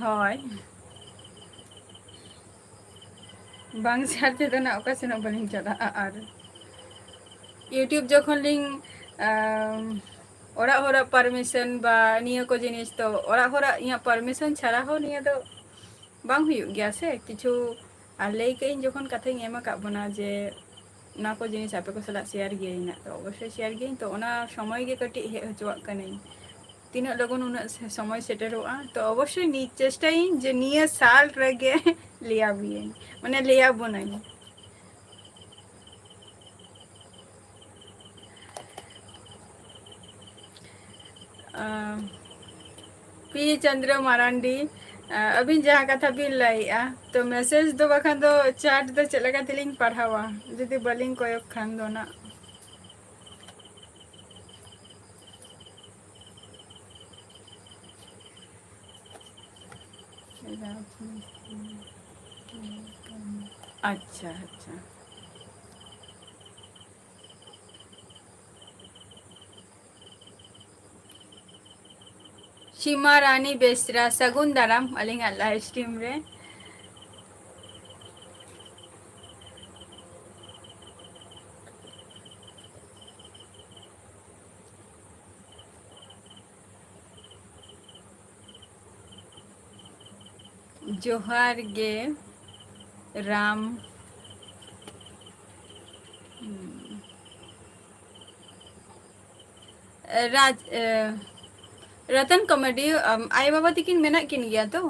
ᱦᱳᱭ᱾ ᱵᱟᱝ ᱥᱮᱭᱟᱨ ᱛᱮᱫᱚ ᱱᱟᱜ ᱚᱠᱟ ᱥᱮᱱ ᱦᱚᱸ ᱵᱟᱹᱞᱤᱧ ᱪᱟᱞᱟᱜᱼᱟ᱾ ᱟᱨ YouTube ᱡᱚᱠᱷᱚᱱ ᱞᱤᱧ, ᱟᱢ, ᱚᱲᱟᱜ ᱦᱚᱲᱟᱜ permission ᱵᱟ ᱱᱤᱭᱟᱹ ᱠᱚ ᱡᱤᱱᱤᱥ ᱛᱚ, ᱚᱲᱟᱜ ᱦᱚᱲᱟᱜ ᱤᱧᱟᱹᱜ permission ᱪᱷᱟᱲᱟ ᱦᱚᱸ ᱱᱤᱭᱟᱹ ᱫᱚ ᱵᱟᱝ ᱦᱩᱭᱩᱜ ᱜᱮᱭᱟ ᱥᱮ ᱠᱤᱪᱷᱩ᱾ ᱟᱨ ᱞᱟᱹᱭ ᱠᱟᱜ ᱟᱹᱧ ᱡᱚᱠᱷᱚᱱ ᱠᱟᱛᱷᱟᱧ ᱮᱢ ᱟᱠᱟᱫ ᱵᱚᱱᱟ ᱡᱮ ᱚᱱᱟ ᱠᱚ ᱡᱤᱱᱤᱥ ᱟᱯᱮ ᱠᱚ ᱥᱟᱞᱟᱜ ᱥᱮᱭᱟᱨ ᱜᱤᱭᱟᱹᱧ ᱱᱟᱜ, ᱛᱚ ᱚᱵᱚᱥᱥᱳᱭ ᱥᱮᱭᱟᱨ ᱜᱤᱭᱟᱹᱧ᱾ ᱛᱚ ᱚᱱᱟ ᱥᱚᱢᱚᱭ ᱜᱮ ᱠᱟᱹᱴᱤᱡ ᱦᱮᱡ ᱦᱚᱪᱚᱣᱟᱜ ᱠᱟᱹᱱᱟᱹᱧ᱾ ᱛᱤᱱᱟᱹᱜ ᱞᱚᱜᱚᱱ ᱩᱱᱟᱹᱜ ᱥᱮ-, ᱥᱚᱢᱚᱭ ᱥᱮᱴᱮᱨᱚᱜᱼᱟ᱾ ᱛᱚ ᱚᱵᱚᱥᱥᱳᱭ ᱱᱤᱭᱟᱹ ᱪᱮᱥᱴᱟᱭᱟᱹᱧ ᱡᱮ ᱱᱤᱭᱟᱹ ᱥᱟᱞ ᱨᱮᱜᱮ ᱞᱟᱹᱭᱟᱵᱤᱭᱟᱹᱧ, ᱢᱟᱱᱮ ᱞᱟᱹᱭᱟᱵᱚᱱᱟᱹᱧ᱾ ᱟᱸ, ᱯᱤ ᱪᱚᱱᱫᱨᱚ ᱢᱟᱨᱟᱱᱰᱤ, ᱟᱸ, ᱟᱹᱵᱤᱱ ᱡᱟᱦᱟᱸ ᱠᱟᱛᱷᱟ ᱵᱤᱱ ᱞᱟᱹᱭᱮᱜᱼᱟ, ᱛᱚ ᱢᱮᱥᱮᱡᱽ ᱫᱚ ᱵᱟᱠᱷᱟᱱ ᱫᱚ ᱪᱟᱴ ᱫᱚ ᱪᱮᱫ ᱞᱮᱠᱟ ᱛᱮᱞᱤᱧ ᱯᱟᱲᱦᱟᱣᱟ ᱡᱩᱫᱤ ᱵᱟᱹᱞᱤᱧ ᱠᱚᱭᱚᱜ ᱠᱷᱟᱱ ᱫᱚ ᱱᱟᱜ? ᱟᱪᱪᱷᱟ, ᱟᱪᱪᱷᱟ᱾ ᱥᱤᱢᱟ ᱨᱟᱱᱤ ᱵᱮᱥᱨᱟ, ᱥᱟᱹᱜᱩᱱ ᱫᱟᱨᱟᱢ ᱟᱹᱞᱤᱧᱟᱜ ᱞᱟᱭᱤᱵᱷ ᱥᱴᱨᱤᱢ ᱨᱮ᱾ ᱡᱚᱦᱟᱨ ᱜᱮ ᱨᱟᱢ᱾ ᱦᱩᱸ᱾ ᱨᱟᱡᱽ, ᱮ, ᱨᱚᱛᱚᱱ ᱠᱚᱢᱮᱰᱤ, ᱟᱢ, ᱟᱭᱳ ᱵᱟᱵᱟ ᱛᱟᱹᱠᱤᱱ ᱢᱮᱱᱟᱜ ᱠᱤᱱ ᱜᱮᱭᱟ ᱛᱚ?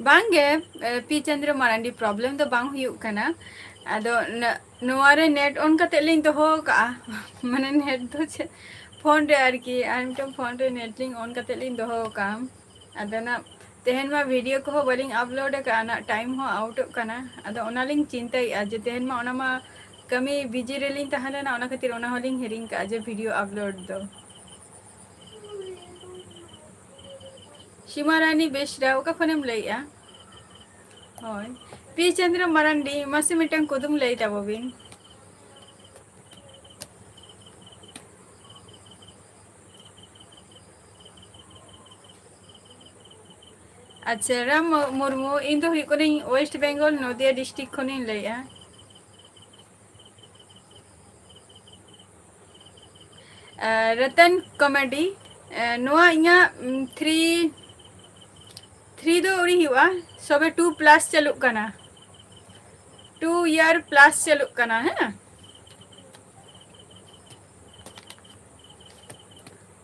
ᱵᱟᱝᱜᱮ, ᱮ, ᱯᱤ ᱪᱚᱱᱫᱨᱚ ᱢᱟᱨᱟᱱᱰᱤ, problem ᱫᱚ ᱵᱟᱝ ᱦᱩᱭᱩᱜ ᱠᱟᱱᱟ᱾ ᱟᱫᱚ ᱱᱚ-, ᱱᱚᱣᱟ ᱨᱮ net on ᱠᱟᱛᱮ ᱞᱤᱧ ᱫᱚᱦᱚ ᱟᱠᱟᱜᱼᱟ᱾ ᱢᱟᱱᱮ net ᱫᱚ ᱪᱮᱫ, ᱯᱷᱳᱱ ᱨᱮ ᱟᱨᱠᱤ, ᱟᱨ ᱢᱤᱫᱴᱟᱝ ᱯᱷᱳᱱ ᱨᱮ net ᱞᱤᱧ on ᱠᱟᱛᱮ ᱞᱤᱧ ᱫᱚᱦᱚ ᱟᱠᱟᱜᱼᱟ᱾ ᱟᱫᱚ ᱱᱟᱜ ᱛᱮᱦᱮᱧ ᱢᱟ video ᱠᱚᱦᱚᱸ ᱵᱟᱹᱞᱤᱧ upload ᱟᱠᱟᱜᱼᱟ, ᱱᱟᱜ time ᱦᱚᱸ outᱚᱜ ᱠᱟᱱᱟ᱾ ᱟᱫᱚ ᱚᱱᱟᱞᱤᱧ ᱪᱤᱱᱛᱟᱹᱭᱮᱫᱼᱟ ᱡᱮ ᱛᱮᱦᱮᱧ ᱢᱟ ᱚᱱᱟ ᱢᱟ ᱠᱟᱹᱢᱤ busy ᱨᱮᱞᱤᱧ ᱛᱟᱦᱮᱸ ᱞᱮᱱᱟ, ᱚᱱᱟ ᱠᱷᱟᱹᱛᱤᱨ ᱚᱱᱟ ᱦᱚᱸᱞᱤᱧ ᱦᱤᱲᱤᱧ ᱠᱟᱜᱼᱟ ᱡᱮ video upload ᱫᱚ᱾ ᱥᱤᱢᱟ ᱨᱟᱱᱤ ᱵᱮᱥᱨᱟ, ᱚᱠᱟ ᱠᱷᱚᱱᱮᱢ ᱞᱟᱹᱭᱮᱜᱼᱟ? ᱦᱳᱭ, ᱯᱤ ᱪᱚᱱᱫᱨᱚ ᱢᱟᱨᱟᱱᱰᱤ, ᱢᱟᱥᱮ ᱢᱤᱫᱴᱟᱝ ᱠᱩᱫᱩᱢ ᱞᱟᱹᱭ ᱛᱟᱵᱚ ᱵᱤᱱ᱾ ᱟᱪᱪᱷᱟ, ᱨᱟᱢ ᱢᱩᱨᱢᱩ, ᱤᱧ ᱫᱚ ᱦᱩᱭᱩᱜ ᱠᱟᱹᱱᱟᱹᱧ West Bengal, ᱱᱚᱫᱤᱭᱟ district ᱠᱷᱚᱱᱤᱧ ᱞᱟᱹᱭᱮᱜᱼᱟ᱾ ᱟᱨ ᱨᱚᱛᱚᱱ ᱠᱚᱢᱮᱰᱤ, ᱮ, ᱱᱚᱣᱟ ᱤᱧᱟᱹᱜ, ᱩᱢ, three, ᱛᱷᱨᱤ ᱫᱚ ᱟᱹᱣᱨᱤ ᱦᱩᱭᱩᱜᱼᱟ, ᱥᱚᱵᱮ ᱴᱩ ᱯᱞᱟᱥ ᱪᱟᱹᱞᱩᱜ ᱠᱟᱱᱟ, ᱴᱩ ᱤᱭᱟᱨ ᱯᱞᱟᱥ ᱪᱟᱹᱞᱩᱜ ᱠᱟᱱᱟ᱾ ᱦᱮᱸ,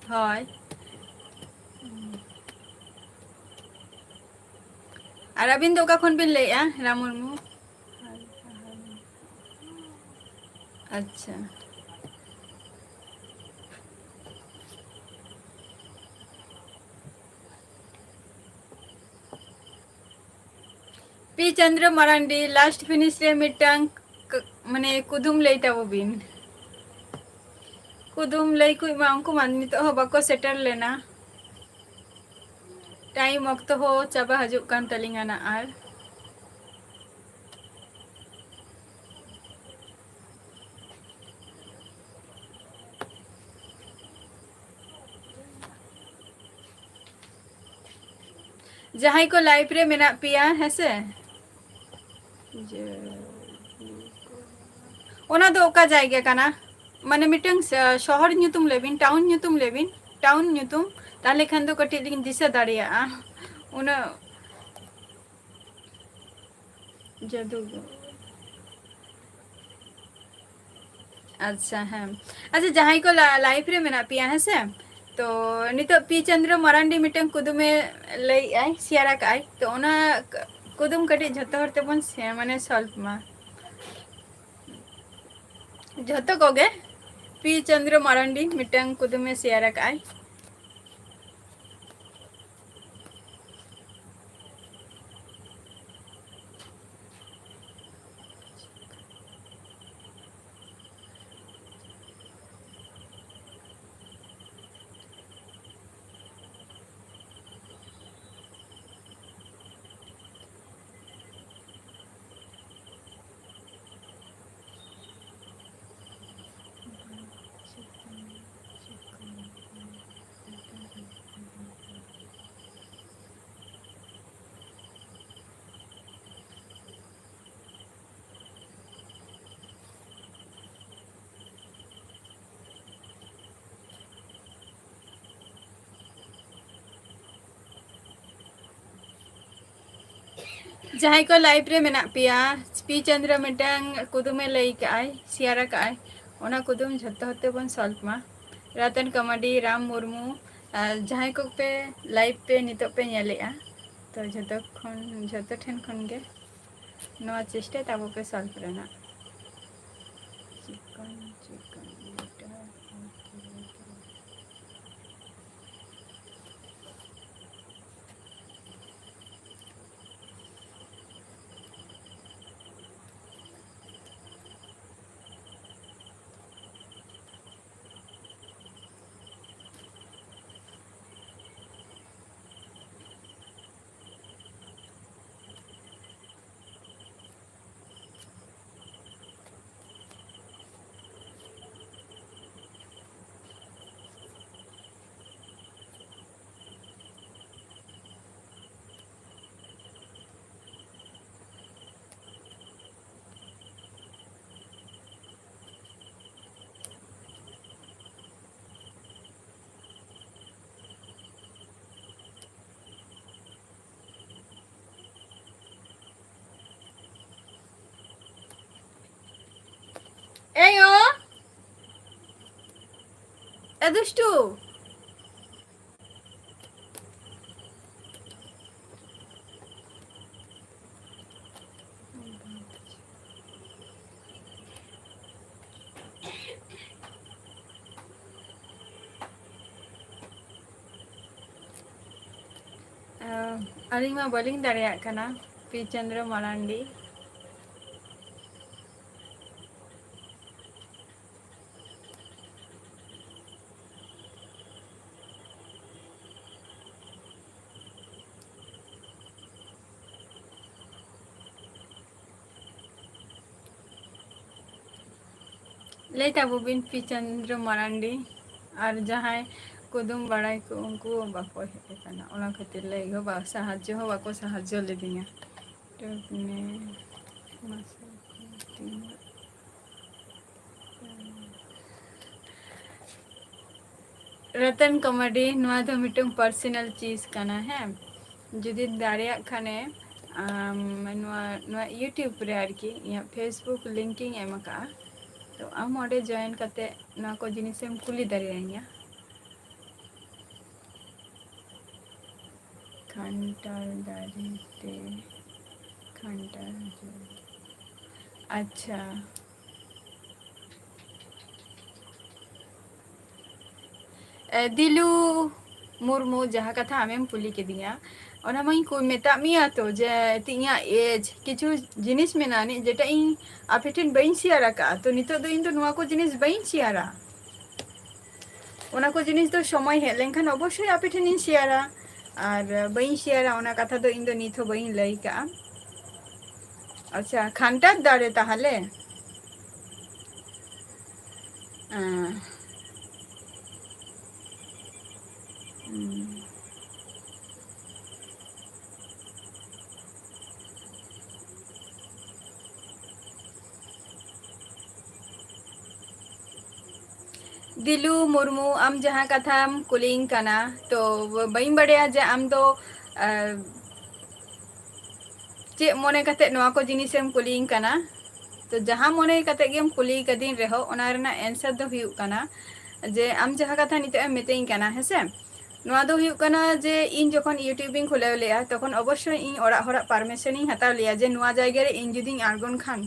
ᱦᱳᱭ᱾ ᱟᱨ ᱟᱹᱵᱤᱱ ᱫᱚ ᱚᱠᱟ ᱠᱷᱚᱱ ᱵᱤᱱ ᱞᱟᱹᱭᱮᱫᱼᱟ, ᱨᱟᱢ ᱢᱩᱨᱢᱩ? ᱟᱪᱪᱷᱟ᱾ P Chandra Marandi, last finish ᱨᱮ ᱢᱤᱫᱴᱟᱝ ᱠ-, ᱢᱟᱱᱮ ᱠᱩᱫᱩᱢ ᱞᱟᱹᱭ ᱛᱟᱵᱚ ᱵᱤᱱ᱾ ᱠᱩᱫᱩᱢ ᱞᱟᱹᱭ ᱠᱩᱡ ᱢᱟ ᱩᱱᱠᱩ ᱢᱟ ᱱᱤᱛᱚᱜ ᱦᱚᱸ ᱵᱟᱠᱚ ᱥᱮᱴᱮᱨ ᱞᱮᱱᱟ᱾ ᱴᱟᱭᱤᱢ ᱚᱠᱛᱚ ᱦᱚᱸ ᱪᱟᱵᱟ ᱦᱤᱡᱩᱜ ᱠᱟᱱ ᱛᱟᱹᱞᱤᱧᱟ ᱱᱟᱜ ᱟᱨ᱾ ᱡᱟᱦᱟᱸᱭ ᱠᱚ ᱞᱟᱭᱤᱵᱷ ᱨᱮ ᱢᱮᱱᱟᱜ ᱯᱮᱭᱟ, ᱦᱮᱸᱥᱮ? ᱚᱱᱟ ᱫᱚ ᱚᱠᱟ ᱡᱟᱭᱜᱟ ᱠᱟᱱᱟ? ᱢᱟᱱᱮ ᱢᱤᱫᱴᱟᱝ ᱥ-, ᱥᱚᱦᱚᱨ ᱧᱩᱛᱩᱢ ᱞᱟᱹᱭ ᱵᱤᱱ, ᱴᱟᱣᱩᱱ ᱧᱩᱛᱩᱢ ᱞᱟᱹᱭ ᱵᱤᱱ, ᱴᱟᱣᱩᱱ ᱧᱩᱛᱩᱢ, ᱛᱟᱦᱞᱮ ᱠᱷᱟᱱ ᱫᱚ ᱠᱟᱹᱴᱤᱡ ᱞᱤᱧ ᱫᱤᱥᱟᱹ ᱫᱟᱲᱮᱭᱟᱜᱼᱟ᱾ ᱩᱱᱟᱹᱜ ᱡᱟᱹᱫᱩᱜᱚᱨ᱾ ᱟᱪᱪᱷᱟ, ᱦᱮᱸ᱾ ᱟᱪᱪᱷᱟ, ᱡᱟᱦᱟᱸᱭ ᱠᱚ ᱞᱟ-, ᱞᱟᱭᱤᱵᱷ ᱨᱮ ᱢᱮᱱᱟᱜ ᱯᱮᱭᱟ, ᱦᱮᱸ ᱥᱮ? ᱛᱚ, ᱱᱤᱛᱚᱜ ᱯᱤ ᱪᱚᱱᱫᱨᱚ ᱢᱟᱨᱟᱱᱰᱤ ᱢᱤᱫᱴᱟᱝ ᱠᱩᱫᱩᱢᱮ ᱞᱟᱹᱭᱮᱜᱼᱟᱭ, ᱥᱮᱭᱟᱨ ᱟᱠᱟᱜᱼᱟᱭ᱾ ᱛᱚ, ᱚᱱᱟ ᱠ-, ᱠᱩᱫᱩᱢ ᱠᱟᱹᱴᱤᱡ ᱡᱷᱚᱛᱚ ᱦᱚᱲ ᱛᱮᱵᱚᱱ ᱥᱮ-, ᱢᱟᱱᱮ, ᱥᱚᱞᱵᱷ ᱢᱟ᱾ ᱡᱷᱚᱛᱚ ᱠᱚᱜᱮ ᱯᱤ ᱪᱚᱱᱫᱨᱚ ᱢᱟᱨᱟᱱᱰᱤ ᱢᱤᱫᱴᱟᱝ ᱠᱩᱫᱩᱢᱮ ᱥᱮᱭᱟᱨ ᱟᱠᱟᱜᱼᱟᱭ᱾ ᱡᱟᱦᱟᱸᱭ ᱠᱚ live ᱨᱮ ᱢᱮᱱᱟᱜ ᱯᱮᱭᱟ, ᱯᱤ ᱪᱚᱱᱫᱨᱚ ᱢᱤᱫᱴᱟᱝ ᱠᱩᱫᱩᱢᱮ ᱞᱟᱹᱭ ᱠᱟᱜᱼᱟᱭ, share ᱟᱠᱟᱜᱼᱟᱭ, ᱚᱱᱟ ᱠᱩᱫᱩᱢ ᱡᱷᱚᱛᱚ ᱦᱚᱲ ᱛᱮᱵᱚᱱ solve ᱢᱟ᱾ ᱨᱟᱛᱚᱱ ᱠᱟᱢᱟᱰᱤ, ᱨᱟᱢ ᱢᱩᱨᱢᱩ, ᱟᱨ ᱡᱟᱦᱟᱸᱭ ᱠᱚᱯᱮ live ᱯᱮ ᱱᱤᱛᱚᱜ ᱯᱮ ᱧᱮᱞᱮᱜᱼᱟ, ᱛᱚ ᱡᱷᱚᱛᱚ ᱠᱷᱚᱱ, ᱡᱷᱚᱛᱚ ᱴᱷᱮᱱ ᱠᱷᱚᱱ ᱜᱮ ᱱᱚᱣᱟ ᱪᱮᱥᱴᱟᱭ ᱛᱟᱵᱚ ᱯᱮ solve ᱨᱮᱱᱟᱜ᱾ ᱪᱤᱠᱚᱱ, ᱪᱤᱠᱚᱱ, ᱵᱮᱴᱟ, ᱮᱭᱳ! ᱮ ᱫᱩᱥᱴᱩ! ᱟᱹᱞᱤᱧ ᱢᱟ ᱵᱟᱹᱞᱤᱧ ᱫᱟᱲᱮᱭᱟᱜ ᱠᱟᱱᱟ, ᱯᱤ ᱪᱚᱱᱫᱨᱚ ᱢᱟᱨᱟᱱᱰᱤ᱾ ᱞᱟᱹᱭ ᱛᱟᱵᱚ ᱵᱤᱱ ᱯᱤ ᱪᱚᱱᱫᱨᱚ ᱢᱟᱨᱟᱱᱰᱤ, ᱟᱨ ᱡᱟᱦᱟᱸᱭ ᱠᱩᱫᱩᱢ ᱵᱟᱲᱟᱭ ᱠᱚ ᱩᱱᱠᱩ ᱵᱟᱠᱚ ᱦᱮᱡ ᱟᱠᱟᱱᱟ, ᱚᱱᱟ ᱠᱷᱟᱹᱛᱤᱨ ᱞᱟᱹᱭ ᱦᱚᱸ ᱵᱟ-, ᱥᱟᱦᱟᱡᱽᱡᱚ ᱦᱚᱸ ᱵᱟᱠᱚ ᱥᱟᱦᱟᱡᱽᱡᱚ ᱞᱤᱫᱤᱧᱟ᱾ ᱴᱩᱠᱱᱮ ᱢᱟᱥᱮ ᱛᱤᱱᱟᱹᱜ ᱨᱚᱛᱚᱱ ᱠᱚᱢᱮᱰᱤ, ᱱᱚᱣᱟ ᱫᱚ ᱢᱤᱫᱴᱟᱝ personal ᱪᱤᱡᱽ ᱠᱟᱱᱟ, ᱦᱮᱸ᱾ ᱡᱩᱫᱤ ᱫᱟᱲᱮᱭᱟᱜ ᱠᱷᱟᱱᱮ, ᱟᱢ ᱱᱚᱣᱟ, ᱱᱚᱣᱟ YouTube ᱨᱮ ᱟᱨᱠᱤ ᱤᱧᱟᱹᱜ Facebook link ᱤᱧ ᱮᱢ ᱟᱠᱟᱫᱼᱟ, ᱛᱚ ᱟᱢ ᱚᱸᱰᱮ join ᱠᱟᱛᱮ ᱱᱚᱣᱟ ᱠᱚ ᱡᱤᱱᱤᱥᱮᱢ ᱠᱩᱞᱤ ᱫᱟᱲᱮᱭᱟᱹᱧᱟ᱾ ᱠᱷᱟᱱᱴᱟᱲ ᱫᱟᱨᱮ ᱛᱮ ᱠᱷᱟᱱᱴᱟᱲ ᱡᱚ᱾ ᱟᱪᱪᱷᱟ᱾ ᱮ, ᱫᱤᱞᱩ ᱢᱩᱨᱢᱩ, ᱡᱟᱦᱟᱸ ᱠᱟᱛᱷᱟ ᱟᱢᱮᱢ ᱠᱩᱞᱤ ᱠᱤᱫᱤᱧᱟ, ᱚᱱᱟ ᱢᱟᱧ ᱠᱩ-, ᱢᱮᱛᱟᱜ ᱢᱮᱭᱟ ᱛᱚ, ᱡᱮ ᱛᱤᱧᱟᱹᱜ age, ᱠᱤᱪᱷᱩ ᱡᱤᱱᱤᱥ ᱢᱮᱱᱟᱜᱼᱟ ᱱᱤᱡ, ᱡᱮᱴᱟ ᱤᱧ ᱟᱯᱮ ᱴᱷᱮᱱ ᱵᱟᱹᱧ share ᱟᱠᱟᱫᱼᱟ᱾ ᱛᱚ ᱱᱤᱛᱚᱜ ᱫᱚ ᱤᱧ ᱫᱚ ᱱᱚᱣᱟ ᱠᱚ ᱡᱤᱱᱤᱥ ᱵᱟᱹᱧ share ᱟ᱾ ᱚᱱᱟ ᱠᱚ ᱡᱤᱱᱤᱥ ᱫᱚ ᱥᱚᱢᱚᱭ ᱦᱮᱡ ᱞᱮᱱᱠᱷᱟᱱ ᱚᱵᱚᱥᱥᱳᱭ ᱟᱯᱮ ᱴᱷᱮᱱᱤᱧ share ᱟ, ᱟᱨ ᱵᱟᱹᱧ share ᱟ ᱚᱱᱟ ᱠᱟᱛᱷᱟ ᱫᱚ ᱤᱧ ᱫᱚ ᱱᱤᱛ ᱦᱚᱸ ᱵᱟᱹᱧ ᱞᱟᱹᱭ ᱠᱟᱜᱼᱟ᱾ ᱟᱪᱪᱷᱟ, ᱠᱷᱟᱱᱴᱟᱲ ᱫᱟᱨᱮ ᱛᱟᱦᱞᱮ? ᱟᱸ, ᱦᱩᱸ᱾ ᱫᱤᱞᱩ ᱢᱩᱨᱢᱩ, ᱟᱢ ᱡᱟᱦᱟᱸ ᱠᱟᱛᱷᱟᱢ ᱠᱩᱞᱤᱧ ᱠᱟᱱᱟ, ᱛᱚ ᱵᱟᱹᱧ ᱵᱟᱲᱟᱭᱟ ᱡᱮ ᱟᱢ ᱫᱚ, ᱟᱸ, ᱪᱮᱫ ᱢᱚᱱᱮ ᱠᱟᱛᱮ ᱱᱚᱣᱟ ᱠᱚ ᱡᱤᱱᱤᱥᱮᱢ ᱠᱩᱞᱤᱧ ᱠᱟᱱᱟ᱾ ᱛᱚ ᱡᱟᱦᱟᱸ ᱢᱚᱱᱮ ᱠᱟᱛᱮ ᱜᱮᱢ ᱠᱩᱞᱤ ᱠᱟᱫᱤᱧ ᱨᱮᱦᱚᱸ, ᱚᱱᱟ ᱨᱮᱱᱟᱜ answer ᱫᱚ ᱦᱩᱭᱩᱜ ᱠᱟᱱᱟ ᱡᱮ ᱟᱢ ᱡᱟᱦᱟᱸ ᱠᱟᱛᱷᱟ ᱱᱤᱛᱚᱜ ᱮᱢ ᱢᱤᱛᱟᱹᱧ ᱠᱟᱱᱟ, ᱦᱮᱸᱥᱮ, ᱱᱚᱣᱟ ᱫᱚ ᱦᱩᱭᱩᱜ ᱠᱟᱱᱟ ᱡᱮ ᱤᱧ ᱡᱚᱠᱷᱚᱱ YouTube ᱤᱧ ᱠᱷᱩᱞᱟᱹᱣ ᱞᱮᱜᱼᱟ, ᱛᱚᱠᱷᱚᱱ ᱚᱵᱚᱥᱥᱳᱭ ᱤᱧ ᱚᱲᱟᱜ ᱦᱚᱲᱟᱜ permission ᱤᱧ ᱦᱟᱛᱟᱣ ᱞᱮᱜᱼᱟ ᱡᱮ ᱱᱚᱣᱟ ᱡᱟᱭᱜᱟ ᱨᱮ ᱤᱧ ᱡᱩᱫᱤᱧ ᱟᱬᱜᱚᱱ ᱠᱷᱟᱱ,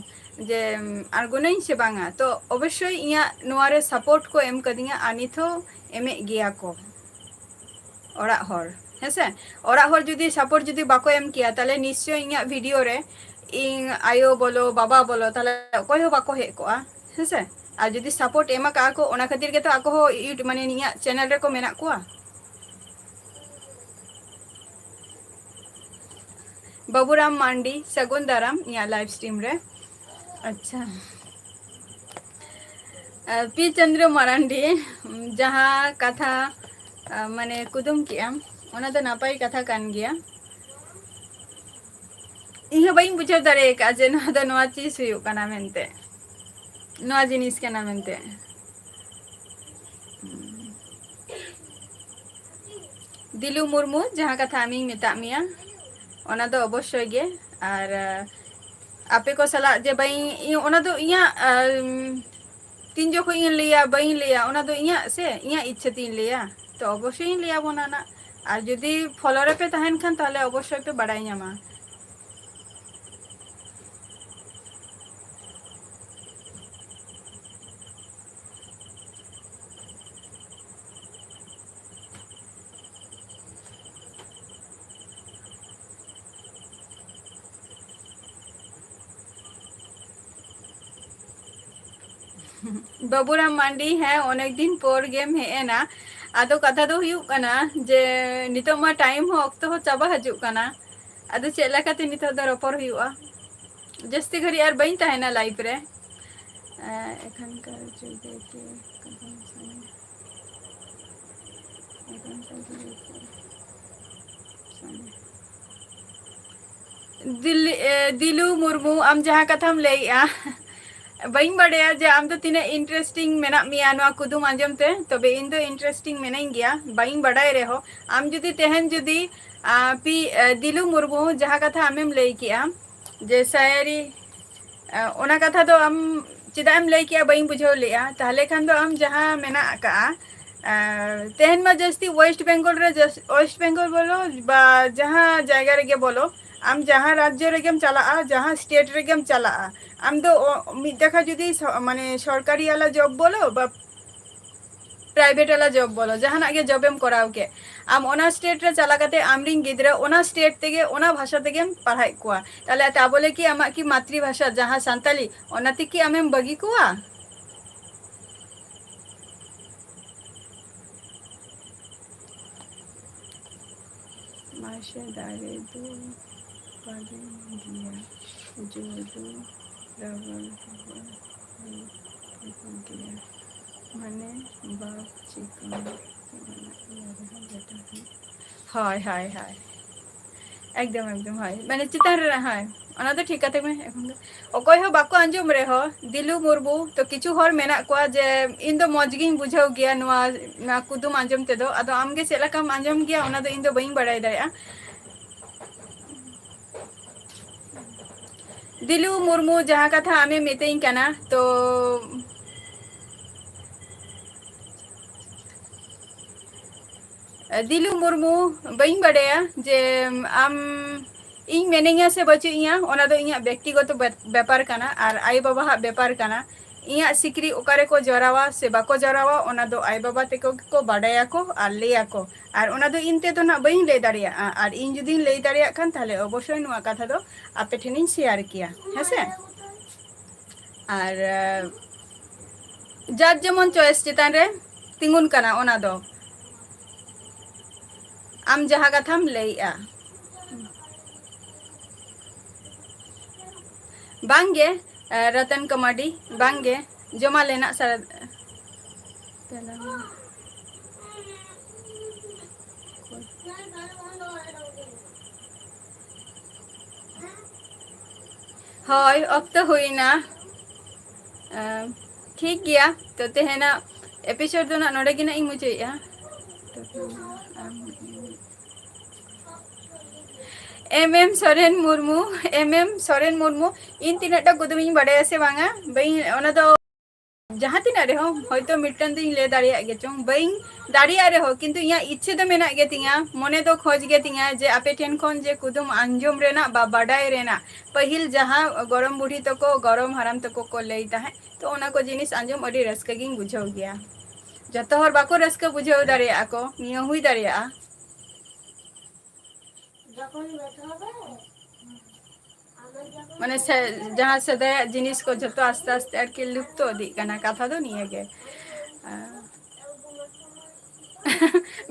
ᱡᱮ, ᱩᱢ, ᱟᱬᱜᱚᱱᱟᱹᱧ ᱥᱮ ᱵᱟᱝᱟ᱾ ᱛᱚ ᱚᱵᱚᱥᱥᱳᱭ ᱤᱧᱟᱹᱜ ᱱᱚᱣᱟ ᱨᱮ support ᱠᱚ ᱮᱢ ᱠᱟᱫᱤᱧᱟ, ᱟᱨ ᱱᱤᱛ ᱦᱚᱸ ᱮᱢᱮᱫ ᱜᱮᱭᱟ ᱠᱚ ᱚᱲᱟᱜ ᱦᱚᱲ, ᱦᱮᱸᱥᱮ᱾ ᱚᱲᱟᱜ ᱦᱚᱲ ᱡᱩᱫᱤ support ᱡᱩᱫᱤ ᱵᱟᱠᱚ ᱮᱢ ᱠᱮᱭᱟ, ᱛᱟᱦᱞᱮ ᱱᱤᱥᱪᱳᱭ ᱤᱧᱟᱹᱜ video ᱨᱮ ᱤᱧ ᱟᱭᱳ ᱵᱚᱞᱚ, ᱵᱟᱵᱟ ᱵᱚᱞᱚ, ᱛᱟᱦᱞᱮ ᱚᱠᱚᱭ ᱦᱚᱸ ᱵᱟᱠᱚ ᱦᱮᱡ ᱠᱚᱜᱼᱟ, ᱦᱮᱸᱥᱮ᱾ ᱟᱨ ᱡᱩᱫᱤ support ᱮᱢ ᱟᱠᱟᱫᱼᱟ ᱠᱚ, ᱚᱱᱟ ᱠᱷᱟᱹᱛᱤᱨ ᱜᱮᱛᱚ ᱟᱠᱚ ᱦᱚᱸ ᱤᱭᱩᱴ-, ᱢᱟᱱᱮ ᱤᱧᱟᱹᱜ channel ᱨᱮᱠᱚ ᱢᱮᱱᱟᱜ ᱠᱚᱣᱟ᱾ ᱵᱟᱵᱩᱨᱟᱢ ᱢᱟᱱᱰᱤ, ᱥᱟᱹᱜᱩᱱ ᱫᱟᱨᱟᱢ ᱤᱧᱟᱹᱜ live stream ᱨᱮ᱾ ᱟᱪᱪᱷᱟ᱾ ᱟᱨ ᱯᱤ ᱪᱚᱱᱫᱨᱚ ᱢᱟᱨᱟᱱᱰᱤ, ᱡᱟᱦᱟᱸ ᱠᱟᱛᱷᱟ, ᱟ, ᱢᱟᱱᱮ ᱠᱩᱫᱩᱢ ᱠᱮᱜᱼᱟᱢ, ᱚᱱᱟ ᱫᱚ ᱱᱟᱯᱟᱭ ᱠᱟᱛᱷᱟ ᱠᱟᱱ ᱜᱮᱭᱟ᱾ ᱤᱧ ᱦᱚᱸ ᱵᱟᱹᱧ ᱵᱩᱡᱷᱟᱹᱣ ᱫᱟᱲᱮ ᱟᱠᱟᱫᱼᱟ ᱡᱮ ᱱᱚᱣᱟ ᱫᱚ ᱱᱚᱣᱟ ᱪᱤᱥ ᱦᱩᱭᱩᱜ ᱠᱟᱱᱟ ᱢᱮᱱᱛᱮ, ᱱᱚᱣᱟ ᱡᱤᱱᱤᱥ ᱠᱟᱱᱟ ᱢᱮᱱᱛᱮ᱾ ᱫᱤᱞᱩ ᱢᱩᱨᱢᱩ, ᱡᱟᱦᱟᱸ ᱠᱟᱛᱷᱟ ᱟᱢᱤᱧ ᱢᱮᱛᱟᱜ ᱢᱮᱭᱟ, ᱚᱱᱟ ᱫᱚ ᱚᱵᱚᱥᱥᱳᱭ ᱜᱮ᱾ ᱟᱨ ᱟᱯᱮ ᱠᱚ ᱥᱟᱞᱟᱜ ᱡᱮ ᱵᱟᱹᱧ, ᱤᱧ, ᱚᱱᱟ ᱫᱚ ᱤᱧᱟᱹᱜ, ᱟᱢ, ᱛᱤᱱ ᱡᱚᱠᱷᱚᱱ ᱤᱧ ᱞᱟᱹᱭᱟ, ᱵᱟᱹᱧ ᱞᱟᱹᱭᱟ, ᱚᱱᱟ ᱫᱚ ᱤᱧᱟᱹᱜ ᱥᱮ, ᱤᱧᱟᱹᱜ ᱤᱪᱪᱷᱟᱹ ᱛᱤᱧ ᱞᱟᱹᱭᱟ᱾ ᱛᱚ ᱚᱵᱚᱥᱥᱳᱭ ᱤᱧ ᱞᱟᱹᱭ ᱟᱵᱚᱱᱟ ᱱᱟᱜ᱾ ᱟᱨ ᱡᱩᱫᱤ ᱯᱷᱚᱞᱳ ᱨᱮᱯᱮ ᱛᱟᱦᱮᱱ ᱠᱷᱟᱱ, ᱛᱟᱦᱚᱞᱮ ᱚᱵᱚᱥᱥᱳᱭ ᱯᱮ ᱵᱟᱲᱟᱭ ᱧᱟᱢᱟ᱾ ᱵᱟᱹᱵᱩᱨᱟᱢ ᱢᱟᱱᱰᱤ, ᱦᱮᱸ, ᱚᱱᱮᱠ ᱫᱤᱱ ᱯᱚᱨ ᱜᱮᱢ ᱦᱮᱡ ᱮᱱᱟ᱾ ᱟᱫᱚ ᱠᱟᱛᱷᱟ ᱫᱚ ᱦᱩᱭᱩᱜ ᱠᱟᱱᱟ ᱡᱮ ᱱᱤᱛᱚᱜ ᱢᱟ ᱴᱟᱭᱤᱢ ᱦᱚᱸ, ᱚᱠᱛᱚ ᱦᱚᱸ ᱪᱟᱵᱟ ᱦᱤᱡᱩᱜ ᱠᱟᱱᱟ᱾ ᱟᱫᱚ ᱪᱮᱫ ᱞᱮᱠᱟᱛᱮ ᱱᱤᱛᱚᱜ ᱫᱚ ᱨᱚᱯᱚᱲ ᱦᱩᱭᱩᱜᱼᱟ? ᱡᱟᱹᱥᱛᱤ ᱜᱷᱟᱹᱲᱤᱡ ᱟᱨ ᱵᱟᱹᱧ ᱛᱟᱦᱮᱱᱟ ᱞᱟᱭᱤᱵᱷ ᱨᱮ᱾ ᱮᱸ, ᱮᱠᱷᱟᱱᱠᱟᱨ ᱡᱩᱜᱮ ᱠᱮ ᱠᱟᱫᱚᱢ ᱥᱟᱢᱱᱮ, ᱮᱠᱷᱟᱱᱠᱟᱨ ᱡᱩᱜᱮ ᱠᱮ ᱥᱟᱢᱱᱮ᱾ ᱫᱤᱞᱤ-, ᱮ, ᱫᱤᱞᱩ ᱢᱩᱨᱢᱩ, ᱟᱢ ᱡᱟᱦᱟᱸ ᱠᱟᱛᱷᱟᱢ ᱞᱟᱹᱭᱮᱜᱼᱟ, ᱵᱟᱹᱧ ᱵᱟᱰᱟᱭᱟ ᱡᱮ ᱟᱢ ᱫᱚ ᱛᱤᱱᱟᱹᱜ ᱤᱱᱴᱟᱨᱮᱥᱴᱤᱝ ᱢᱮᱱᱟᱜ ᱢᱮᱭᱟ ᱱᱚᱣᱟ ᱠᱩᱫᱩᱢ ᱟᱸᱡᱚᱢ ᱛᱮ, ᱛᱚᱵᱮ ᱤᱧ ᱫᱚ ᱤᱱᱴᱟᱨᱮᱥᱴᱤᱝ ᱢᱮᱱᱟᱹᱧ ᱜᱮᱭᱟ, ᱵᱟᱹᱧ ᱵᱟᱰᱟᱭ ᱨᱮᱦᱚᱸ᱾ ᱟᱢ ᱡᱩᱫᱤ ᱛᱮᱦᱮᱧ ᱡᱩᱫᱤ, ᱟ, ᱯᱤ-, ᱮ, ᱫᱤᱞᱩ ᱢᱩᱨᱢᱩ ᱡᱟᱦᱟᱸ ᱠᱟᱛᱷᱟ ᱟᱢᱮᱢ ᱞᱟᱹᱭ ᱠᱮᱜᱼᱟ ᱡᱮ ᱥᱟᱭᱟᱨᱤ, ᱮ, ᱚᱱᱟ ᱠᱟᱛᱷᱟ ᱫᱚ ᱟᱢ ᱪᱮᱫᱟᱜ ᱮᱢ ᱞᱟᱹᱭ ᱠᱮᱜᱼᱟ ᱵᱟᱹᱧ ᱵᱩᱡᱷᱟᱹᱣ ᱞᱮᱜᱼᱟ᱾ ᱛᱟᱦᱚᱞᱮ ᱠᱷᱟᱱ ᱫᱚ ᱟᱢ ᱡᱟᱦᱟᱸ ᱢᱮᱱᱟᱜ ᱟᱠᱟᱜᱼᱟ, ᱮ, ᱛᱮᱦᱮᱧ ᱢᱟ ᱡᱟᱹᱥᱛᱤ ᱳᱭᱮᱥᱴ ᱵᱮᱝᱜᱚᱞ ᱨᱮ, ᱡᱟᱹᱥ-, ᱳᱭᱮᱥᱴ ᱵᱮᱝᱜᱚᱞ ᱵᱚᱞᱚ ᱵᱟ ᱡᱟᱦᱟᱸ ᱡᱟᱭᱜᱟ ᱨᱮᱜᱮ ᱵᱚᱞᱚ, ᱟᱢ ᱡᱟᱦᱟᱸ ᱨᱟᱡᱽᱡᱚ ᱨᱮᱜᱮᱢ ᱪᱟᱞᱟᱜᱼᱟ, ᱡᱟᱦᱟᱸ ᱥᱴᱮᱴ ᱨᱮᱜᱮᱢ ᱪᱟᱞᱟᱜᱼᱟ, ᱟᱢ ᱫᱚ ᱚ-, ᱢᱤᱫ ᱫᱮᱠᱷᱟ ᱡᱩᱫᱤ ᱥᱚ-, ᱢᱟᱱᱮ ᱥᱚᱨᱠᱟᱨᱤ ᱣᱟᱞᱟ ᱡᱚᱵ ᱵᱚᱞᱚ ᱵᱟ ᱯᱨᱟᱭᱵᱷᱮᱴ ᱣᱟᱞᱟ ᱡᱚᱵ ᱵᱚᱞᱚ, ᱡᱟᱦᱟᱱᱟᱜ ᱜᱮ ᱡᱚᱵ ᱮᱢ ᱠᱚᱨᱟᱣ ᱠᱮᱫ, ᱟᱢ ᱚᱱᱟ ᱥᱴᱮᱴ ᱨᱮ ᱪᱟᱞᱟᱣ ᱠᱟᱛᱮ ᱟᱢᱨᱤᱱ ᱜᱤᱫᱽᱨᱟᱹ ᱚᱱᱟ ᱥᱴᱮᱴ ᱛᱮᱜᱮ ᱚᱱᱟ ᱵᱷᱟᱥᱟ ᱛᱮᱜᱮᱢ ᱯᱟᱲᱦᱟᱣᱮᱫ ᱠᱚᱣᱟ᱾ ᱛᱟᱦᱞᱮ ᱛᱮ ᱟᱵᱚ ᱞᱟᱹᱜᱤᱫ ᱟᱢᱟᱜ ᱠᱤ ᱢᱟᱛᱨᱤ ᱵᱷᱟᱥᱟ ᱡᱟᱦᱟᱸ ᱥᱟᱱᱛᱟᱞᱤ, ᱚᱱᱟ ᱛᱮᱠᱤ ᱟᱢᱮᱢ ᱵᱟᱹᱜᱤ ᱠᱚᱣᱟ? ᱢᱟᱥᱮ ᱫᱟᱨᱮ ᱫᱚ ᱵᱟᱞᱮ ᱜᱮᱭᱟ, ᱡᱚ ᱫᱚ ᱨᱟᱵᱟᱨ ᱨᱟᱵᱟᱨ ᱦᱩᱭᱩᱜ ᱜᱮᱭᱟ, ᱢᱟᱱᱮ ᱵᱟᱯ ᱪᱤᱠᱟᱹ ᱦᱳᱭ, ᱦᱳᱭ, ᱦᱳᱭ᱾ ᱮᱠᱫᱚᱢ, ᱮᱠᱫᱚᱢ, ᱦᱳᱭ᱾ ᱢᱟᱱᱮ ᱪᱮᱛᱟᱱ ᱨᱮ, ᱦᱳᱭ᱾ ᱚᱱᱟ ᱫᱚ ᱴᱷᱤᱠ ᱠᱟᱛᱷᱟ ᱜᱮ, ᱮᱠᱷᱚᱱ ᱫᱚ ᱚᱠᱚᱭ ᱦᱚᱸ ᱵᱟᱠᱚ ᱟᱸᱡᱚᱢ ᱨᱮᱦᱚᱸ, ᱫᱤᱞᱩ ᱢᱩᱨᱢᱩ, ᱛᱚ ᱠᱤᱪᱷᱩ ᱦᱚᱲ ᱢᱮᱱᱟᱜ ᱠᱚᱣᱟ ᱡᱮ, "ᱤᱧ ᱫᱚ ᱢᱚᱡᱽ ᱜᱤᱧ ᱵᱩᱡᱷᱟᱹᱣ ᱜᱮᱭᱟ ᱱᱚᱣᱟ, ᱱᱚᱣᱟ ᱠᱩᱫᱩᱢ ᱟᱸᱡᱚᱢ ᱛᱮᱫᱚ᱾" ᱟᱫᱚ ᱟᱢ ᱜᱮ ᱪᱮᱫ ᱞᱮᱠᱟᱢ ᱟᱸᱡᱚᱢ ᱜᱮᱭᱟ, ᱚᱱᱟ ᱫᱚ ᱤᱧ ᱫᱚ ᱵᱟᱹᱧ ᱵᱟᱲᱟᱭ ᱫᱟᱲᱮᱭᱟᱜᱼᱟ᱾ ᱫᱤᱞᱩ ᱢᱩᱨᱢᱩ, ᱡᱟᱦᱟᱸ ᱠᱟᱛᱷᱟ ᱟᱢᱮᱢ ᱢᱤᱛᱟᱹᱧ ᱠᱟᱱᱟ, ᱛᱚ, ᱫᱤᱞᱩ ᱢᱩᱨᱢᱩ, ᱵᱟᱹᱧ ᱵᱟᱰᱟᱭᱟ ᱡᱮ ᱟᱢ, ᱤᱧ ᱢᱮᱱᱟᱹᱧᱟ ᱥᱮ ᱵᱟᱹᱪᱩᱜ ᱤᱧᱟ, ᱚᱱᱟ ᱫᱚ ᱤᱧᱟᱹᱜ ᱵᱮᱠᱛᱤᱜᱚᱛᱚ ᱵᱮᱯ-, ᱵᱮᱯᱟᱨ ᱠᱟᱱᱟ, ᱟᱨ ᱟᱭᱳᱼᱵᱟᱵᱟᱣᱟᱜ ᱵᱮᱯᱟᱨ ᱠᱟᱱᱟ᱾ ᱤᱧᱟᱹᱜ ᱥᱤᱠᱲᱤ ᱚᱠᱟ ᱨᱮᱠᱚ ᱡᱚᱨᱟᱣᱟ ᱥᱮ ᱵᱟᱠᱚ ᱡᱚᱨᱟᱣᱟ, ᱚᱱᱟ ᱫᱚ ᱟᱭᱳᱼᱵᱟᱵᱟ ᱛᱮᱠᱚ ᱜᱮᱠᱚ ᱵᱟᱰᱟᱭᱟᱠᱚ ᱟᱨ ᱞᱟᱹᱭᱟᱠᱚ᱾ ᱟᱨ ᱚᱱᱟ ᱫᱚ ᱤᱧ ᱛᱮᱫᱚ ᱱᱟᱜ ᱵᱟᱹᱧ ᱞᱟᱹᱭ ᱫᱟᱲᱮᱭᱟᱜᱼᱟ, ᱟᱨ ᱤᱧ ᱡᱩᱫᱤᱧ ᱞᱟᱹᱭ ᱫᱟᱲᱮᱭᱟᱜ ᱠᱷᱟᱱ, ᱛᱟᱦᱞᱮ ᱚᱵᱚᱥᱥᱳᱭ ᱱᱚᱣᱟ ᱠᱟᱛᱷᱟ ᱫᱚ ᱟᱯᱮ ᱴᱷᱮᱱᱤᱧ ᱥᱮᱭᱟᱨ ᱠᱮᱭᱟ, ᱦᱮᱸᱥᱮ? ᱟᱨ, ᱟᱨ ᱡᱟᱨ ᱡᱮᱢᱚᱱ choice ᱪᱮᱛᱟᱱ ᱨᱮ ᱛᱤᱸᱜᱩᱱ ᱠᱟᱱᱟ ᱚᱱᱟ ᱫᱚ, ᱟᱢ ᱡᱟᱦᱟᱸ ᱠᱟᱛᱷᱟᱢ ᱞᱟᱹᱭᱮᱜᱼᱟ᱾ ᱵᱟᱝᱜᱮ, ᱨᱚᱛᱚᱱ ᱠᱚᱢᱟᱰᱤ, ᱵᱟᱝᱜᱮ, ᱡᱚᱢᱟ ᱞᱮᱱᱟᱜ ᱥᱟᱨᱟ᱾ ᱦᱳᱭ, ᱚᱠᱛᱚ ᱦᱩᱭᱱᱟ᱾ ᱟᱢ, ᱴᱷᱤᱠ ᱜᱮᱭᱟ, ᱛᱚ ᱛᱮᱦᱮᱧᱟᱜ episode ᱫᱚ ᱱᱟᱜ ᱱᱚᱰᱮ ᱜᱮ ᱱᱟᱜ ᱤᱧ ᱢᱩᱪᱟᱹᱫᱮᱜᱼᱟ᱾ ᱮᱢ ᱮᱢ ᱥᱚᱨᱮᱱ ᱢᱩᱨᱢᱩ, ᱮᱢ ᱮᱢ ᱥᱚᱨᱮᱱ ᱢᱩᱨᱢᱩ, ᱤᱧ ᱛᱤᱱᱟᱹᱜ ᱴᱟ ᱠᱩᱫᱩᱢᱤᱧ ᱵᱟᱰᱟᱭᱟ ᱥᱮ ᱵᱟᱝᱟ, ᱵᱟᱹᱧ, ᱚᱱᱟ ᱫᱚ ᱡᱟᱦᱟᱸ ᱛᱤᱱᱟᱹᱜ ᱨᱮᱦᱚᱸ, ᱦᱚᱭᱛᱳ ᱢᱤᱫᱴᱟᱝ ᱫᱚᱧ ᱞᱟᱹᱭ ᱫᱟᱲᱮᱭᱟᱜ ᱜᱮ ᱪᱚᱝ, ᱵᱟᱹᱧ ᱫᱟᱲᱮᱭᱟᱜ ᱨᱮᱦᱚᱸ, ᱠᱤᱱᱛᱩ ᱤᱧᱟᱹᱜ ᱤᱪᱪᱷᱟᱹ ᱫᱚ ᱢᱮᱱᱟᱜ ᱜᱮ ᱛᱤᱧᱟ, ᱢᱚᱱᱮ ᱫᱚ ᱠᱷᱚᱡᱽ ᱜᱮ ᱛᱤᱧᱟ ᱡᱮ ᱟᱯᱮ ᱴᱷᱮᱱ ᱠᱷᱚᱱ ᱡᱮ ᱠᱩᱫᱩᱢ ᱟᱸᱡᱚᱢ ᱨᱮᱱᱟᱜ ᱵᱟ ᱵᱟᱰᱟᱭ ᱨᱮᱱᱟᱜ, ᱯᱟᱹᱦᱤᱞ ᱡᱟᱦᱟᱸ ᱜᱚᱲᱚᱢ ᱵᱩᱰᱷᱤ ᱛᱟᱠᱚ, ᱜᱚᱲᱚᱢ ᱦᱟᱲᱟᱢ ᱛᱟᱠᱚ ᱠᱚ ᱞᱟᱹᱭ ᱛᱟᱦᱮᱸᱫ, ᱛᱚ ᱚᱱᱟ ᱠᱚ ᱡᱤᱱᱤᱥ ᱟᱸᱡᱚᱢ ᱟᱹᱰᱤ ᱨᱟᱹᱥᱠᱟᱹ ᱜᱤᱧ ᱵᱩᱡᱷᱟᱹᱣ ᱜᱮᱭᱟ᱾ ᱡᱚᱛᱚ ᱦᱚᱲ ᱵᱟᱠᱚ ᱨᱟᱹᱥᱠᱟᱹ ᱵᱩᱡᱷᱟᱹᱣ ᱫᱟᱲᱮᱭᱟᱜᱼᱟ ᱠᱚ, ᱱᱤᱭᱟᱹ ᱦᱩᱭ ᱫᱟᱲᱮᱭᱟᱜᱼᱟ᱾ ᱢᱟᱱᱮ ᱥᱮ-, ᱡᱟᱦᱟᱸ ᱥᱮᱫᱟᱭᱟᱜ ᱡᱤᱱᱤᱥ ᱠᱚ ᱡᱷᱚᱛᱚ ᱟᱥᱛᱮ ᱟᱥᱛᱮ ᱟᱨᱠᱤ ᱞᱩᱯᱛᱚ ᱤᱫᱤᱜ ᱠᱟᱱᱟ, ᱠᱟᱛᱷᱟ ᱫᱚ ᱱᱤᱭᱟᱹ ᱜᱮ᱾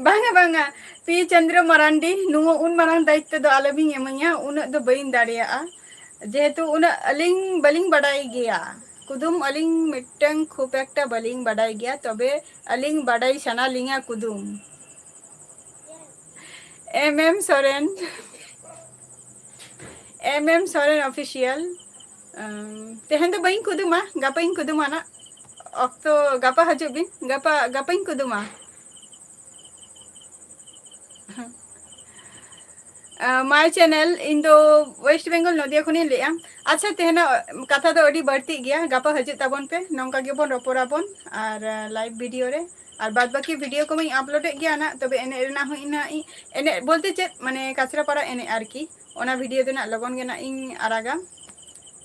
ᱵᱟᱝᱟ, ᱵᱟᱝᱟ, ᱯᱤ ᱪᱚᱱᱫᱨᱚ ᱢᱟᱨᱟᱱᱰᱤ, ᱱᱚᱣᱟ ᱩᱱ ᱢᱟᱨᱟᱝ ᱫᱟᱭᱤᱛᱛᱚ ᱫᱚ ᱟᱞᱚᱵᱤᱱ ᱮᱢᱟᱹᱧᱟ, ᱩᱱᱟᱹᱜ ᱫᱚ ᱵᱟᱹᱧ ᱫᱟᱲᱮᱭᱟᱜᱼᱟ, ᱡᱮᱦᱮᱛᱩ ᱩᱱᱟᱹᱜ ᱟᱹᱞᱤᱧ ᱵᱟᱹᱞᱤᱧ ᱵᱟᱰᱟᱭ ᱜᱮᱭᱟ᱾ ᱠᱩᱫᱩᱢ ᱟᱹᱞᱤᱧ ᱢᱤᱫᱴᱟᱝ ᱠᱷᱩᱵ ᱮᱠᱴᱟ ᱵᱟᱹᱞᱤᱧ ᱵᱟᱰᱟᱭ ᱜᱮᱭᱟ, ᱛᱚᱵᱮ ᱟᱹᱞᱤᱧ ᱵᱟᱰᱟᱭ ᱥᱟᱱᱟ ᱞᱤᱧᱟ ᱠᱩᱫᱩᱢ᱾ ᱮᱢ ᱮᱢ ᱥᱚᱨᱮᱱ, ᱮᱢ ᱮᱢ ᱥᱚᱨᱮᱱ official᱾ ᱟᱢ, ᱛᱮᱦᱮᱧ ᱫᱚ ᱵᱟᱹᱧ ᱠᱩᱫᱩᱢᱟ, ᱜᱟᱯᱟᱧ ᱠᱩᱫᱩᱢᱟ ᱱᱟᱜ᱾ ᱚᱠᱛᱚ ᱜᱟᱯᱟ ᱦᱤᱡᱩᱜ ᱵᱤᱱ, ᱜᱟᱯᱟ, ᱜᱟᱯᱟᱧ ᱠᱩᱫᱩᱢᱟ᱾ ᱢᱟᱭ ᱪᱮᱱᱮᱞ, ᱤᱧ ᱫᱚ ᱳᱭᱮᱥᱴ ᱵᱮᱝᱜᱚᱞ ᱱᱚᱫᱤᱭᱟ ᱠᱷᱚᱱᱤᱧ ᱞᱟᱹᱭᱮᱜᱼᱟ᱾ ᱟᱪᱪᱷᱟ, ᱛᱮᱦᱮᱧᱟᱜ ᱠᱟᱛᱷᱟ ᱫᱚ ᱟᱹᱰᱤ ᱵᱟᱹᱲᱛᱤᱜ ᱜᱮᱭᱟ, ᱜᱟᱯᱟ ᱦᱤᱡᱩᱜ ᱛᱟᱵᱚᱱ ᱯᱮ, ᱱᱚᱝᱠᱟ ᱜᱮᱵᱚᱱ ᱨᱚᱯᱚᱲᱟᱵᱚᱱ ᱟᱨ ᱞᱟᱭᱤᱵᱷ ᱵᱷᱤᱰᱤᱭᱳ ᱨᱮ᱾ ᱟᱨ ᱵᱟᱫ ᱵᱟᱹᱠᱤ ᱵᱷᱤᱰᱤᱭᱳ ᱠᱚᱢᱟᱧ ᱟᱯᱞᱳᱰᱮᱫ ᱜᱮᱭᱟ ᱱᱟᱜ, ᱛᱚᱵᱮ ᱮᱱᱮᱡ ᱨᱮᱱᱟᱜ ᱦᱚᱸ ᱤᱧ ᱱᱟᱜ ᱤᱧ ᱮᱱᱮᱡ ᱵᱚᱞᱛᱮ ᱪᱮᱫ, ᱢᱟᱱᱮ ᱠᱟᱪᱨᱟᱯᱟᱲᱟ ᱮᱱᱮᱡ ᱟᱨᱠᱤ, ᱚᱱᱟ ᱵᱷᱤᱰᱤᱭᱳ ᱫᱚ ᱱᱟᱜ ᱞᱚᱜᱚᱱ ᱜᱮ ᱱᱟᱜ ᱤᱧ ᱟᱲᱟᱜᱟ᱾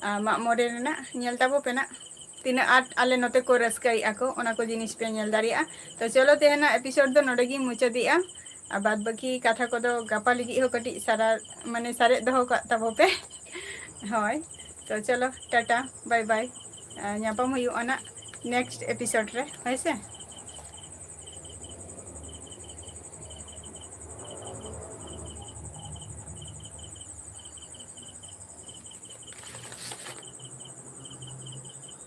ᱟᱨ ᱢᱟᱜ ᱢᱚᱬᱮ ᱨᱮᱱᱟᱜ ᱧᱮᱞ ᱛᱟᱵᱚ ᱯᱮ ᱱᱟᱜ, ᱛᱤᱱᱟᱹᱜ ᱟᱸᱴ ᱟᱞᱮ ᱱᱚᱛᱮ ᱠᱚ ᱨᱟᱹᱥᱠᱟᱹᱭᱮᱫᱼᱟ ᱠᱚ, ᱚᱱᱟ ᱠᱚ ᱡᱤᱱᱤᱥ ᱯᱮ ᱧᱮᱞ ᱫᱟᱲᱮᱭᱟᱜᱼᱟ᱾ ᱛᱚ ᱪᱚᱞᱚ, ᱛᱮᱦᱮᱧᱟᱜ ᱮᱯᱤᱥᱳᱰ ᱫᱚ ᱱᱚᱰᱮ ᱜᱤᱧ ᱢᱩᱪᱟᱹᱫᱮᱜᱼᱟ᱾ ᱟᱨ ᱵᱟᱫ ᱵᱟᱹᱠᱤ ᱠᱟᱛᱷᱟ ᱠᱚᱫᱚ ᱜᱟᱯᱟ ᱞᱟᱹᱜᱤᱫ ᱦᱚᱸ ᱠᱟᱹᱴᱤᱡ ᱥᱟᱨᱟ, ᱢᱟᱱᱮ ᱥᱟᱨᱮᱡ ᱫᱚᱦᱚ ᱠᱟᱜ ᱛᱟᱵᱚ ᱯᱮ᱾ ᱦᱳᱭ, ᱛᱚ ᱪᱚᱞᱚ, ᱴᱟᱴᱟ, ᱵᱟᱭ ᱵᱟᱭ᱾ ᱟᱨ ᱧᱟᱯᱟᱢ ᱦᱩᱭᱩᱜᱼᱟ ᱱᱟᱜ ᱱᱮᱠᱥᱴ ᱮᱯᱤᱥᱳᱰ ᱨᱮ, ᱦᱳᱭ ᱥᱮ?